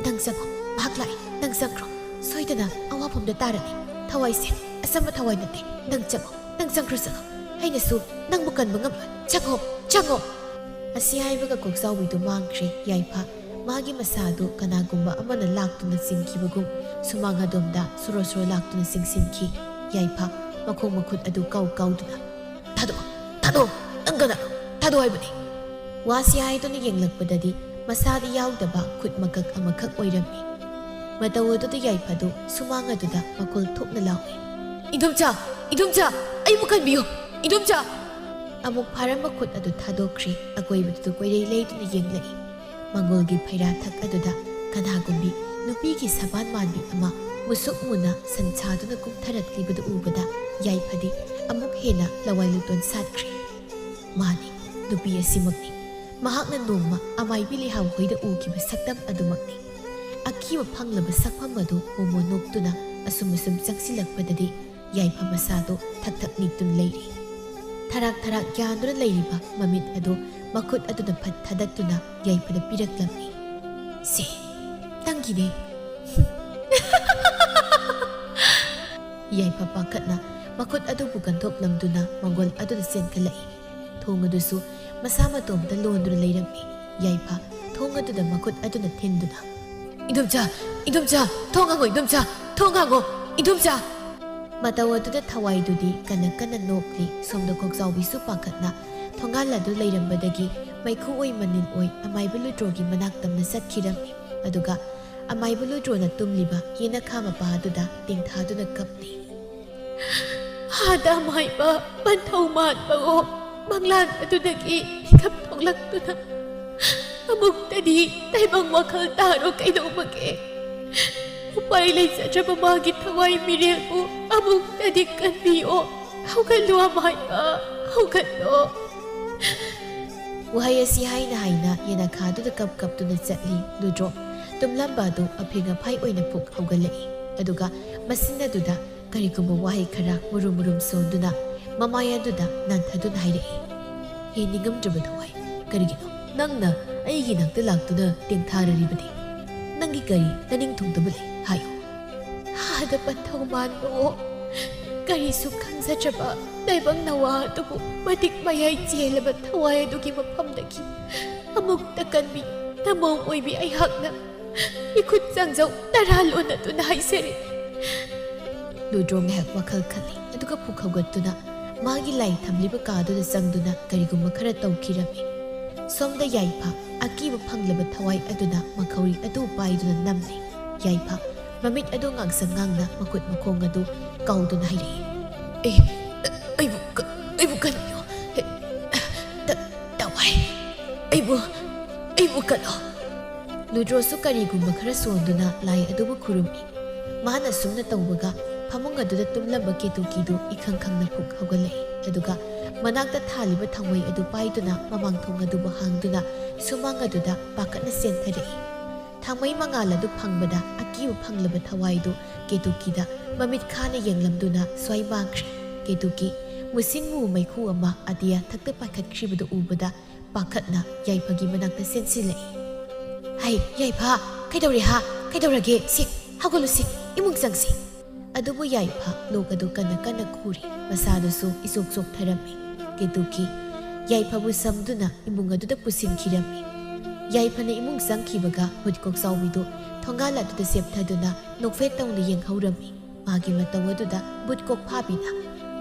"ꯅꯪ ꯆꯪꯉꯣ, ꯃꯍꯥꯛ ꯂꯥꯛꯑꯦ, ꯅꯪ ꯆꯪꯈ꯭ꯔꯣ꯫ ꯁꯣꯏꯗꯅ ꯑꯋꯥꯐꯝꯗ ꯇꯥꯔꯅꯤ꯫ ꯊꯋꯥꯏꯁꯦ ꯑꯆꯝꯕ ꯊꯋꯥꯏ ꯅꯠꯇꯦ꯫ ꯅꯪ ꯆꯪꯉꯣ, ꯅꯪ ꯆꯪꯈ꯭ꯔꯣ, ꯆꯪꯉꯣ꯫ ꯑꯩꯅꯁꯨ ꯅꯪꯕꯨ ꯀꯟꯕ ꯉꯝꯂꯣꯏ꯫ ꯆꯪꯉꯣ, ꯆꯪꯉꯣ꯫" ꯑꯁꯤ ꯍꯥꯏꯕꯒ ꯀꯣꯛꯆꯥꯎꯕꯤꯗꯨ ꯃꯥꯡꯈ꯭ꯔꯦ꯫ ꯌꯥꯏꯐ ꯃꯥꯒꯤ ꯃꯁꯥ ꯑꯗꯨ ꯀꯅꯥꯒꯨꯝꯕ ꯑꯃꯅ ꯂꯥꯛꯇꯨꯅ ꯆꯤꯡꯈꯤꯕꯒꯨꯝ ꯁꯨꯃꯥꯡ ꯑꯗꯣꯝꯗ ꯁꯣꯔꯣ ꯁꯣꯔꯣ ꯂꯥꯛꯇꯨꯅ ꯆꯤꯡꯁꯤꯟꯈꯤ꯫ ꯌꯥꯏꯐ ꯃꯈꯣꯡ ꯃꯈꯨꯠ ꯑꯗꯨ ꯀꯥꯎ ꯀꯥꯎꯗꯨꯅ, "ꯊꯥꯗꯣꯛꯑꯣ, ꯊꯥꯗꯣꯛꯑꯣ, ꯅꯪ ꯀꯅꯥꯅꯣ? ꯊꯥꯗꯣꯛꯑꯣ ꯍꯥꯏꯕꯅꯤ!" ꯋꯥꯁꯤ ꯍꯥꯏꯗꯨꯅ ꯌꯦꯡꯂꯛꯄꯗꯗꯤ ꯃꯁꯥꯗꯤ ꯌꯥꯎꯗꯕ ꯈꯨꯠ ꯃꯀꯛ ꯑꯃꯈꯛ ꯑꯣꯏꯔꯝꯃꯤ꯫ ꯃꯇꯧ ꯑꯗꯨꯗ ꯌꯥꯏꯐꯗꯨ ꯁꯨꯃꯥꯡ ꯑꯗꯨꯗ ꯃꯈꯣꯜ ꯊꯣꯛꯅ ꯂꯥꯎꯏ, "ꯏꯟꯗꯣꯝꯆꯥ! ꯏꯟꯗꯣꯝꯆꯥ! ꯑꯩꯕꯨ ꯀꯟꯕꯤꯌꯨ! ꯏꯟꯗꯣꯝꯆꯥ!" ꯑꯃꯨꯛ ꯐꯥꯔꯝꯕ ꯈꯨꯠ ꯑꯗꯨ ꯊꯥꯗꯣꯛꯈ꯭ꯔꯦ꯫ ꯑꯀꯣꯏꯕꯗꯨꯗ ꯀꯣꯏꯔꯩ ꯂꯩꯗꯨꯅ ꯌꯦꯡꯂꯛꯏ꯫ ꯃꯪꯒꯣꯜꯒꯤ ꯐꯩꯔꯥꯊꯛ ꯑꯗꯨꯗ ꯀꯅꯥꯒꯨꯝꯕꯤ ꯅꯨꯄꯤꯒꯤ ꯁꯕꯥꯟ ꯃꯥꯟꯕꯤ ꯑꯃ ꯃꯨꯁꯨꯛ ꯃꯨꯅ ꯁꯟꯁꯥꯗꯨꯅ ꯀꯨꯝꯊꯔꯛꯂꯤꯕꯗꯨ ꯎꯕꯗ ꯌꯥꯏꯐꯗꯤ ꯑꯃꯨꯛ ꯍꯦꯟꯅ ꯂꯋꯥꯏ ꯂꯨꯇꯣꯟ ꯁꯥꯠꯈ꯭ꯔꯦ꯫ ꯃꯥꯅꯤ, ꯅꯨꯄꯤ ꯑꯁꯤꯃꯛꯅꯤ꯫ ꯃꯍꯥꯛꯅ ꯅꯣꯡꯃ ꯑꯃꯥꯏꯕꯤ ꯂꯩꯍꯥꯎ ꯍꯣꯏꯗ ꯎꯈꯤꯕ ꯁꯛꯇꯝ ꯑꯗꯨꯃꯛꯅꯤ꯫ ꯑꯀꯤꯕ ꯐꯪꯂꯕ ꯁꯛꯐꯝ ꯑꯗꯨ ꯃꯣꯃꯣ ꯅꯣꯛꯇꯨꯅ ꯑꯁꯨꯝ ꯑꯁꯨꯝ ꯆꯪꯁꯤꯜꯂꯛꯄꯗꯗꯤ ꯌꯥꯏꯐ ꯃꯁꯥꯗꯨ ꯊꯛ ꯊꯛ ꯅꯤꯛꯇꯨꯅ ꯂꯩꯔꯤ꯫ ꯊꯔꯥꯛ ꯊꯔꯥꯛ ꯌꯥꯟꯗꯨꯅ ꯂꯩꯔꯤꯕ ꯃꯃꯤꯠ ꯑꯗꯨ ꯃꯈꯨꯠ ꯑꯗꯨꯅ ꯐꯠ ꯊꯥꯗꯠꯇꯨꯅ ꯌꯥꯏꯐꯗ ꯄꯤꯔꯛꯂꯝꯃꯤ꯫ "ꯁꯦ, ꯅꯪꯒꯤꯅꯦ꯫" ꯌꯥꯏꯐ ꯄꯥꯈꯠꯅ ꯃꯈꯨꯠ ꯑꯗꯨꯕꯨ ꯀꯟꯊꯣꯛꯂꯝꯗꯨꯅ ꯃꯪꯒꯣꯜ ꯑꯗꯨꯗ ꯆꯦꯟꯈꯠꯂꯛꯏ꯫ ꯊꯣꯡ ꯑꯗꯨꯁꯨ ꯃꯁꯥ ꯃꯇꯣꯝꯇ ꯂꯣꯟꯗꯨꯅ ꯂꯩꯔꯝꯃꯤ꯫ ꯌꯥꯏꯐ ꯊꯣꯡ ꯑꯗꯨꯗ ꯃꯈꯨꯠ ꯑꯗꯨꯅ ꯊꯤꯟꯗꯨꯅ, "ꯏꯗꯣꯝꯆꯥ, ꯏꯗꯣꯝꯆꯥ, ꯊꯣꯡ ꯍꯥꯡꯉꯣ, ꯏꯗꯣꯝꯆꯥ, ꯊꯣꯡ ꯍꯥꯡꯉꯣ, ꯏꯗꯣꯝꯆꯥ!" ꯃꯇꯧ ꯑꯗꯨꯗ ꯊꯋꯥꯏꯗꯨꯗꯤ ꯀꯟꯅ ꯀꯟꯅ ꯅꯣꯛꯂꯤ꯫ ꯁꯣꯝꯗ ꯀꯣꯛꯆꯥꯎꯕꯤꯁꯨ ꯄꯥꯈꯠꯅ ꯊꯣꯡꯒꯥꯜ ꯑꯗꯨ ꯂꯩꯔꯝꯕꯗꯒꯤ ꯃꯩꯈꯨ ꯑꯣꯏ ꯃꯅꯤꯜ ꯑꯣꯏ ꯑꯃꯥꯏꯕ ꯂꯨꯗ꯭ꯔꯣꯒꯤ ꯃꯅꯥꯛ ꯇꯝꯅ ꯆꯠꯈꯤꯔꯝꯃꯤ꯫ ꯑꯗꯨꯒ ꯑꯃꯥꯏꯕ ꯂꯨꯗ꯭ꯔꯣꯅ ꯇꯨꯝꯂꯤꯕ ꯌꯦꯅꯈꯥ ꯃꯄꯥ ꯑꯗꯨꯗ ꯇꯦꯡꯊꯥꯗꯨꯅ ꯀꯞꯂꯤ꯫ "ꯍꯥꯗ ꯑꯃꯥꯏꯕ, ꯄꯟꯊꯧ ꯃꯥꯟꯕꯑꯣ, ꯃꯪꯂꯥꯟ ꯑꯗꯨꯗꯒꯤ ꯃꯤꯀꯞ ꯊꯣꯛꯂꯛꯇꯨꯅ ꯑꯃꯨꯛꯇꯗꯤ ꯇꯥꯏꯕꯪ ꯋꯥꯈꯜ ꯇꯥꯔꯣ ꯀꯩꯗꯧꯕꯒꯦ? ꯎꯄꯥꯏ ꯂꯩꯖꯗ꯭ꯔꯕ ꯃꯥꯒꯤ ꯊꯋꯥꯏ ꯃꯤꯔꯦꯜꯕꯨ ꯑꯃꯨꯛꯇꯗꯤ ꯀꯟꯕꯤꯌꯣ꯫ ꯍꯧꯒꯠꯂꯣ ꯑꯃꯥꯏꯕ, ꯍꯧꯒꯠꯂꯣ꯫" ꯋꯥꯍꯩ ꯑꯁꯤ ꯍꯥꯏꯅ ꯍꯥꯏꯅ ꯌꯦꯅꯈꯥꯗꯨꯗ ꯀꯞ ꯀꯞꯇꯨꯅ ꯆꯠꯂꯤ ꯂꯨꯗ꯭ꯔꯣ꯫ ꯇꯨꯝꯂꯝꯕ ꯑꯗꯨ ꯑꯐꯦꯡ ꯑꯐꯥꯏ ꯑꯣꯏꯅ ꯐꯨꯛ ꯍꯧꯒꯠꯂꯛꯏ꯫ ꯑꯗꯨꯒ ꯃꯁꯤꯟ ꯑꯗꯨꯗ ꯀꯔꯤꯒꯨꯝꯕ ꯋꯥꯍꯩ ꯈꯔ ꯃꯨꯔꯨꯝ ꯃꯨꯔꯨꯝ ꯁꯣꯟꯗꯨꯅ ꯃꯃꯥꯏ ꯑꯗꯨꯗ ꯅꯥꯟꯊꯗꯨꯅ ꯍꯥꯏꯔꯛꯏ, "ꯍꯦ ꯅꯤꯡꯉꯝꯗ꯭ꯔꯕ ꯊꯋꯥꯏ, ꯀꯔꯤꯒꯤꯅꯣ ꯅꯪꯅ ꯑꯩꯒꯤ ꯅꯥꯛꯇ ꯂꯥꯛꯇꯨꯅ ꯇꯦꯡꯊꯥꯔꯔꯤꯕꯗꯤ? ꯅꯪꯒꯤ ꯀꯔꯤ ꯅꯅꯤꯡ ꯊꯨꯡꯗꯕ ꯂꯩ? ꯍꯥꯏꯌꯨ꯫" "ꯍꯥꯗ ꯄꯟꯊꯧ ꯃꯥꯟꯕꯑꯣ, ꯀꯔꯤꯁꯨ ꯈꯪꯖꯗ꯭ꯔꯕ ꯇꯥꯏꯕꯪ ꯅꯋꯥ ꯑꯗꯨꯕꯨ ꯃꯇꯤꯛ ꯃꯌꯥꯏ ꯆꯦꯜꯂꯕ ꯊꯋꯥꯏ ꯑꯗꯨꯒꯤ ꯃꯐꯝꯗꯒꯤ ꯑꯃꯨꯛꯇ ꯀꯟꯕꯤ ꯊꯃꯣꯡ ꯑꯣꯏꯕꯤ ꯑꯩꯍꯥꯛꯅ ꯏꯈꯨꯠ ꯆꯥꯡꯖꯧ ꯇꯔꯥ ꯂꯣꯟꯅꯗꯨꯅ ꯍꯥꯏꯖꯔꯤ꯫" ꯂꯨꯗ꯭ꯔꯣ ꯉꯥꯏꯍꯥꯛ ꯋꯥꯈꯜ ꯈꯜꯂꯤ, ꯑꯗꯨꯒ ꯐꯨꯛ ꯍꯧꯒꯠꯇꯨꯅ ꯃꯥꯒꯤ ꯂꯥꯏ ꯊꯝꯂꯤꯕ ꯀꯥꯗꯨꯗ ꯆꯪꯗꯨꯅ ꯀꯔꯤꯒꯨꯝꯕ ꯈꯔ ꯇꯧꯈꯤꯔꯝꯃꯤ꯫ ꯁꯣꯝꯗ ꯌꯥꯏꯐ ꯑꯀꯤꯕ ꯐꯪꯂꯕ ꯊꯋꯥꯏ ꯑꯗꯨꯅ ꯃꯈꯧꯔꯤ ꯑꯗꯨ ꯄꯥꯏꯗꯨꯅ ꯅꯝꯂꯤ꯫ ꯌꯥꯏꯐ ꯃꯃꯤꯠ ꯑꯗꯨ ꯉꯥꯡꯁꯪ ꯉꯥꯡꯅ ꯃꯈꯨꯠ ꯃꯈꯣꯡ ꯑꯗꯨ ꯀꯥꯎꯗꯨꯅ ꯍꯥꯏꯔꯛꯏ, "ꯑꯦ, ꯑꯩꯕꯨ ꯀ-, ꯑꯩꯕꯨ ꯀꯟꯕꯤꯌꯨ꯫ ꯑꯦ, ꯇ-, ꯊꯋꯥꯏ, ꯑꯩꯕꯨ, ꯑꯩꯕꯨ ꯀꯜꯂꯣ꯫" ꯂꯨꯗ꯭ꯔꯣꯁꯨ ꯀꯔꯤꯒꯨꯝꯕ ꯈꯔ ꯁꯣꯟꯗꯨꯅ ꯂꯥꯏ ꯑꯗꯨꯕꯨ ꯈꯨꯔꯨꯝꯃꯤ꯫ ꯃꯥꯅ ꯑꯁꯨꯝꯅ ꯇꯧꯕꯒ ꯐꯃꯨꯡ ꯑꯗꯨꯗ ꯇꯨꯝꯂꯝꯕ ꯀꯦꯇꯨꯀꯤꯗꯨ ꯏꯈꯪ ꯈꯪꯅ ꯐꯨꯛ ꯍꯧꯒꯠꯂꯛꯏ꯫ ꯑꯗꯨꯒ ꯃꯅꯥꯛꯇ ꯊꯥꯜꯂꯤꯕ ꯊꯥꯡꯃꯩ ꯑꯗꯨ ꯄꯥꯏꯗꯨꯅ ꯃꯃꯥꯡ ꯊꯣꯡ ꯑꯗꯨꯕꯨ ꯍꯥꯡꯗꯨꯅ ꯁꯨꯃꯥꯡ ꯑꯗꯨꯗ ꯄꯥꯈꯠꯅ ꯆꯦꯟꯊꯔꯛꯏ꯫ ꯊꯥꯡꯃꯩ ꯃꯉꯥꯜ ꯑꯗꯨ ꯐꯪꯕꯗ ꯑꯀꯤꯕ ꯐꯪꯂꯕ ꯊꯋꯥꯏꯗꯨ ꯀꯦꯇꯨꯀꯤꯗ ꯃꯃꯤꯠ ꯈꯥꯅ ꯌꯦꯡꯂꯝꯗꯨꯅ ꯁ꯭ꯋꯥꯏ ꯃꯥꯡꯈ꯭ꯔꯦ꯫ ꯀꯦꯇꯨꯀꯤ ꯃꯨꯁꯤꯟ ꯃꯨ ꯃꯩꯈꯨ ꯑꯃ ꯑꯇꯤꯌꯥ ꯊꯛꯇ ꯄꯥꯏꯈꯠꯈ꯭ꯔꯤꯕꯗꯨ ꯎꯕꯗ ꯄꯥꯈꯠꯅ ꯌꯥꯏꯐꯒꯤ ꯃꯅꯥꯛꯇ ꯆꯦꯟꯁꯤꯜꯂꯛꯏ꯫ "ꯍꯩ, ꯌꯥꯏꯐ, ꯀꯩꯗꯧꯔꯦ ꯍꯥ? ꯀꯩꯗꯧꯔꯒꯦ? ꯁꯤ, ꯍꯧꯒꯠꯂꯨꯁꯤ, ꯏꯃꯨꯡ ꯆꯪꯁꯤ꯫" ꯑꯗꯨꯕꯨ ꯌꯥꯏꯐ ꯂꯣꯛ ꯑꯗꯨ ꯀꯟꯅ ꯀꯟꯅ ꯈꯨꯔꯤ, ꯃꯁꯥꯗꯨꯁꯨ ꯏꯆꯣꯛ ꯆꯣꯛꯊꯔꯝꯃꯤ꯫ ꯀꯦꯇꯨꯀꯤ ꯌꯥꯏꯐꯕꯨ ꯁꯝꯗꯨꯅ ꯏꯃꯨꯡ ꯑꯗꯨꯗ ꯄꯨꯁꯤꯟꯈꯤꯔꯝꯃꯤ꯫ ꯌꯥꯏꯐꯅ ꯏꯃꯨꯡ ꯆꯪꯈꯤꯕꯒ ꯚꯨꯠ ꯀꯣꯛꯆꯥꯎꯕꯤꯗꯨ ꯊꯣꯡꯒꯥꯜ ꯑꯗꯨꯗ ꯆꯦꯞꯊꯗꯨꯅ ꯅꯣꯛꯐꯦꯠ ꯇꯧꯅ ꯌꯦꯡꯍꯧꯔꯝꯃꯤ꯫ ꯃꯥꯒꯤ ꯃꯇꯧ ꯑꯗꯨꯗ ꯚꯨꯠ ꯀꯣꯛꯐꯥꯕꯤꯅ,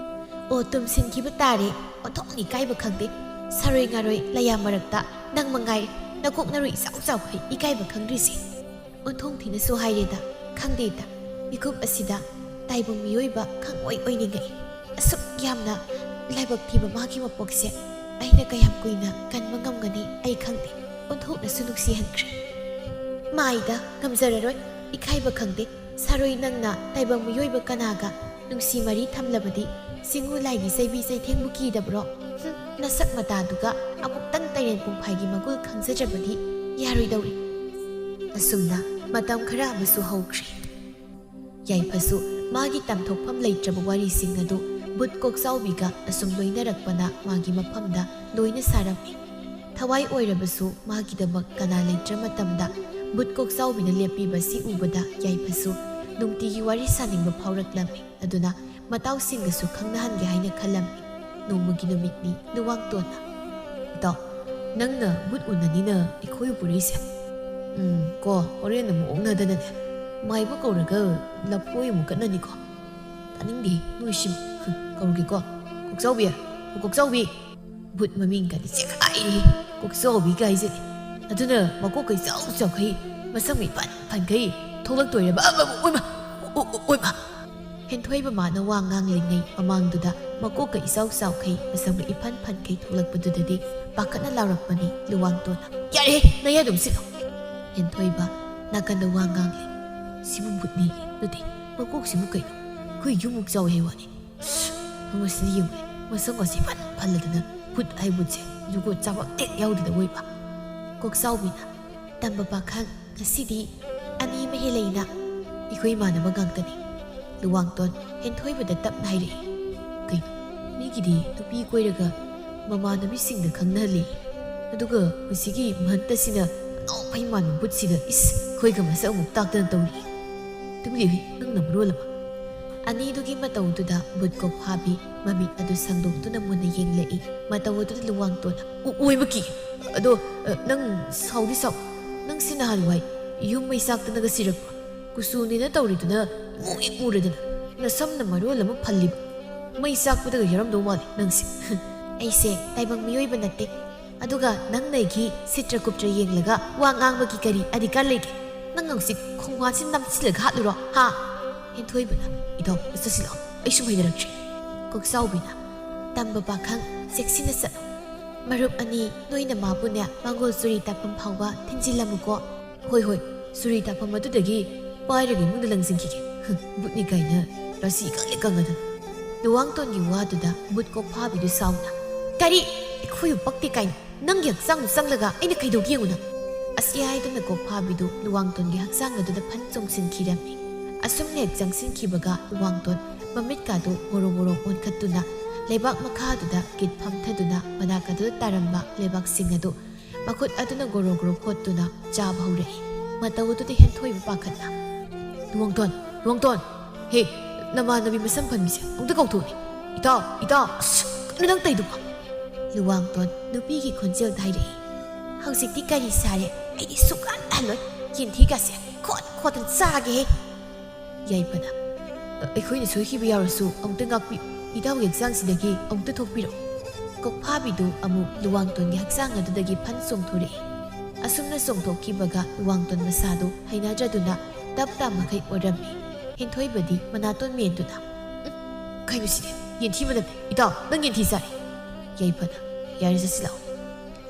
"ꯑꯣ, ꯇꯨꯝꯁꯤꯟꯈꯤꯕ ꯇꯥꯔꯦ꯫ ꯑꯣꯟꯊꯣꯛꯅ ꯏꯀꯥꯏꯕ ꯈꯪꯗꯦ꯫ ꯁꯥꯔꯣꯏ ꯉꯥꯔꯣꯏ ꯂꯩꯌꯥ ꯃꯔꯛꯇ ꯅꯪ ꯃꯉꯥꯏꯔꯦ ꯅꯀꯣꯛ ꯅꯔꯨ ꯏꯆꯥꯎ ꯆꯥꯎꯈꯩ ꯏꯀꯥꯏꯕ ꯈꯪꯗ꯭ꯔꯤꯁꯦ꯫" ꯑꯣꯟꯊꯣꯡ ꯊꯤꯅꯁꯨ ꯍꯥꯏꯔꯦꯗ꯫ ꯈꯪꯗꯦꯗ, ꯃꯤꯀꯨꯞ ꯑꯁꯤꯗ ꯇꯥꯏꯕꯪ ꯃꯤꯑꯣꯏꯕ ꯈꯪꯑꯣꯏ ꯑꯣꯏꯅꯤꯡꯉꯛꯏ꯫ ꯑꯁꯨꯛ ꯌꯥꯝꯅ ꯂꯥꯏꯕꯛ ꯊꯤꯕ ꯃꯥꯒꯤ ꯃꯄꯣꯛꯁꯦ ꯑꯩꯅ ꯀꯌꯥꯝ ꯀꯨꯏꯅ ꯀꯟꯕ ꯉꯝꯒꯅꯤ ꯑꯩ ꯈꯪꯗꯦ꯫ ꯑꯣꯟꯊꯣꯛꯅꯁꯨ ꯅꯨꯡꯁꯤꯍꯟꯈ꯭ꯔꯦ꯫ ꯃꯥꯏꯗ ꯉꯝꯖꯔꯔꯣꯏ, ꯏꯀꯥꯏꯕ ꯈꯪꯗꯦ꯫ ꯁꯥꯔꯣꯏ, ꯅꯪꯅ ꯇꯥꯏꯕꯪ ꯃꯤꯑꯣꯏꯕ ꯀꯅꯥꯒ ꯅꯨꯡꯁꯤ ꯃꯔꯤ ꯊꯝꯂꯕꯗꯤ ꯆꯤꯡꯉꯨ ꯂꯥꯏꯒꯤ ꯆꯩꯕꯤ ꯆꯩꯊꯦꯡꯕꯨ ꯀꯤꯗꯕ꯭ꯔꯣ? ꯍꯨꯝ, ꯅꯁꯛ ꯃꯇꯥꯗꯨꯒ ꯑꯃꯨꯛꯇꯪ ꯇꯔꯦꯟ ꯄꯨꯡꯐꯥꯏꯒꯤ ꯃꯒꯨꯜ ꯈꯪꯖꯗ꯭ꯔꯕꯗꯤ ꯌꯥꯔꯣꯏꯗꯧꯔꯤ꯫ ꯑꯁꯨꯝꯅ ꯃꯇꯝ ꯈꯔ ꯑꯃꯁꯨ ꯍꯧꯈ꯭ꯔꯦ꯫ ꯌꯥꯏꯐꯁꯨ ꯃꯥꯒꯤ ꯇꯝꯊꯣꯛꯐꯝ ꯂꯩꯇ꯭ꯔꯕ ꯋꯥꯔꯤꯁꯤꯡ ꯑꯗꯨ ꯕꯨꯠ ꯀꯣꯛꯆꯥꯎꯕꯤꯒ ꯑꯁꯨꯝ ꯂꯣꯏꯅꯔꯛꯄꯅ ꯃꯥꯒꯤ ꯃꯐꯝꯗ ꯂꯣꯏꯅ ꯁꯥꯔꯝꯃꯤ꯫ ꯊꯋꯥꯏ ꯑꯣꯏꯔꯕꯁꯨ ꯃꯥꯒꯤꯗꯃꯛ ꯀꯅꯥ ꯂꯩꯇ꯭ꯔ ꯃꯇꯝꯗ ꯕꯨꯠ ꯀꯣꯛꯆꯥꯎꯕꯤꯅ ꯂꯦꯞꯄꯤꯕ ꯑꯁꯤ ꯎꯕꯗ ꯌꯥꯏꯐꯁꯨ ꯅꯨꯡꯇꯤꯒꯤ ꯋꯥꯔꯤ ꯁꯥꯅꯤꯡꯕ ꯐꯥꯎꯔꯛꯂꯝꯃꯤ꯫ ꯑꯗꯨꯅ ꯃꯇꯥꯎꯁꯤꯡꯒꯁꯨ ꯈꯪꯅꯍꯟꯒꯦ ꯍꯥꯏꯅ ꯈꯜꯂꯝꯃꯤ꯫ ꯅꯣꯡꯃꯒꯤ ꯅꯨꯃꯤꯠꯅꯤ, ꯂꯨꯋꯥꯡꯇꯣꯟꯅ, "ꯏꯇꯥꯎ, ꯅꯪꯅ ꯕꯨꯠ ꯎꯅꯅꯤꯅ ꯑꯩꯈꯣꯏ ꯄꯨꯔꯛꯏꯁꯦ? ꯎꯝ, ꯀꯣ, ꯍꯣꯔꯦꯟ ꯑꯃꯨꯛ ꯑꯣꯛꯅꯗꯅꯅꯦ, ꯃꯥꯏꯕ ꯀꯧꯔꯒ ꯂꯐꯣꯏ ꯑꯃꯨꯛ ꯀꯠꯅꯅꯤꯀꯣ꯫ ꯇꯥꯅꯤꯡꯗꯦ, ꯅꯣꯏꯁꯤ꯫ ꯍꯨꯝ, ꯀꯧꯔꯒꯦꯀꯣ꯫ ꯀꯣꯛꯆꯥꯎꯕꯤ, ꯀꯣꯛꯆꯥꯎꯕꯤ!" ꯕꯨꯠ ꯃꯃꯤꯡꯒꯗꯤ ꯆꯦꯈꯥꯏꯔꯦ꯫ ꯀꯣꯛꯆꯥꯎꯕꯤꯒ ꯍꯥꯏꯖꯤꯜꯂꯦ꯫ ꯑꯗꯨꯅ ꯃꯀꯣꯛꯀ ꯏꯆꯥꯎ ꯆꯥꯎꯈꯩ, ꯃꯁꯝꯒ ꯏꯐꯟ ꯐꯟꯈꯩ ꯊꯣꯛꯂꯛꯇꯣꯏꯔꯦꯕ꯫ ꯑ, ꯑ, ꯑꯣꯏꯃ! ꯑꯣ, ꯑꯣ, ꯑꯣꯏꯃ! ꯍꯦꯟꯊꯣꯏꯕ ꯃꯥꯅ ꯋꯥ ꯉꯥꯡꯂꯤꯉꯩ ꯃꯃꯥꯡꯗꯨꯗ ꯃꯀꯣꯛꯀ ꯏꯆꯥꯎ ꯆꯥꯎꯈꯩ, ꯃꯁꯝꯒ ꯏꯐꯟ ꯐꯟꯈꯩ ꯊꯣꯛꯂꯛꯄꯗꯨꯗꯗꯤ ꯄꯥꯈꯠꯅ ꯂꯥꯎꯔꯛꯄꯅꯤ ꯂꯨꯋꯥꯡꯇꯣꯟꯅ, "ꯌꯥꯔꯦꯍꯦ, ꯅꯌꯥ ꯑꯗꯨꯝ ꯁꯤꯠꯂꯣ!" ꯍꯦꯟꯊꯣꯏꯕ ꯅꯥꯀꯟꯗ ꯋꯥ ꯉꯥꯡꯂꯤ꯫ "ꯁꯤꯕꯨ ꯕꯨꯠꯅꯤ, ꯅꯠꯇꯦ, ꯃꯀꯣꯛꯁꯤꯕꯨ ꯀꯩꯅꯣ? ꯑꯩꯈꯣꯏ ꯌꯨꯝꯃꯨꯛ ꯆꯥꯎꯋꯦ ꯍꯥꯏ ꯋꯥꯅꯤ꯫ ꯃꯁꯤꯗꯤ ꯌꯦꯡꯉꯨꯅꯦ, ꯃꯁꯛ ꯑꯁꯤ ꯐꯟ ꯐꯜꯂꯗꯅ ꯕꯨꯠ ꯍꯥꯏ ꯕꯨꯠꯁꯦ ꯖꯨꯒꯣꯠ ꯆꯥꯕ ꯑꯝꯇ ꯌꯥꯎꯗꯅ ꯑꯣꯏꯕ꯫ ꯀꯣꯛꯆꯥꯎꯕꯤꯅ, "ꯇꯝꯕ ꯄꯥꯈꯪ, ꯉꯁꯤꯗꯤ ꯑꯅꯤ ꯑꯃ ꯍꯦꯜꯂꯛꯏꯅ꯫ ꯑꯩꯈꯣꯏ ꯏꯃꯥꯟꯅꯕ ꯉꯥꯛꯇꯅꯤ꯫" ꯂꯨꯋꯥꯡꯇꯣꯟ ꯍꯦꯟꯊꯣꯏꯕꯗ ꯇꯞꯅ ꯍꯥꯏꯔꯛꯏ꯫ "ꯀꯩꯅꯣ, ꯃꯤꯒꯤꯗꯤ ꯅꯨꯄꯤ ꯀꯣꯏꯔꯒ ꯃꯃꯥꯟꯅꯕꯤꯁꯤꯡꯗ ꯈꯪꯅꯍꯜꯂꯤ, ꯑꯗꯨꯒ ꯃꯁꯤꯒꯤ ꯃꯍꯟꯇꯁꯤꯅ ꯑꯅꯧꯕ ꯏꯃꯥꯟꯅꯕ ꯕꯨꯠꯁꯤꯗ, ꯏꯁ, ꯑꯩꯈꯣꯏꯒ ꯃꯁꯛ ꯑꯃꯨꯛ ꯇꯥꯛꯇꯅ ꯇꯧꯔꯤ꯫ ꯇꯨꯃꯤꯟ ꯂꯩꯌꯨꯍꯦ, ꯅꯪꯅ ꯃꯔꯣꯜ ꯑꯃ꯫" ꯑꯅꯤꯗꯨꯒꯤ ꯃꯇꯧꯗꯨꯗ ꯕꯨꯠ ꯀꯣꯛꯐꯥꯕꯤ ꯃꯃꯤꯠ ꯑꯗꯨ ꯁꯥꯡꯗꯣꯛꯇꯨꯅ ꯃꯨꯟꯅ ꯌꯦꯡꯂꯛꯏ꯫ ꯃꯇꯧ ꯑꯗꯨꯗ ꯂꯨꯋꯥꯡꯇꯣꯟ, "ꯑꯣ-, ꯑꯣꯏꯃꯛꯀꯤ꯫ ꯑꯗꯣ, ꯑ, ꯅꯪ ꯁꯥꯎꯗꯤ ꯁꯥꯎ꯫ ꯅꯪꯁꯤ ꯅꯍꯥꯟꯋꯥꯏ ꯌꯨꯝ ꯃꯩ ꯆꯥꯛꯇꯅꯒ ꯁꯤꯔꯛꯄ, ꯀꯨꯆꯨꯅꯦꯅ ꯇꯧꯔꯤꯗꯨꯅ ꯏꯃꯨ ꯍꯦꯛ ꯃꯨꯔꯗꯅ, ꯅꯁꯝꯅ ꯃꯔꯣꯜ ꯑꯃ ꯐꯜꯂꯤꯕ, ꯃꯩ ꯆꯥꯛꯄꯗꯒ ꯌꯥꯎꯔꯝꯗꯧ ꯃꯥꯜꯂꯤ ꯅꯪꯁꯦ꯫" "ꯑꯩꯁꯦ ꯇꯥꯏꯕꯪ ꯃꯤꯑꯣꯏꯕ ꯅꯠꯇꯦ꯫ ꯑꯗꯨꯒ ꯅꯪꯅ ꯑꯩꯒꯤ ꯁꯤꯠꯇ꯭ꯔ ꯀꯨꯞꯇ꯭ꯔ ꯌꯦꯡꯂꯒ ꯋꯥ ꯉꯥꯡꯕꯒꯤ ꯀꯔꯤ ꯑꯙꯤꯀꯥꯔ ꯂꯩꯒꯦ? ꯅꯪ ꯍꯧꯖꯤꯛ ꯈꯣꯡꯕꯥꯟꯁꯤ ꯅꯝꯁꯤꯜꯂꯒ ꯍꯥꯠꯂꯨꯔꯣ, ꯍꯥ?" ꯍꯦꯟꯊꯣꯏꯕꯅ, "ꯏꯇꯥꯎ, ꯆꯠꯁꯤꯜꯂꯛꯑꯣ, ꯑꯩ ꯁꯨꯝ ꯍꯩꯅꯔꯛꯇ꯭ꯔꯦ꯫" ꯀꯣꯛꯆꯥꯎꯕꯤꯅ, "ꯇꯝꯕ ꯄꯥꯈꯪ, ꯆꯦꯛꯁꯤꯟꯅ ꯆꯠꯂꯨ꯫ ꯃꯔꯨꯞ ꯑꯅꯤ, ꯅꯣꯏꯅ ꯃꯥꯕꯨꯅꯦ ꯃꯥꯡꯒꯣꯜ ꯆꯨꯔꯤ ꯇꯥꯐꯝ ꯐꯥꯎꯕ ꯊꯤꯟꯖꯤꯜꯂꯝꯃꯨꯀꯣ꯫" "ꯍꯣꯏ, ꯍꯣꯏ, ꯆꯨꯔꯤ ꯇꯥꯐꯝ ꯑꯗꯨꯗꯒꯤ ꯄꯥꯏꯔꯒ ꯏꯃꯨꯡꯗ ꯂꯪꯁꯤꯟꯈꯤꯒꯦ꯫ ꯍꯨꯝ, ꯕꯨꯠꯅꯤ ꯀꯥꯏꯅ ꯔꯥꯁꯤ ꯏꯀꯪꯗ ꯀꯪꯉꯗꯅ꯫" ꯂꯨꯋꯥꯡꯇꯣꯟꯒꯤ ꯋꯥꯗꯨꯗ ꯕꯨꯠ ꯀꯣꯛꯐꯥꯕꯤꯗꯨ ꯁꯥꯎꯅ, "ꯀꯔꯤ? ꯑꯩꯈꯣꯏꯕꯨ ꯄꯛꯇꯦ ꯀꯥꯏꯅ? ꯅꯪꯒꯤ ꯍꯛꯆꯥꯡꯗꯨ ꯆꯪꯂꯒ ꯑꯩꯅ ꯀꯩꯗꯧꯒꯦ ꯌꯦꯡꯉꯨꯅ꯫" ꯑꯁꯤ ꯍꯥꯏꯗꯨꯅ ꯀꯣꯛꯐꯥꯕꯤꯗꯨ ꯂꯨꯋꯥꯡꯇꯣꯟꯒꯤ ꯍꯛꯆꯥꯡ ꯑꯗꯨꯗ ꯐꯟ ꯆꯣꯡꯁꯤꯟꯈꯤꯔꯝꯃꯤ꯫ ꯑꯁꯨꯝꯅ ꯍꯦꯛ ꯆꯪꯁꯤꯟꯈꯤꯕꯒ ꯂꯨꯋꯥꯡꯇꯣꯟ ꯃꯃꯤꯠꯀꯥꯗꯨ ꯉꯣꯔꯣ ꯉꯣꯔꯣ ꯑꯣꯟꯈꯠꯇꯨꯅ ꯂꯩꯕꯥꯛ ꯃꯈꯥꯗꯨꯗ ꯀꯤꯠ ꯐꯝꯊꯗꯨꯅ ꯃꯅꯥꯛ ꯑꯗꯨꯗ ꯇꯥꯔꯝꯕ ꯂꯩꯕꯥꯛꯁꯤꯡ ꯑꯗꯨ ꯃꯈꯨꯠ ꯑꯗꯨꯅ ꯒꯣꯔꯣ ꯒꯣꯔꯣ ꯈꯣꯠꯇꯨꯅ ꯆꯥꯕ ꯍꯧꯔꯛꯏ꯫ ꯃꯇꯧ ꯑꯗꯨꯗ ꯍꯦꯟꯊꯣꯏꯕ ꯄꯥꯈꯠꯅ, "ꯂꯨꯋꯥꯡꯇꯣꯟ, ꯂꯨꯋꯥꯡꯇꯣꯟ! ꯍꯦ, ꯅꯃꯥꯟꯅꯕꯤ ꯃꯁꯝ ꯐꯟꯕꯤꯁꯦ ꯑꯃꯨꯛꯇ ꯀꯧꯊꯣꯛꯑꯦ꯫ ꯏꯇꯥꯎ, ꯏꯇꯥꯎ, ꯑꯁ, ꯀꯩꯅꯣ ꯅꯪ ꯇꯧꯏꯗꯨꯕꯣ?" ꯂꯨꯋꯥꯡꯇꯣꯟ ꯅꯨꯄꯤꯒꯤ ꯈꯣꯟꯖꯦꯜꯗ ꯍꯥꯏꯔꯛꯏ꯫ "ꯍꯧꯖꯤꯛꯇꯤ ꯀꯔꯤ ꯁꯥꯔꯦ? ꯑꯩꯗꯤ ꯁꯨꯛꯍꯟ ꯍꯜꯂꯣꯏ꯫ ꯌꯦꯟꯊꯤꯒꯁꯦ ꯈꯣꯠ ꯈꯣꯠꯇꯅ ꯆꯥꯒꯦꯍꯦ꯫" ꯌꯥꯏꯐꯅ, "ꯑꯩꯈꯣꯏꯅ ꯁꯣꯏꯈꯤꯕ ꯌꯥꯎꯔꯁꯨ ꯑꯃꯨꯛꯇ ꯉꯥꯛꯄꯤꯌꯨ꯫ ꯏꯇꯥꯎꯒꯤ ꯍꯛꯆꯥꯡꯁꯤꯗꯒꯤ ꯑꯃꯨꯛꯇ ꯊꯣꯛꯄꯤꯔꯛꯎ꯫" ꯀꯣꯛꯐꯥꯕꯤꯗꯨ ꯑꯃꯨꯛ ꯂꯨꯋꯥꯡꯇꯣꯟꯒꯤ ꯍꯛꯆꯥꯡ ꯑꯗꯨꯗꯒꯤ ꯐꯟ ꯆꯣꯡꯊꯣꯔꯛꯏ꯫ ꯑꯁꯨꯝꯅ ꯆꯣꯡꯊꯣꯛꯈꯤꯕꯒ ꯂꯨꯋꯥꯡꯇꯣꯟ ꯃꯁꯥꯗꯨ ꯍꯩꯅꯗ꯭ꯔꯗꯨꯅ ꯇꯞ ꯇꯥ ꯃꯈꯩ ꯑꯣꯔꯝꯃꯤ꯫ ꯍꯦꯟꯊꯣꯏꯕꯗꯤ ꯃꯅꯥꯇꯣꯟ ꯃꯦꯟꯗꯨꯅ, "ꯎꯝ, ꯀꯩꯅꯣ ꯁꯤꯗꯤ? ꯌꯦꯟꯊꯤ ꯃꯅꯝꯅꯦ꯫ ꯏꯇꯥꯎ, ꯅꯪ ꯌꯦꯟꯊꯤ ꯆꯥꯔꯦ꯫" ꯌꯥꯏꯐꯅ, "ꯌꯥꯔꯦ, ꯆꯠꯁꯤꯜꯂꯛꯑꯣ꯫"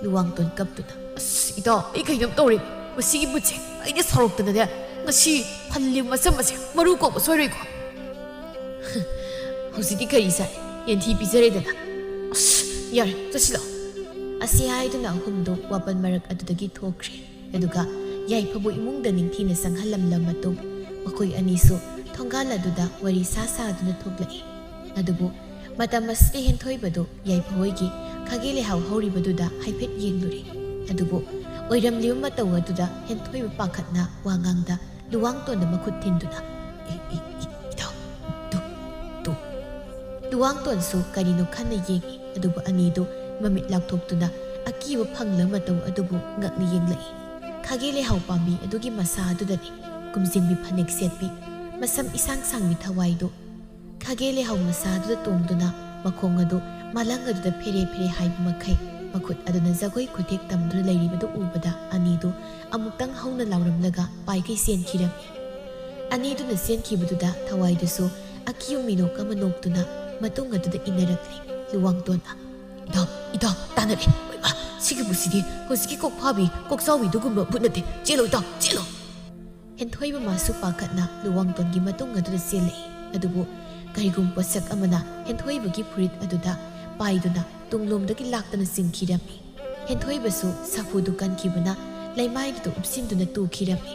ꯂꯨꯋꯥꯡꯇꯣꯟ ꯀꯞꯇꯨꯅ, "ꯑꯁ, ꯏꯇꯥꯎ, ꯑꯩ ꯀꯩꯅꯣꯝ ꯇꯧꯔꯦ꯫ ꯃꯁꯤꯒꯤ ꯕꯨꯠꯁꯦ ꯑꯩꯅ ꯁꯥꯎꯔꯛꯇꯅꯅꯦ, ꯉꯁꯤ ꯐꯜꯂꯤꯕ ꯃꯆꯝ ꯑꯁꯦ ꯃꯔꯨ ꯀꯣꯛꯄ ꯁꯣꯏꯔꯣꯏꯀꯣ?" "ꯍꯧꯖꯤꯛꯇꯤ ꯀꯔꯤ ꯆꯥꯏ? ꯌꯦꯟꯊꯤ ꯄꯤꯖꯔꯦꯗꯅ꯫ ꯑꯁ, ꯌꯥꯔꯦ, ꯆꯠꯁꯤꯜꯂꯣ"꯫ ꯑꯁꯤ ꯍꯥꯏꯗꯨꯅ ꯑꯍꯨꯝꯗꯨ ꯋꯥꯄꯟ ꯃꯔꯛ ꯑꯗꯨꯗꯒꯤ ꯊꯣꯛꯈ꯭ꯔꯦ꯫ ꯑꯗꯨꯒ ꯌꯥꯏꯐꯕ ꯏꯃꯨꯡꯗ ꯅꯤꯡꯊꯤꯅ ꯆꯪꯍꯜꯂꯝꯂꯕ ꯃꯇꯨꯡ, ꯃꯈꯣꯏ ꯑꯅꯤꯁꯨ ꯊꯣꯡꯒꯥꯜ ꯑꯗꯨꯗ ꯋꯥꯔꯤ ꯁꯥ ꯁꯥꯗꯨꯅ ꯊꯣꯛꯂꯛꯏ꯫ ꯑꯗꯨꯕꯨ ꯃꯇꯝ ꯑꯁꯤꯗ ꯍꯦꯟꯊꯣꯏꯕꯗꯨ ꯌꯥꯏꯐꯕ ꯍꯣꯏꯒꯤ ꯈꯥꯒꯦ ꯂꯩꯍꯥꯎ ꯍꯧꯔꯤꯕꯗꯨꯗ ꯍꯥꯏꯐꯦꯠ ꯌꯦꯡꯂꯨꯔꯦ꯫ ꯑꯗꯨꯕꯨ ꯑꯣꯏꯔꯝꯂꯤꯕ ꯃꯇꯧ ꯑꯗꯨꯗ ꯍꯦꯟꯊꯣꯏꯕ ꯄꯥꯈꯠꯅ ꯋꯥ ꯉꯥꯡꯗ ꯂꯨꯋꯥꯡꯇꯣꯟꯗ ꯃꯈꯨꯠ ꯊꯤꯟꯗꯨꯅ, "ꯏ, ꯏ, ꯏ, ꯏꯇꯥꯎ, ꯇꯨ, ꯇꯨ"꯫ ꯂꯨꯋꯥꯡꯇꯣꯟꯁꯨ ꯀꯔꯤꯅꯣ ꯈꯟꯅ ꯌꯦꯡꯏ, ꯑꯗꯨꯕꯨ ꯑꯅꯤꯗꯨ ꯃꯃꯤꯠ ꯂꯥꯎꯊꯣꯛꯇꯨꯅ ꯑꯀꯤꯕ ꯐꯪꯂꯕ ꯃꯇꯧ ꯑꯗꯨꯕꯨ ꯉꯛꯅ ꯌꯦꯡꯂꯛꯏ꯫ ꯈꯥꯒꯦ ꯂꯩꯍꯥꯎ ꯄꯥꯝꯕꯤ ꯑꯗꯨꯒꯤ ꯃꯁꯥ ꯑꯗꯨꯗꯅꯤ ꯀꯨꯝꯖꯤꯡꯕꯤ ꯐꯅꯦꯛ ꯁꯦꯠꯄꯤ, ꯃꯁꯝ ꯏꯁꯥꯡ ꯁꯥꯡꯕꯤ ꯊꯋꯥꯏꯗꯨ ꯈꯥꯒꯦ ꯂꯩꯍꯥꯎ ꯃꯁꯥ ꯑꯗꯨꯗ ꯇꯣꯡꯗꯨꯅ ꯃꯈꯣꯡ ꯑꯗꯨ ꯃꯂꯪ ꯑꯗꯨꯗ ꯐꯦꯔꯦ ꯐꯦꯔꯦ ꯍꯥꯏꯕ ꯃꯈꯩ ꯃꯈꯨꯠ ꯑꯗꯨꯅ ꯖꯒꯣꯏ ꯈꯨꯊꯦꯛ ꯇꯝꯗꯨꯅ ꯂꯩꯔꯤꯕꯗꯨ ꯎꯕꯗ ꯑꯅꯤꯗꯨ ꯑꯃꯨꯛꯇꯪ ꯍꯧꯅ ꯂꯥꯎꯔꯝꯂꯒ ꯄꯥꯏꯈꯩ ꯆꯦꯟꯈꯤꯔꯝꯃꯤ꯫ ꯑꯅꯤꯗꯨꯅ ꯆꯦꯟꯈꯤꯕꯗꯨꯗ ꯊꯋꯥꯏꯗꯨꯁꯨ ꯑꯀꯤꯕ ꯃꯤꯅꯣꯛ ꯑꯃ ꯅꯣꯛꯇꯨꯅ ꯃꯇꯨꯡ ꯑꯗꯨꯗ ꯏꯟꯅꯔꯛꯂꯤ꯫ ꯂꯨꯋꯥꯡꯇꯣꯟꯅ, "ꯏꯇꯥꯎ, ꯏꯇꯥꯎ, ꯇꯥꯟꯅꯔꯦ꯫ ꯍꯣꯏꯃꯥ, ꯁꯤꯒꯤ ꯕꯨꯠꯁꯤꯗꯤ ꯍꯧꯖꯤꯛꯀꯤ ꯀꯣꯛꯐꯥꯕꯤ, ꯀꯣꯛꯆꯥꯎꯕꯤꯗꯨꯒꯨꯝꯕ ꯕꯨꯠ ꯅꯠꯇꯦ꯫ ꯆꯦꯜꯂꯣ ꯏꯇꯥꯎ, ꯆꯦꯜꯂꯣ"꯫ ꯍꯦꯟꯊꯣꯏꯕ ꯃꯥꯁꯨ ꯄꯥꯈꯠꯅ ꯂꯨꯋꯥꯡꯇꯣꯟꯒꯤ ꯃꯇꯨꯡ ꯑꯗꯨꯗ ꯆꯦꯜꯂꯛꯏ꯫ ꯑꯗꯨꯕꯨ ꯀꯔꯤꯒꯨꯝꯕ ꯄꯣꯠꯁꯛ ꯑꯃꯅ ꯍꯦꯟꯊꯣꯏꯕꯒꯤ ꯐꯨꯔꯤꯠ ꯑꯗꯨꯗ ꯄꯥꯏꯗꯨꯅ ꯇꯨꯡꯂꯣꯝꯗꯒꯤ ꯂꯥꯛꯇꯅ ꯆꯤꯡꯈꯤꯔꯝꯃꯤ꯫ ꯍꯦꯟꯊꯣꯏꯕꯁꯨ ꯁꯥꯐꯨꯗꯨ ꯀꯟꯈꯤꯕꯅ ꯂꯩꯃꯥꯏꯗꯨꯗ ꯎꯞꯁꯤꯟꯗꯨꯅ ꯇꯨꯈꯤꯔꯝꯃꯤ꯫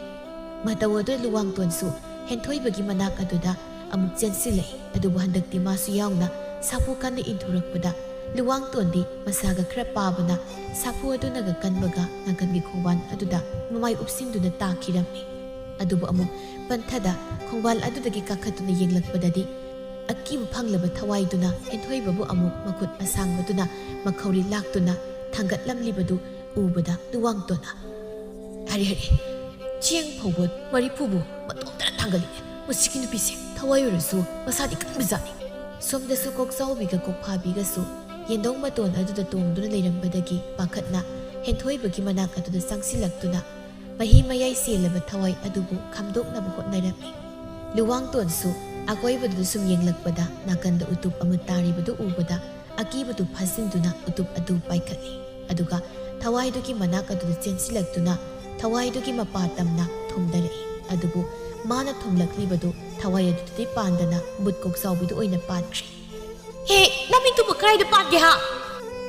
ꯃꯇꯧ ꯑꯗꯨꯗ ꯂꯨꯋꯥꯡꯇꯣꯟꯁꯨ ꯍꯦꯟꯊꯣꯏꯕꯒꯤ ꯃꯅꯥꯛ ꯑꯗꯨꯗ ꯑꯃꯨꯛ ꯆꯦꯟꯁꯤꯜꯂꯛꯏ꯫ ꯑꯗꯨꯕꯨ ꯍꯟꯗꯛꯇꯤ ꯃꯥꯁꯨ ꯌꯥꯎꯅ ꯁꯥꯐꯨ ꯀꯟꯅ ꯏꯟꯊꯣꯔꯛꯄꯗ ꯂꯨꯋꯥꯡꯇꯣꯟꯗꯤ ꯃꯁꯥꯒ ꯈꯔ ꯄꯥꯕꯅ ꯁꯥꯐꯨ ꯑꯗꯨꯅꯒ ꯀꯟꯕꯒ ꯅꯥꯀꯟꯒꯤ ꯈꯣꯡꯕꯥꯟ ꯑꯗꯨꯗ ꯃꯃꯥꯏ ꯎꯞꯁꯤꯟꯗꯨꯅ ꯇꯥꯈꯤꯔꯝꯃꯤ꯫ ꯑꯗꯨꯕꯨ ꯑꯃꯨꯛ ꯄꯟꯊꯗ ꯈꯣꯡꯕꯥꯜ ꯑꯗꯨꯗꯒꯤ ꯀꯥꯈꯠꯇꯨꯅ ꯌꯦꯡꯂꯛꯄꯗꯗꯤ ꯑꯀꯤꯕ ꯐꯪꯂꯕ ꯊꯋꯥꯏꯗꯨꯅ ꯍꯦꯟꯊꯣꯏꯕꯕꯨ ꯑꯃꯨꯛ ꯃꯈꯨꯠ ꯑꯁꯥꯡꯕꯗꯨꯅ ꯃꯈꯧꯔꯤ ꯂꯥꯛꯇꯨꯅ ꯊꯥꯡꯒꯠꯂꯝꯂꯤꯕꯗꯨ ꯎꯕꯗ ꯂꯨꯋꯥꯡꯇꯣꯟꯅ, "ꯍꯥꯏꯔꯦ, ꯍꯥꯏꯔꯦ, ꯆꯦꯡ ꯐꯧꯕ ꯃꯔꯤꯐꯨꯕꯨ ꯃꯇꯣꯝꯇꯅ ꯊꯥꯡꯒꯠꯂꯤꯅꯦ꯫ ꯃꯁꯤꯒꯤ ꯅꯨꯄꯤꯁꯦ ꯊꯋꯥꯏ ꯑꯣꯏꯔꯁꯨ ꯃꯁꯥꯗꯤ ꯀꯟꯕꯖꯥꯠꯅꯤ"꯫ ꯁꯣꯝꯗꯁꯨ ꯀꯣꯛꯆꯥꯎꯕꯤꯒ ꯀꯣꯛꯐꯥꯕꯤꯒꯁꯨ ꯌꯦꯟꯗꯧ ꯃꯇꯣꯟ ꯑꯗꯨꯗ ꯇꯣꯡꯗꯨꯅ ꯂꯩꯔꯝꯕꯗꯒꯤ ꯄꯥꯈꯠꯅ ꯍꯦꯟꯊꯣꯏꯕꯒꯤ ꯃꯅꯥꯛ ꯑꯗꯨꯗ ꯆꯪꯁꯤꯜꯂꯛꯇꯨꯅ ꯃꯍꯤ ꯃꯌꯥꯏ ꯆꯦꯜꯂꯕ ꯊꯋꯥꯏ ꯑꯗꯨꯕꯨ ꯈꯥꯝꯗꯣꯛꯅꯕ ꯍꯣꯠꯅꯔꯝꯃꯤ꯫ ꯂꯨꯋꯥꯡꯇꯣꯟꯁꯨ ꯑꯀꯣꯏꯕꯗꯨꯗ ꯁꯨꯝ ꯌꯦꯡꯂꯛꯄꯗ ꯅꯥꯀꯟꯗ ꯎꯇꯨꯞ ꯑꯃ ꯇꯥꯔꯤꯕꯗꯨ ꯎꯕꯗ ꯑꯀꯤꯕꯗꯨ ꯐꯥꯖꯤꯟꯗꯨꯅ ꯎꯇꯨꯞ ꯑꯗꯨ ꯄꯥꯏꯈꯠꯂꯤ꯫ ꯑꯗꯨꯒ ꯊꯋꯥꯏꯗꯨꯒꯤ ꯃꯅꯥꯛ ꯑꯗꯨꯗ ꯆꯦꯟꯁꯤꯜꯂꯛꯇꯨꯅ ꯊꯋꯥꯏꯗꯨꯒꯤ ꯃꯄꯥ ꯇꯝꯅ ꯊꯣꯝꯗꯔꯛꯏ꯫ ꯑꯗꯨꯕꯨ ꯃꯥꯅ ꯊꯣꯝꯂꯛꯂꯤꯕꯗꯨ ꯊꯋꯥꯏ ꯑꯗꯨꯗꯗꯤ ꯄꯥꯟꯗꯅ ꯕꯨꯠ ꯀꯣꯛꯆꯥꯎꯕꯤꯗꯨ ꯑꯣꯏꯅ ꯄꯥꯟꯈ꯭ꯔꯦ꯫ "ꯍꯦ, ꯅꯃꯤꯠꯇꯨꯕꯨ ꯀꯗꯥꯏꯗ ꯄꯥꯟꯒꯦ ꯍꯥ?"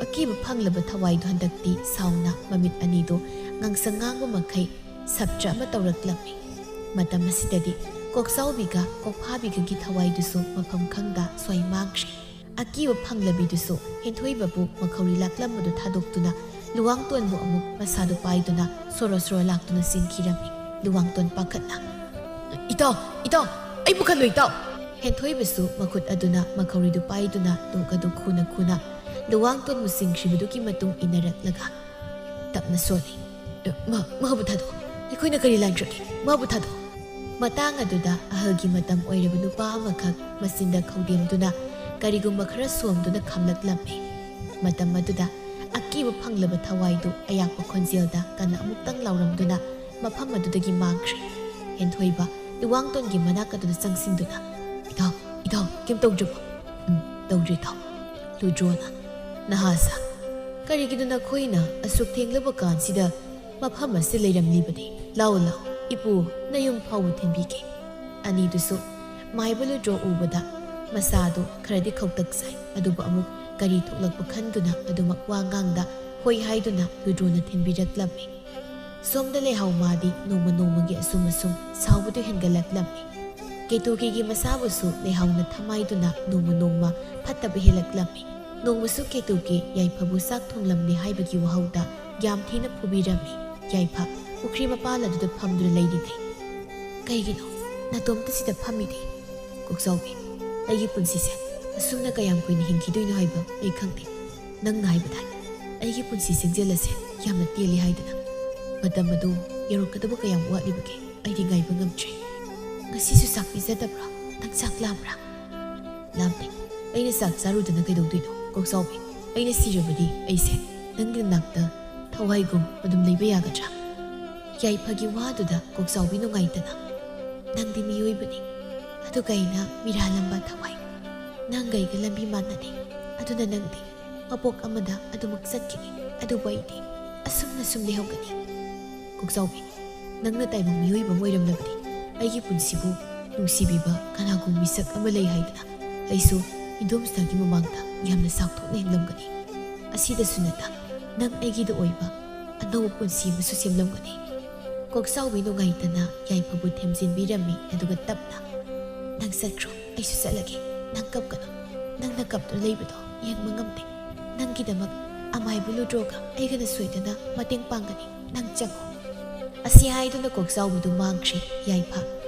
ꯑꯀꯤꯕ ꯐꯪꯂꯕ ꯊꯋꯥꯏꯗꯨ ꯍꯟꯗꯛꯇꯤ ꯁꯥꯎꯅ ꯃꯃꯤꯠ ꯑꯅꯤꯗꯨ ꯉꯥꯡꯁꯪ ꯉꯥꯡꯕ ꯃꯈꯩ ꯁꯞꯇ꯭ꯔ ꯑꯃ ꯇꯧꯔꯛꯂꯝꯃꯤ꯫ ꯃꯇꯝ ꯑꯁꯤꯗꯗꯤ ꯀꯣꯛꯆꯥꯎꯕꯤꯒ ꯀꯣꯛꯐꯥꯕꯤꯒꯒꯤ ꯊꯋꯥꯏꯗꯨꯁꯨ ꯃꯐꯝ ꯈꯪꯗ ꯁ꯭ꯋꯥꯏ ꯃꯥꯡꯈ꯭ꯔꯦ꯫ ꯑꯀꯤꯕ ꯐꯪꯂꯕꯤꯗꯨꯁꯨ ꯍꯦꯟꯊꯣꯏꯕꯕꯨ ꯃꯈꯧꯔꯤ ꯂꯥꯛꯂꯝꯕꯗꯨ ꯊꯥꯗꯣꯛꯇꯨꯅ ꯂꯨꯋꯥꯡꯇꯣꯟꯕꯨ ꯑꯃꯨꯛ ꯃꯁꯥꯗꯨ ꯄꯥꯏꯗꯨꯅ ꯁꯣꯔꯣ ꯁꯣꯔꯣ ꯂꯥꯛꯇꯨꯅ ꯆꯦꯟꯈꯤꯔꯝꯃꯤ꯫ ꯂꯨꯋꯥꯡꯇꯣꯟ ꯄꯥꯈꯠꯅ, "ꯏꯇꯥꯎ, ꯏꯇꯥꯎ, ꯑꯩꯕꯨ ꯀꯜꯂꯨ ꯏꯇꯥꯎ!" ꯍꯦꯟꯊꯣꯏꯕꯁꯨ ꯃꯈꯨꯠ ꯑꯗꯨꯅ ꯃꯈꯧꯔꯤꯗꯨ ꯄꯥꯏꯗꯨꯅ ꯇꯣꯛ ꯑꯗꯨ ꯈꯨꯅ ꯈꯨꯅ ꯂꯨꯋꯥꯡꯇꯣꯟꯕꯨ ꯆꯤꯡꯈ꯭ꯔꯤꯕꯗꯨꯒꯤ ꯃꯇꯨꯡ ꯏꯟꯅꯔꯛꯂꯒ, ꯇꯞꯅ ꯁꯣꯜꯂꯤ, "ꯃꯥ, ꯃꯥꯕꯨ ꯊꯥꯗꯣꯛꯑꯣ꯫ ꯑꯩꯈꯣꯏꯅ ꯀꯔꯤ ꯂꯥꯟꯈ꯭ꯔꯒꯦ? ꯃꯥꯕꯨ ꯊꯥꯗꯣꯛꯑꯣ!" ꯃꯇꯥꯡ ꯑꯗꯨꯗ ꯑꯍꯜꯒꯤ ꯃꯇꯝ ꯑꯣꯏꯔꯕ ꯅꯨꯄꯥ ꯑꯃꯈꯛ ꯃꯆꯤꯟꯗ ꯈꯧꯗꯦꯝꯗꯨꯅ ꯀꯔꯤꯒꯨꯝꯕ ꯈꯔ ꯁꯣꯝꯗꯨꯅ ꯈꯝꯂꯛꯂꯝꯃꯤ꯫ ꯃꯇꯝ ꯑꯗꯨꯗ ꯑꯀꯤꯕ ꯐꯪꯂꯕ ꯊꯋꯥꯏꯗꯨ ꯑꯌꯥꯛꯄ ꯈꯣꯟꯖꯦꯜꯗ ꯀꯟꯅ ꯑꯃꯨꯛꯇꯪ ꯂꯥꯎꯔꯝꯗꯨꯅ ꯃꯐꯝ ꯑꯗꯨꯗꯒꯤ ꯃꯥꯡꯈ꯭ꯔꯦ꯫ ꯍꯦꯟꯊꯣꯏꯕ ꯂꯨꯋꯥꯡꯇꯣꯟꯒꯤ ꯃꯅꯥꯛ ꯑꯗꯨꯗ ꯆꯪꯁꯤꯟꯗꯨꯅ, "ꯏꯇꯥꯎ, ꯏꯇꯥꯎ, ꯀꯩꯝ ꯇꯧꯗ꯭ꯔꯤꯕꯣ?" "ꯎꯝ, ꯇꯧꯗ꯭ꯔꯤ ꯏꯇꯥꯎ꯫" ꯂꯨꯗ꯭ꯔꯣꯅ, "ꯅꯍꯥꯁꯥ, ꯀꯔꯤꯒꯤꯅꯣ ꯅꯈꯣꯏꯅ ꯑꯁꯨꯛ ꯊꯦꯡꯂꯕ ꯀꯥꯟꯁꯤꯗ ꯃꯐꯝ ꯑꯁꯤꯗ ꯂꯩꯔꯝꯂꯤꯕꯗꯤ? ꯂꯥꯎ, ꯂꯥꯎ, ꯏꯄꯨ ꯅꯌꯨꯝ ꯐꯥꯎꯕ ꯊꯤꯟꯕꯤꯒꯦ꯫" ꯑꯅꯤꯗꯨꯁꯨ ꯃꯥꯏꯕ ꯂꯨꯗ꯭ꯔꯣ ꯎꯕꯗ ꯃꯁꯥꯗꯨ ꯈꯔꯗꯤ ꯈꯧꯇꯛ ꯆꯥꯏ, ꯑꯗꯨꯕꯨ ꯑꯃꯨꯛ ꯀꯔꯤ ꯊꯣꯛꯂꯛꯄ ꯈꯟꯗꯨꯅ ꯑꯗꯨꯃꯛ ꯋꯥ ꯉꯥꯡꯗ ꯍꯣꯏ ꯍꯥꯏꯗꯨꯅ ꯂꯨꯗ꯭ꯔꯣꯅ ꯊꯤꯟꯕꯤꯔꯛꯂꯝꯃꯤ꯫ ꯁꯣꯝꯗ ꯂꯩꯍꯥꯎ ꯃꯥꯗꯤ ꯅꯣꯡꯃ ꯅꯣꯡꯃꯒꯤ ꯑꯁꯨꯝ ꯑꯁꯨꯝ ꯁꯥꯎꯕꯗꯨ ꯍꯦꯟꯒꯠꯂꯛꯂꯝꯃꯤ꯫ ꯀꯦꯇꯨꯀꯤꯒꯤ ꯃꯁꯥꯕꯨꯁꯨ ꯂꯩꯍꯥꯎꯅ ꯊꯃꯥꯏꯗꯨꯅ ꯅꯣꯡꯃ ꯅꯣꯡꯃ ꯐꯠꯇꯕ ꯍꯦꯜꯂꯛꯂꯝꯃꯤ꯫ ꯅꯣꯡꯃꯁꯨ ꯀꯦꯇꯨꯀꯤ ꯌꯥꯏꯐꯕꯨ ꯆꯥꯛ ꯊꯣꯡꯂꯝꯂꯦ ꯍꯥꯏꯕꯒꯤ ꯋꯥꯍꯧꯗ ꯌꯥꯝ ꯊꯤꯅ ꯐꯨꯕꯤꯔꯝꯃꯤ꯫ ꯌꯥꯏꯐ ꯄꯨꯈ꯭ꯔꯤ ꯃꯄꯥꯜ ꯑꯗꯨꯗ ꯐꯝꯗꯨꯅ ꯂꯩꯔꯤꯉꯩ, "ꯀꯩꯒꯤꯅꯣ ꯅꯇꯣꯝꯇ ꯁꯤꯗ ꯐꯝꯃꯤꯗꯤ? ꯀꯣꯛꯆꯥꯎꯕꯤ, ꯑꯩꯒꯤ ꯄꯨꯟꯁꯤꯁꯦ ꯑꯁꯨꯝꯅ ꯀꯌꯥꯝ ꯀꯨꯏꯅ ꯍꯤꯡꯈꯤꯗꯣꯏꯅꯣ ꯍꯥꯏꯕ ꯑꯩ ꯈꯪꯗꯦ꯫ ꯅꯪꯅ ꯍꯥꯏꯕꯗꯥꯏ ꯑꯩꯒꯤ ꯄꯨꯟꯁꯤ ꯆꯦꯡꯖꯦꯜ ꯑꯁꯦ ꯌꯥꯝꯅ ꯇꯦꯜꯂꯤ ꯍꯥꯏꯗꯅ? ꯃꯇꯝ ꯑꯗꯨ ꯌꯧꯔꯛꯀꯗꯕ ꯀꯌꯥꯝ ꯋꯥꯠꯂꯤꯕꯒꯦ? ꯑꯩꯗꯤ ꯉꯥꯏꯕ ꯉꯝꯗ꯭ꯔꯦ꯫ ꯉꯁꯤꯁꯨ ꯆꯥꯛ ꯄꯤꯖꯗꯕ꯭ꯔꯣ? ꯅꯪ ꯆꯥꯛ ꯂꯥꯝꯕ꯭ꯔꯥ?" "ꯂꯥꯝꯗꯦ꯫ ꯑꯩꯅ ꯆꯥꯛ ꯆꯥꯔꯨꯗꯅ ꯀꯩꯗꯧꯗꯣꯏꯅꯣ? ꯀꯣꯛꯆꯥꯎꯕꯤ, ꯑꯩꯅ ꯁꯤꯔꯕꯗꯤ ꯑꯩꯁꯦ ꯅꯪꯒꯤ ꯅꯥꯛꯇ ꯊꯋꯥꯏꯒꯨꯝ ꯑꯗꯨꯝ ꯂꯩꯕ ꯌꯥꯒꯗ꯭ꯔꯥ?" ꯌꯥꯏꯐꯒꯤ ꯋꯥꯗꯨꯗ ꯀꯣꯛꯆꯥꯎꯕꯤ ꯅꯨꯡꯉꯥꯏꯇꯅ, "ꯅꯪꯗꯤ ꯃꯤꯑꯣꯏꯕꯅꯤ, ꯑꯗꯨꯒ ꯑꯩꯅ ꯃꯤꯔꯥꯜꯂꯝꯕ ꯊꯋꯥꯏ꯫ ꯅꯪꯒ ꯑꯩꯒ ꯂꯝꯕꯤ ꯃꯥꯟꯅꯗꯦ꯫ ꯑꯗꯨꯅ ꯅꯪꯗꯤ ꯃꯄꯣꯛ ꯑꯃꯗ ꯑꯗꯨꯃꯛ ꯆꯠꯈꯤꯅꯤ, ꯑꯗꯨꯕꯨ ꯑꯩꯗꯤ ꯑꯁꯨꯝꯅ ꯁꯨꯝ ꯂꯩꯍꯧꯒꯅꯤ꯫" "ꯀꯣꯛꯆꯥꯎꯕꯤ, ꯅꯪꯅ ꯇꯥꯏꯕꯪ ꯃꯤꯑꯣꯏꯕ ꯑꯃ ꯑꯣꯏꯔꯝꯂꯕꯗꯤ ꯑꯩꯒꯤ ꯄꯨꯟꯁꯤꯕꯨ ꯅꯨꯡꯁꯤꯕꯤꯕ ꯀꯅꯥꯒꯨꯝꯕ ꯃꯤꯁꯛ ꯑꯃ ꯂꯩ ꯍꯥꯏꯗꯅ ꯑꯩꯁꯨ ꯏꯗꯣꯝꯆꯥꯒꯤ ꯃꯃꯥꯡꯗ ꯌꯥꯝꯅ ꯆꯥꯎꯊꯣꯛꯅ ꯍꯤꯡꯂꯝꯒꯅꯤ꯫ ꯑꯁꯤꯗꯁꯨ ꯅꯠꯇ, ꯅꯪ ꯑꯩꯒꯤꯗ ꯑꯣꯏꯕ ꯑꯅꯧꯕ ꯄꯨꯟꯁꯤ ꯑꯃꯁꯨ ꯁꯦꯝꯂꯝꯒꯅꯤ꯫ ꯀꯣꯛꯆꯥꯎꯕꯤ ꯅꯨꯡꯉꯥꯏꯇꯅ ꯌꯥꯏꯐꯕꯨ ꯊꯦꯝꯖꯤꯟꯕꯤꯔꯝꯃꯤ, ꯑꯗꯨꯒ ꯇꯞꯅ, "ꯅꯪ ꯆꯠꯈ꯭ꯔꯣ, ꯑꯩꯁꯨ ꯆꯠꯂꯒꯦ꯫ ꯅꯪ ꯀꯞꯀꯅꯨ, ꯅꯪꯅ ꯀꯞꯇꯨꯅ ꯂꯩꯕꯗꯣ ꯌꯦꯡꯕ ꯉꯝꯗꯦ꯫ ꯅꯪꯒꯤꯗꯃꯛ ꯑꯃꯥꯏꯕ ꯂꯨꯗ꯭ꯔꯣꯒ ꯑꯩꯒꯅ ꯁꯣꯏꯗꯅ ꯃꯇꯦꯡ ꯄꯥꯡꯒꯅꯤ꯫ ꯅꯪ ꯆꯪꯉꯣ꯫" ꯑꯁꯤ ꯍꯥꯏꯗꯨꯅ ꯀꯣꯛꯆꯥꯎꯕꯤꯗꯨ ꯃꯥꯡꯈ꯭ꯔꯦ꯫ ꯌꯥꯏꯐ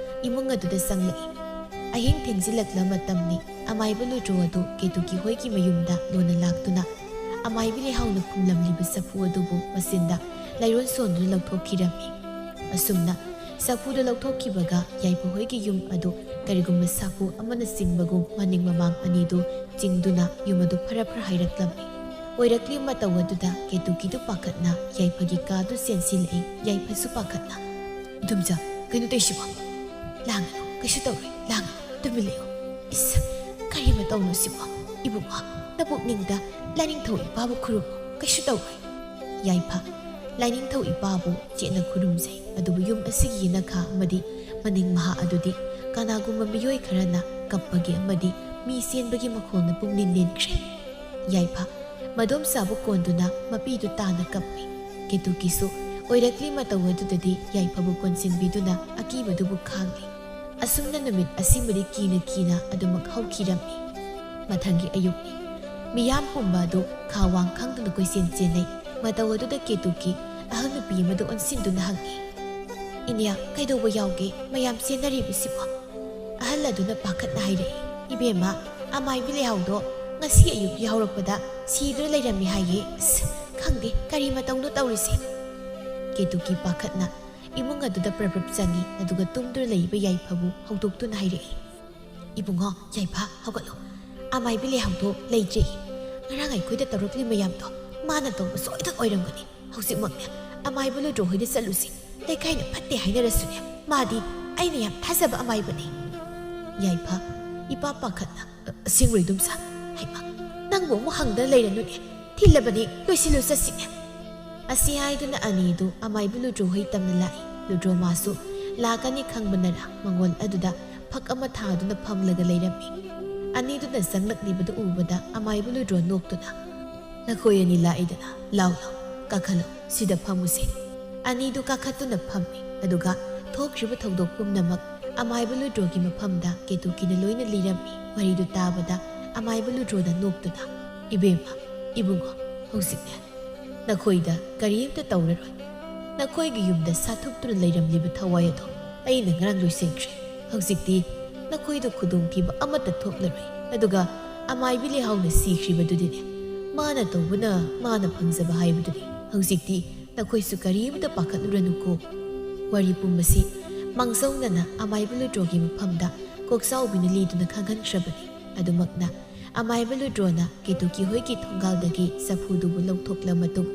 ꯏꯃꯨꯡ ꯑꯗꯨꯗ ꯆꯪꯂꯛꯏ꯫ ꯑꯍꯤꯡ ꯊꯦꯡꯖꯤꯜꯂꯛꯂ ꯃꯇꯝꯅꯤ꯫ ꯑꯃꯥꯏꯕ ꯂꯨꯗ꯭ꯔꯣ ꯑꯗꯨ ꯀꯦꯇꯨꯀꯤ ꯍꯣꯏꯒꯤ ꯃꯌꯨꯝꯗ ꯂꯣꯟꯅ ꯂꯥꯛꯇꯨꯅ ꯑꯃꯥꯏꯕꯤ ꯂꯩꯍꯥꯎꯅ ꯈꯨꯝꯂꯝꯂꯤꯕ ꯆꯐꯨ ꯑꯗꯨꯕꯨ ꯃꯆꯤꯟꯗ ꯂꯥꯏꯔꯣꯟ ꯁꯣꯟꯗꯨꯅ ꯂꯧꯊꯣꯛꯈꯤꯔꯝꯃꯤ꯫ ꯑꯁꯨꯝꯅ ꯆꯐꯨꯗꯨ ꯂꯧꯊꯣꯛꯈꯤꯕꯒ ꯌꯥꯏꯐ ꯍꯣꯏꯒꯤ ꯌꯨꯝ ꯑꯗꯨ ꯀꯔꯤꯒꯨꯝꯕ ꯁꯥꯐꯨ ꯑꯃꯅ ꯆꯤꯡꯕꯒꯨꯝ ꯃꯅꯤꯡ ꯃꯃꯥꯡ ꯑꯅꯤꯗꯨ ꯆꯤꯡꯗꯨꯅ ꯌꯨꯝ ꯑꯗꯨ ꯐꯔ ꯐꯔ ꯍꯥꯏꯔꯛꯂꯝꯃꯤ꯫ ꯑꯣꯏꯔꯛꯂꯤ ꯃꯇꯧ ꯑꯗꯨꯗ ꯀꯦꯇꯨꯀꯤꯗꯨ ꯄꯥꯈꯠꯅ ꯌꯥꯏꯐꯒꯤ ꯀꯥꯗꯨ ꯆꯦꯟꯁꯤꯜꯂꯛꯏ꯫ ꯌꯥꯏꯐꯁꯨ ꯄꯥꯈꯠꯅ, "ꯏꯗꯣꯝꯆꯥ, ꯀꯩꯅꯣ ꯇꯧꯏꯁꯤꯕꯣ?" "ꯂꯥꯡꯒꯅꯨ, ꯀꯩꯁꯨ ꯇꯧꯔꯣꯏ, ꯂꯥꯡꯒꯅꯨ, ꯇꯨꯃꯤꯟ ꯂꯩꯌꯨ꯫" "ꯏꯁ, ꯀꯔꯤ ꯃꯇꯧꯅꯣ ꯁꯤꯕꯣ? ꯏꯕꯨꯡꯉꯣ, ꯅꯄꯨꯛꯅꯤꯡꯗ ꯂꯥꯏꯅꯤꯡꯊꯧ ꯏꯄꯥꯕꯨ ꯈꯨꯔꯨꯝꯃꯨ, ꯀꯩꯁꯨ ꯇꯧꯔꯣꯏ꯫" ꯌꯥꯏꯐ ꯂꯥꯏꯅꯤꯡꯊꯧ ꯏꯄꯥꯕꯨ ꯆꯦꯠꯅ ꯈꯨꯔꯨꯝꯖꯩ, ꯑꯗꯨꯕꯨ ꯌꯨꯝ ꯑꯁꯤꯒꯤ ꯌꯦꯅꯈꯥ ꯑꯃꯗꯤ ꯃꯅꯤꯡ ꯃꯍꯥ ꯑꯗꯨꯗꯤ ꯀꯅꯥꯒꯨꯝꯕ ꯃꯤꯑꯣꯏ ꯈꯔꯅ ꯀꯞꯄꯒꯤ ꯑꯃꯗꯤ ꯃꯤ ꯆꯦꯟꯕꯒꯤ ꯃꯈꯣꯜꯅ ꯄꯨꯝꯅꯤꯟ ꯅꯤꯟꯈ꯭ꯔꯦ꯫ ꯌꯥꯏꯐ ꯃꯗꯣꯝꯆꯥꯕꯨ ꯀꯣꯟꯗꯨꯅ ꯃꯄꯤꯗꯨ ꯇꯥꯅ ꯀꯞꯄꯤ꯫ ꯀꯦꯇꯨꯀꯤꯁꯨ ꯑꯣꯏꯔꯛꯂꯤ ꯃꯇꯧ ꯑꯗꯨꯗꯗꯤ ꯌꯥꯏꯐꯕꯨ ꯀꯣꯟꯁꯤꯟꯕꯤꯗꯨꯅ ꯑꯀꯤꯕꯗꯨꯕꯨ ꯈꯥꯡꯂꯤ꯫ ꯑꯁꯨꯝꯅ ꯅꯨꯃꯤꯠ ꯑꯁꯤꯃꯗꯤ ꯀꯤꯅ ꯀꯤꯅ ꯑꯗꯨꯃꯛ ꯍꯧꯈꯤꯔꯝꯃꯤ꯫ ꯃꯊꯪꯒꯤ ꯑꯌꯨꯛꯅꯤ꯫ ꯃꯤꯌꯥꯝ ꯄꯨꯝꯕ ꯑꯗꯨ ꯈꯥ ꯋꯥꯡ ꯈꯪꯗꯅ ꯀꯣꯏꯆꯦꯟ ꯆꯦꯟꯅꯩ꯫ ꯃꯇꯧ ꯑꯗꯨꯗ ꯀꯦꯇꯨꯀꯤ ꯑꯍꯜ ꯅꯨꯄꯤ ꯑꯃꯗ ꯑꯣꯟꯁꯤꯟꯗꯨꯅ ꯍꯪꯉꯤ, "ꯏꯅꯦ, ꯀꯩꯗꯧꯕ ꯌꯥꯎꯒꯦ ꯃꯌꯥꯝ ꯆꯦꯟꯅꯔꯤꯕꯁꯤꯕꯣ?" ꯑꯍꯜ ꯑꯗꯨꯅ ꯄꯥꯈꯠꯅ ꯍꯥꯏꯔꯛꯏ, "ꯏꯕꯦꯝꯃ, ꯑꯃꯥꯏꯕꯤ ꯂꯩꯍꯥꯎꯗꯣ ꯉꯁꯤ ꯑꯌꯨꯛ ꯌꯥꯍꯧꯔꯛꯄꯗ ꯁꯤꯗꯨꯅ ꯂꯩꯔꯝꯃꯤ ꯍꯥꯏꯌꯦ꯫ ꯑꯁ, ꯈꯪꯗꯦ ꯀꯔꯤ ꯃꯇꯧꯅꯣ ꯇꯧꯔꯤꯁꯦ꯫" ꯀꯦꯇꯨꯀꯤ ꯄꯥꯈꯠꯅ ꯏꯃꯨꯡ ꯑꯗꯨꯗ ꯄ꯭ꯔꯞ ꯄ꯭ꯔꯞ ꯆꯪꯉꯤ, ꯑꯗꯨꯒ ꯇꯨꯝꯗꯨꯅ ꯂꯩꯕ ꯌꯥꯏꯐꯕꯨ ꯍꯧꯗꯣꯛꯇꯨꯅ ꯍꯥꯏꯔꯛꯏ, "ꯏꯕꯨꯡꯉꯣ, ꯌꯥꯏꯐ, ꯍꯧꯒꯠꯂꯣ꯫ ꯑꯃꯥꯏꯕꯤ ꯂꯩꯍꯥꯎꯗꯣ ꯂꯩꯇ꯭ꯔꯦ꯫ ꯉꯔꯥꯡ ꯑꯩꯈꯣꯏꯗ ꯇꯧꯔꯛꯂꯤ ꯃꯌꯥꯝꯗꯣ ꯃꯥꯅ ꯇꯧꯕ ꯁꯣꯏꯗꯅ ꯑꯣꯏꯔꯝꯒꯅꯤ꯫ ꯍꯧꯖꯤꯛꯃꯛꯅꯦ ꯑꯃꯥꯏꯕ ꯂꯨꯗ꯭ꯔꯣ ꯍꯣꯏꯗ ꯆꯠꯂꯨꯁꯤ꯫ ꯂꯩꯀꯥꯏꯅ ꯐꯠꯇꯦ ꯍꯥꯏꯅꯔꯁꯨꯅꯦ, ꯃꯥꯗꯤ ꯑꯩꯅ ꯌꯥꯝ ꯊꯥꯖꯕ ꯑꯃꯥꯏꯕꯅꯤ꯫" ꯌꯥꯏꯐ ꯏꯄꯥ ꯄꯥꯈꯠꯅ, "ꯑ, ꯑꯁꯦꯡꯕ ꯏꯗꯣꯝꯆꯥ? ꯍꯩꯃꯥ, ꯅꯪꯕꯨ ꯑꯃꯨꯛ ꯍꯪꯗꯅ ꯂꯩꯔꯅꯨꯅꯦ꯫ ꯊꯤꯜꯂꯕꯅꯤ, ꯂꯣꯏꯁꯤꯜꯂꯨ ꯆꯠꯁꯤꯅꯦ꯫" ꯑꯁꯤ ꯍꯥꯏꯗꯨꯅ ꯑꯅꯤꯗꯨ ꯑꯃꯥꯏꯕ ꯂꯨꯗ꯭ꯔꯣ ꯍꯣꯏ ꯇꯝꯅ ꯂꯥꯛꯏ꯫ ꯂꯨꯗ꯭ꯔꯣ ꯃꯥꯁꯨ ꯂꯥꯛꯀꯅꯤ ꯈꯪꯕꯅꯔ ꯃꯉꯣꯜ ꯑꯗꯨꯗ ꯐꯛ ꯑꯃ ꯊꯥꯗꯨꯅ ꯐꯝꯂꯒ ꯂꯩꯔꯝꯃꯤ꯫ ꯑꯅꯤꯗꯨꯅ ꯆꯪꯂꯛꯂꯤꯕꯗꯨ ꯎꯕꯗ ꯑꯃꯥꯏꯕ ꯂꯨꯗ꯭ꯔꯣ ꯅꯣꯛꯇꯨꯅ, "ꯅꯈꯣꯏ ꯑꯅꯤ ꯂꯥꯛꯏꯗꯅ, ꯂꯥꯎ ꯂꯥꯎ, ꯀꯥꯈꯠꯂꯣ, ꯁꯤꯗ ꯐꯝꯃꯨꯁꯦ꯫" ꯑꯅꯤꯗꯨ ꯀꯥꯈꯠꯇꯨꯅ ꯐꯝꯃꯤ꯫ ꯑꯗꯨꯒ ꯊꯣꯛꯈ꯭ꯔꯤꯕ ꯊꯧꯗꯣꯛ ꯄꯨꯝꯅꯃꯛ ꯑꯃꯥꯏꯕ ꯂꯨꯗ꯭ꯔꯣꯒꯤ ꯃꯐꯝꯗ ꯀꯦꯇꯨꯀꯤꯅ ꯂꯣꯏꯅ ꯂꯤꯔꯝꯃꯤ꯫ ꯋꯥꯔꯤꯗꯨ ꯇꯥꯕꯗ ꯑꯃꯥꯏꯕ ꯂꯨꯗ꯭ꯔꯣꯅ ꯅꯣꯛꯇꯨꯅ, "ꯏꯕꯦꯝꯃ, ꯏꯕꯨꯡꯉꯣ, ꯍꯧꯖꯤꯛꯅꯦ ꯅꯈꯣꯏꯗ ꯀꯔꯤꯝꯇ ꯇꯧꯔꯔꯣꯏ꯫ ꯅꯈꯣꯏꯒꯤ ꯌꯨꯝꯗ ꯁꯥꯊꯨꯞꯇꯨꯅ ꯂꯩꯔꯝꯂꯤꯕ ꯊꯋꯥꯏ ꯑꯗꯣ ꯑꯩꯅ ꯉꯔꯥꯡ ꯂꯣꯏꯁꯤꯟꯈ꯭ꯔꯦ꯫ ꯍꯧꯖꯤꯛꯇꯤ ꯅꯈꯣꯏꯗ ꯈꯨꯗꯣꯡꯊꯤꯕ ꯑꯃꯠꯇ ꯊꯣꯛꯂꯔꯣꯏ꯫" ꯑꯗꯨꯒ ꯑꯃꯥꯏꯕꯤ ꯂꯩꯍꯥꯎꯅ ꯁꯤꯈ꯭ꯔꯤꯕꯗꯨꯗꯤꯅꯦ, ꯃꯥꯅ ꯇꯧꯕꯅ ꯃꯥꯅ ꯐꯪꯖꯕ ꯍꯥꯏꯕꯗꯨꯅꯤ꯫ ꯍꯧꯖꯤꯛꯇꯤ ꯅꯈꯣꯏꯁꯨ ꯀꯔꯤꯝꯇ ꯄꯥꯈꯠꯂꯨꯔꯅꯨꯀꯣ꯫ ꯋꯥꯔꯤ ꯄꯨꯝꯕꯁꯤ ꯃꯥꯡꯖꯧꯅꯅ ꯑꯃꯥꯏꯕ ꯂꯨꯗ꯭ꯔꯣꯒꯤ ꯃꯐꯝꯗ ꯀꯣꯛꯆꯥꯎꯕꯤꯅ ꯂꯤꯗꯨꯅ ꯈꯪꯍꯟꯈ꯭ꯔꯕꯅꯤ꯫ ꯑꯗꯨꯃꯛꯅ ꯑꯃꯥꯏꯕ ꯂꯨꯗ꯭ꯔꯣꯅ ꯀꯦꯇꯨꯀꯤ ꯍꯣꯏꯒꯤ ꯊꯣꯡꯒꯥꯜꯗꯒꯤ ꯆꯐꯨꯗꯨꯕꯨ ꯂꯧꯊꯣꯛꯂ ꯃꯇꯨꯡ,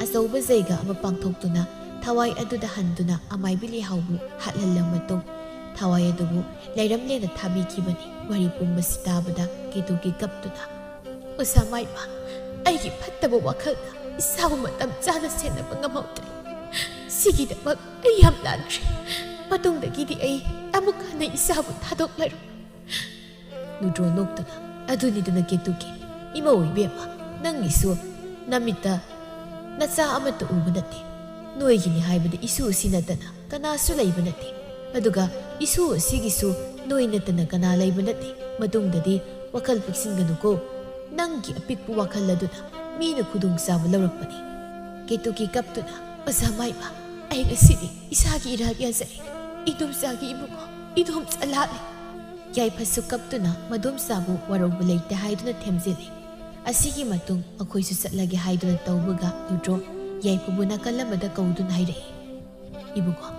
ꯑꯆꯧꯕ ꯖꯩꯒ ꯑꯃ ꯄꯥꯡꯊꯣꯛꯇꯨꯅ ꯊꯋꯥꯏ ꯑꯗꯨꯗ ꯍꯟꯗꯨꯅ ꯑꯃꯥꯏꯕꯤ ꯂꯩꯍꯥꯎꯕꯨ ꯍꯥꯠꯍꯜꯂ ꯃꯇꯨꯡ, ꯊꯋꯥꯏ ꯑꯗꯨꯕꯨ ꯂꯩꯔꯝꯂꯦꯟꯗ ꯊꯥꯕꯤꯈꯤꯕꯅꯤ꯫ ꯋꯥꯔꯤ ꯄꯨꯝꯕꯁꯤ ꯇꯥꯕꯗ ꯀꯦꯇꯨꯀꯤ ꯀꯞꯇꯨꯅ, "ꯑꯣꯖꯥ ꯃꯥꯏꯃ, ꯑꯩꯒꯤ ꯐꯠꯇꯕ ꯋꯥꯈꯜꯅ ꯏꯁꯥꯕꯨ ꯃꯇꯝ ꯆꯥꯅ ꯁꯦꯟꯅꯕ ꯉꯝꯍꯧꯗ꯭ꯔꯦ꯫ ꯁꯤꯒꯤꯗꯃꯛ ꯑꯩ ꯌꯥꯝ ꯂꯥꯟꯈ꯭ꯔꯦ꯫ ꯃꯇꯨꯡꯗꯒꯤꯗꯤ ꯑꯩ ꯑꯃꯨꯛ ꯍꯟꯅ ꯏꯁꯥꯕꯨ ꯊꯥꯗꯣꯛꯂꯔꯣꯏ꯫" ꯂꯨꯗ꯭ꯔꯣ ꯅꯣꯛꯇꯨꯅ, "ꯑꯗꯨꯅꯤꯗꯅ ꯀꯦꯇꯨꯀꯤ, ꯏꯃꯧ ꯏꯕꯦꯝꯃ, ꯅꯪꯒꯤꯁꯨ ꯅꯃꯤꯠꯇ ꯅꯆꯥ ꯑꯃꯠꯇ ꯎꯕ ꯅꯠꯇꯦ꯫ ꯅꯣꯏꯒꯤꯅꯤ ꯍꯥꯏꯕꯗ ꯏꯁꯨ ꯏꯁꯤ ꯅꯠꯇꯅ ꯀꯅꯥꯁꯨ ꯂꯩꯕ ꯅꯠꯇꯦ꯫ ꯑꯗꯨꯒ ꯏꯁꯨ ꯑꯁꯤꯒꯤꯁꯨ ꯅꯣꯏ ꯅꯠꯇꯅ ꯀꯅꯥ ꯂꯩꯕ ꯅꯠꯇꯦ꯫ ꯃꯇꯨꯡꯗꯗꯤ ꯋꯥꯈꯜ ꯄꯤꯛꯁꯤꯟꯒꯅꯨꯀꯣ꯫ ꯅꯪꯒꯤ ꯑꯄꯤꯛꯄ ꯋꯥꯈꯜ ꯑꯗꯨꯅ ꯃꯤꯅ ꯈꯨꯗꯣꯡꯆꯥꯕ ꯂꯧꯔꯛꯄꯅꯤ꯫" ꯀꯦꯇꯨꯀꯤ ꯀꯞꯇꯨꯅ, "ꯑꯣꯖꯥ ꯃꯥꯏꯃ, ꯑꯩ ꯉꯁꯤꯗꯤ ꯏꯁꯥꯒꯤ ꯏꯔꯥꯜ ꯌꯥꯖꯔꯦ꯫ ꯏꯗꯣꯝꯆꯥꯒꯤ ꯏꯕꯨꯡꯉꯣ, ꯏꯗꯣꯝꯆꯥ ꯂꯥꯠꯂꯦ꯫" ꯌꯥꯏꯐꯁꯨ ꯀꯞꯇꯨꯅ ꯃꯗꯣꯝꯆꯥꯕꯨ ꯋꯥꯔꯧꯕ ꯂꯩꯇꯦ ꯍꯥꯏꯗꯨꯅ ꯊꯦꯝꯖꯤꯜꯂꯤ꯫ ꯑꯁꯤꯒꯤ ꯃꯇꯨꯡ ꯃꯈꯣꯏꯁꯨ ꯆꯠꯂꯒꯦ ꯍꯥꯏꯗꯨꯅ ꯇꯧꯕꯒ ꯂꯨꯗ꯭ꯔꯣ ꯌꯥꯏꯐꯕꯨ ꯅꯥꯀꯜ ꯑꯃꯗ ꯀꯧꯗꯨꯅ ꯍꯥꯏꯔꯛꯏ, "ꯏꯕꯨꯡꯉꯣ,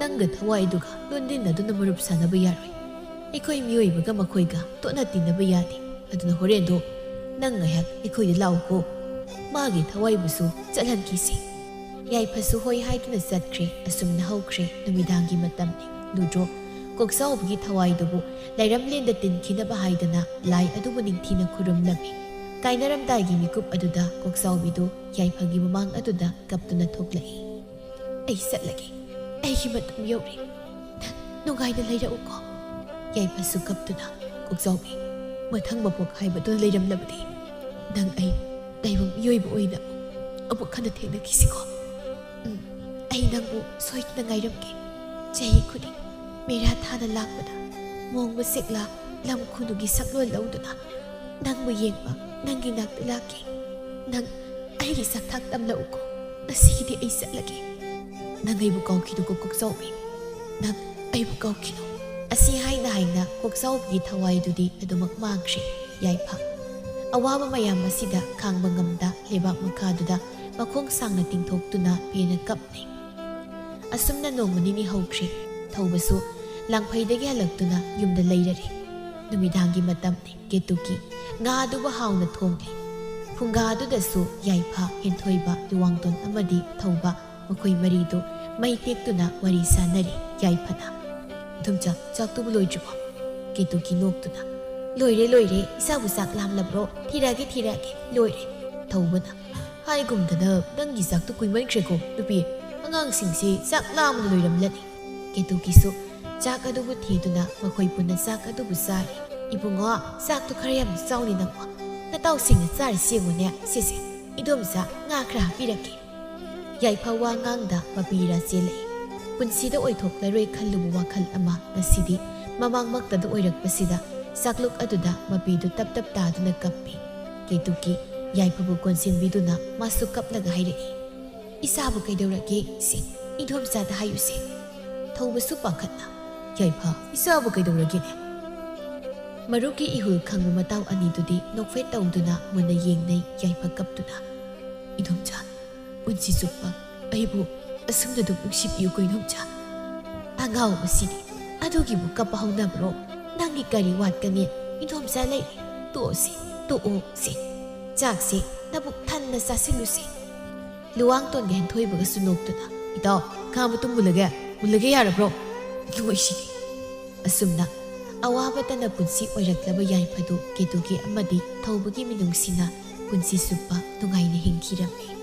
ꯅꯪꯒ ꯊꯋꯥꯏꯗꯨꯒ ꯂꯣꯟꯗꯤꯟꯅꯗꯨꯅ ꯃꯔꯨꯞ ꯁꯥꯟꯅꯕ ꯌꯥꯔꯣꯏ꯫ ꯑꯩꯈꯣꯏ ꯃꯤꯑꯣꯏꯕꯒ ꯃꯈꯣꯏꯒ ꯇꯣꯠꯅ ꯇꯤꯟꯅꯕ ꯌꯥꯗꯦ꯫ ꯑꯗꯨꯅ ꯍꯣꯔꯦꯟꯗꯣ ꯅꯪ ꯉꯥꯏꯍꯥꯛ ꯑꯩꯈꯣꯏꯗ ꯂꯥꯛꯎꯀꯣ꯫" ꯃꯥꯒꯤ ꯊꯋꯥꯏꯕꯨꯁꯨ ꯆꯠꯍꯟꯈꯤꯁꯤ꯫ ꯌꯥꯏꯐꯁꯨ ꯍꯣꯏ ꯍꯥꯏꯗꯨꯅ ꯆꯠꯈ꯭ꯔꯦ꯫ ꯑꯁꯨꯝꯅ ꯍꯧꯈ꯭ꯔꯦ ꯅꯨꯃꯤꯗꯥꯡꯒꯤ ꯃꯇꯝꯅꯤ꯫ ꯂꯨꯗ꯭ꯔꯣ ꯀꯣꯛꯆꯥꯎꯕꯒꯤ ꯊꯋꯥꯏꯗꯨꯕꯨ ꯂꯩꯔꯝꯂꯦꯟꯗ ꯇꯤꯟꯈꯤꯅꯕ ꯍꯥꯏꯗꯅ ꯂꯥꯏ ꯑꯗꯨꯕꯨ ꯅꯤꯡꯊꯤꯅ ꯈꯨꯔꯨꯝꯂꯝꯃꯤ꯫ ꯀꯥꯏꯅꯔꯝꯗꯥꯏꯒꯤ ꯃꯤꯀꯨꯞ ꯑꯗꯨꯗ ꯀꯣꯛꯆꯥꯎꯕꯤꯗꯨ ꯌꯥꯏꯐꯒꯤ ꯃꯃꯥꯡ ꯑꯗꯨꯗ ꯀꯞꯇꯨꯅ ꯊꯣꯛꯂꯛꯏ꯫ "ꯑꯩ ꯆꯠꯂꯒꯦ꯫ ꯑꯩꯒꯤ ꯃꯇꯝ ꯌꯧꯔꯦ꯫ ꯅꯪ ꯅꯨꯡꯉꯥꯏꯅ ꯂꯩꯔꯛꯎꯀꯣ꯫ ꯌꯥꯏꯐꯁꯨ ꯀꯞꯇꯨꯅ, "ꯀꯣꯛꯆꯥꯎꯕꯤ, ꯃꯊꯪ ꯃꯄꯣꯛ ꯍꯥꯏꯕꯗꯨ ꯂꯩꯔꯝꯂꯕꯗꯤ ꯅꯪ ꯑꯩ ꯇꯥꯏꯕꯪ ꯃꯤꯑꯣꯏꯕ ꯑꯣꯏꯅ ꯑꯃꯨꯛ ꯍꯟꯅ ꯊꯦꯡꯅꯈꯤꯁꯤꯀꯣ꯫ ꯎꯝ, ꯑꯩ ꯅꯪꯕꯨ ꯁꯣꯏꯗꯅ ꯉꯥꯏꯔꯝꯒꯦ꯫ ꯆꯍꯤ ꯈꯨꯗꯤꯡ ꯃꯦꯔꯥ ꯊꯥꯅ ꯂꯥꯛꯄꯗ ꯃꯣꯡꯕ ꯁꯦꯛꯂꯥ ꯂꯝ ꯈꯨꯅꯨꯒꯤ ꯁꯛꯂꯣꯟ ꯂꯧꯗꯨꯅ ꯅꯪꯕꯨ ꯌꯦꯡꯕ ꯅꯪꯒꯤ ꯅꯥꯛꯇ ꯂꯥꯛꯀꯦ꯫ ꯅꯪ ꯑꯩꯒꯤ ꯆꯥꯛꯊꯥꯛ ꯇꯝꯂꯛꯎꯀꯣ꯫ ꯉꯁꯤꯒꯤꯗꯤ ꯑꯩ ꯆꯠꯂꯒꯦ꯫ ꯅꯪ ꯑꯩꯕꯨ ꯀꯥꯎꯈꯤꯅꯨꯀꯣ ꯀꯣꯛꯆꯥꯎꯕꯤ꯫ ꯅꯪ ꯑꯩꯕꯨ ꯀꯥꯎꯈꯤꯅꯨ꯫" ꯑꯁꯤ ꯍꯥꯏꯅ ꯍꯥꯏꯅ ꯀꯣꯛꯆꯥꯎꯕꯤꯒꯤ ꯊꯋꯥꯏꯗꯨꯗꯤ ꯑꯗꯨꯃꯛ ꯃꯥꯡꯈ꯭ꯔꯦ꯫ ꯌꯥꯏꯐ ꯑꯋꯥꯕ ꯃꯌꯥꯝ ꯑꯁꯤꯗ ꯈꯥꯡꯕ ꯉꯝꯗ ꯂꯩꯕꯥꯛ ꯃꯈꯥꯗꯨꯗ ꯃꯈꯣꯡ ꯁꯥꯡꯅ ꯇꯤꯡꯊꯣꯛꯇꯨꯅ ꯄꯦꯟꯅ ꯀꯞꯂꯦ꯫ ꯑꯁꯨꯝꯅ ꯅꯣꯡꯃ ꯅꯤꯅꯤ ꯍꯧꯈ꯭ꯔꯦ꯫ ꯊꯧꯕꯁꯨ ꯂꯥꯡꯐꯩꯗꯒꯤ ꯍꯜꯂꯛꯇꯨꯅ ꯌꯨꯝꯗ ꯂꯩꯔꯔꯦ꯫ ꯅꯨꯃꯤꯗꯥꯡꯒꯤ ꯃꯇꯝꯅꯤ꯫ ꯀꯦꯇꯨꯀꯤ ꯉꯥ ꯑꯗꯨꯕꯨ ꯍꯥꯎꯅ ꯊꯣꯡꯂꯤ꯫ ꯐꯨꯡꯒꯥ ꯑꯗꯨꯗꯁꯨ ꯌꯥꯏꯐ, ꯍꯦꯟꯊꯣꯏꯕ, ꯂꯨꯋꯥꯡꯇꯣꯟ ꯑꯃꯗꯤ ꯊꯧꯕ, ꯃꯈꯣꯏ ꯃꯔꯤꯗꯨ ꯃꯩ ꯇꯦꯛꯇꯨꯅ ꯋꯥꯔꯤ ꯁꯥꯟꯅꯔꯤ꯫ ꯌꯥꯏꯐꯅ, "ꯏꯗꯣꯝꯆꯥ, ꯆꯥꯛꯇꯨꯕꯨ ꯂꯣꯏꯗ꯭ꯔꯤꯕꯣ?" ꯀꯦꯇꯨꯀꯤ ꯅꯣꯛꯇꯨꯅ, "ꯂꯣꯏꯔꯦ, ꯂꯣꯏꯔꯦ, ꯏꯆꯥꯕꯨ ꯆꯥꯛ ꯂꯥꯝꯂꯕ꯭ꯔꯣ? ꯊꯤꯔꯛꯑꯒꯦ, ꯊꯤꯔꯛꯑꯒꯦ, ꯂꯣꯏꯔꯦ꯫" ꯊꯧꯕꯅ, "ꯍꯥꯏꯒꯨꯝꯗꯅ ꯅꯪꯒꯤ ꯆꯥꯛꯇꯨ ꯀꯨꯏꯃꯟꯈ꯭ꯔꯦꯀꯣ ꯅꯨꯄꯤ꯫ ꯑꯉꯥꯡꯁꯤꯡꯁꯤ ꯆꯥꯛ ꯂꯥꯝꯕꯅ ꯂꯣꯏꯔꯝꯂꯅꯤ꯫" ꯀꯦꯇꯨꯀꯤꯁꯨ ꯆꯥꯛ ꯑꯗꯨꯕꯨ ꯊꯤꯗꯨꯅ ꯃꯈꯣꯏ ꯄꯨꯟꯅ ꯆꯥꯛ ꯑꯗꯨꯕꯨ ꯆꯥꯔꯤ꯫ "ꯏꯕꯨꯡꯉꯣ, ꯆꯥꯛꯇꯨ ꯈꯔ ꯌꯥꯝꯅ ꯆꯥꯎꯅꯦ ꯅꯪꯕꯣ꯫ ꯅꯇꯥꯎꯁꯤꯡꯅ ꯆꯥꯔꯤꯁꯤ ꯌꯦꯡꯉꯨꯅꯦ꯫ ꯁꯦ, ꯁꯦ, ꯏꯗꯣꯝꯆꯥ ꯉꯥ ꯈꯔ ꯍꯥꯞꯄꯤꯔꯛꯀꯦ꯫" ꯌꯥꯏꯐ ꯋꯥ ꯉꯥꯡꯗ ꯃꯄꯤꯔꯥ ꯆꯦꯜꯂꯛꯏ꯫ ꯄꯨꯟꯁꯤꯗ ꯑꯣꯏꯊꯣꯛꯂꯔꯣꯏ ꯈꯜꯂꯨꯕ ꯋꯥꯈꯜ ꯑꯃ ꯉꯁꯤꯗꯤ ꯃꯃꯥꯡꯃꯛꯇꯗ ꯑꯣꯏꯔꯛꯄꯁꯤꯗ ꯆꯥꯛꯂꯨꯛ ꯑꯗꯨꯗ ꯃꯄꯤꯗꯨ ꯇꯞ ꯇꯞ ꯇꯥꯗꯨꯅ ꯀꯞꯄꯤ꯫ ꯀꯦꯇꯨꯀꯤ ꯌꯥꯏꯐꯕꯨ ꯀꯣꯟꯁꯤꯟꯕꯤꯗꯨꯅ ꯃꯥꯁꯨ ꯀꯞꯂꯒ ꯍꯥꯏꯔꯛꯏ, "ꯏꯆꯥꯕꯨ ꯀꯩꯗꯧꯔꯒꯦ? ꯁꯦ, ꯏꯗꯣꯝꯆꯥꯗ ꯍꯥꯏꯌꯨꯁꯦ꯫" ꯊꯧꯕꯁꯨ ꯄꯥꯈꯠꯅ, "ꯌꯥꯏꯐ, ꯏꯆꯥꯕꯨ ꯀꯩꯗꯧꯔꯒꯦꯅꯦ?" ꯃꯔꯨꯞꯀꯤ ꯏꯍꯨꯜ ꯈꯪꯕ ꯃꯇꯥꯎ ꯑꯅꯤꯗꯨꯗꯤ ꯅꯣꯛꯐꯦꯠ ꯇꯧꯗꯨꯅ ꯃꯨꯟꯅ ꯌꯦꯡꯅꯩ꯫ ꯌꯥꯏꯐ ꯀꯞꯇꯨꯅ, "ꯏꯗꯣꯝꯆꯥ, ꯄꯨꯟꯁꯤ ꯆꯨꯞꯄ ꯑꯩꯕꯨ ꯑꯁꯨꯝꯅ ꯑꯗꯨꯝ ꯅꯨꯡꯁꯤꯕꯤꯌꯨꯀꯣ ꯏꯗꯣꯝꯆꯥ꯫" "ꯑꯉꯥꯎꯕꯁꯤꯗꯤ, ꯑꯗꯨꯒꯤꯕꯨ ꯀꯞꯄ ꯍꯧꯅꯕ꯭ꯔꯣ? ꯅꯪꯒꯤ ꯀꯔꯤ ꯋꯥꯠꯀꯅꯤ? ꯏꯗꯣꯝꯆꯥ ꯂꯩꯔꯤ꯫ ꯇꯣꯛꯑꯣꯁꯦ, ꯇꯣꯛꯑꯣꯁꯦ꯫ ꯆꯥꯛꯁꯦ ꯅꯕꯨꯛ ꯊꯟꯅ ꯆꯥꯁꯤꯜꯂꯨꯁꯦ꯫" ꯂꯨꯋꯥꯡꯇꯣꯟꯒ ꯍꯦꯟꯊꯣꯏꯕꯒꯁꯨ ꯅꯣꯛꯇꯨꯅ, "ꯏꯇꯥꯎ, ꯉꯥ ꯃꯇꯨꯝ ꯃꯨꯜꯂꯒꯦ, ꯃꯨꯜꯂꯒꯦ ꯌꯥꯔꯕ꯭ꯔꯣ? ꯅꯣꯏꯁꯤꯗꯤ꯫" ꯑꯁꯨꯝꯅ ꯑꯋꯥꯕꯇꯅ ꯄꯨꯟꯁꯤ ꯑꯣꯏꯔꯛꯂꯕ ꯌꯥꯏꯐꯗꯨ ꯀꯦꯇꯨꯒꯤ ꯑꯃꯗꯤ ꯊꯧꯕꯒꯤ ꯃꯤꯅꯨꯡꯁꯤꯅ ꯄꯨꯟꯁꯤ ꯆꯨꯞꯄ ꯅꯨꯡꯉꯥꯏꯅ ꯍꯤꯡꯈꯤꯔꯝꯃꯤ꯫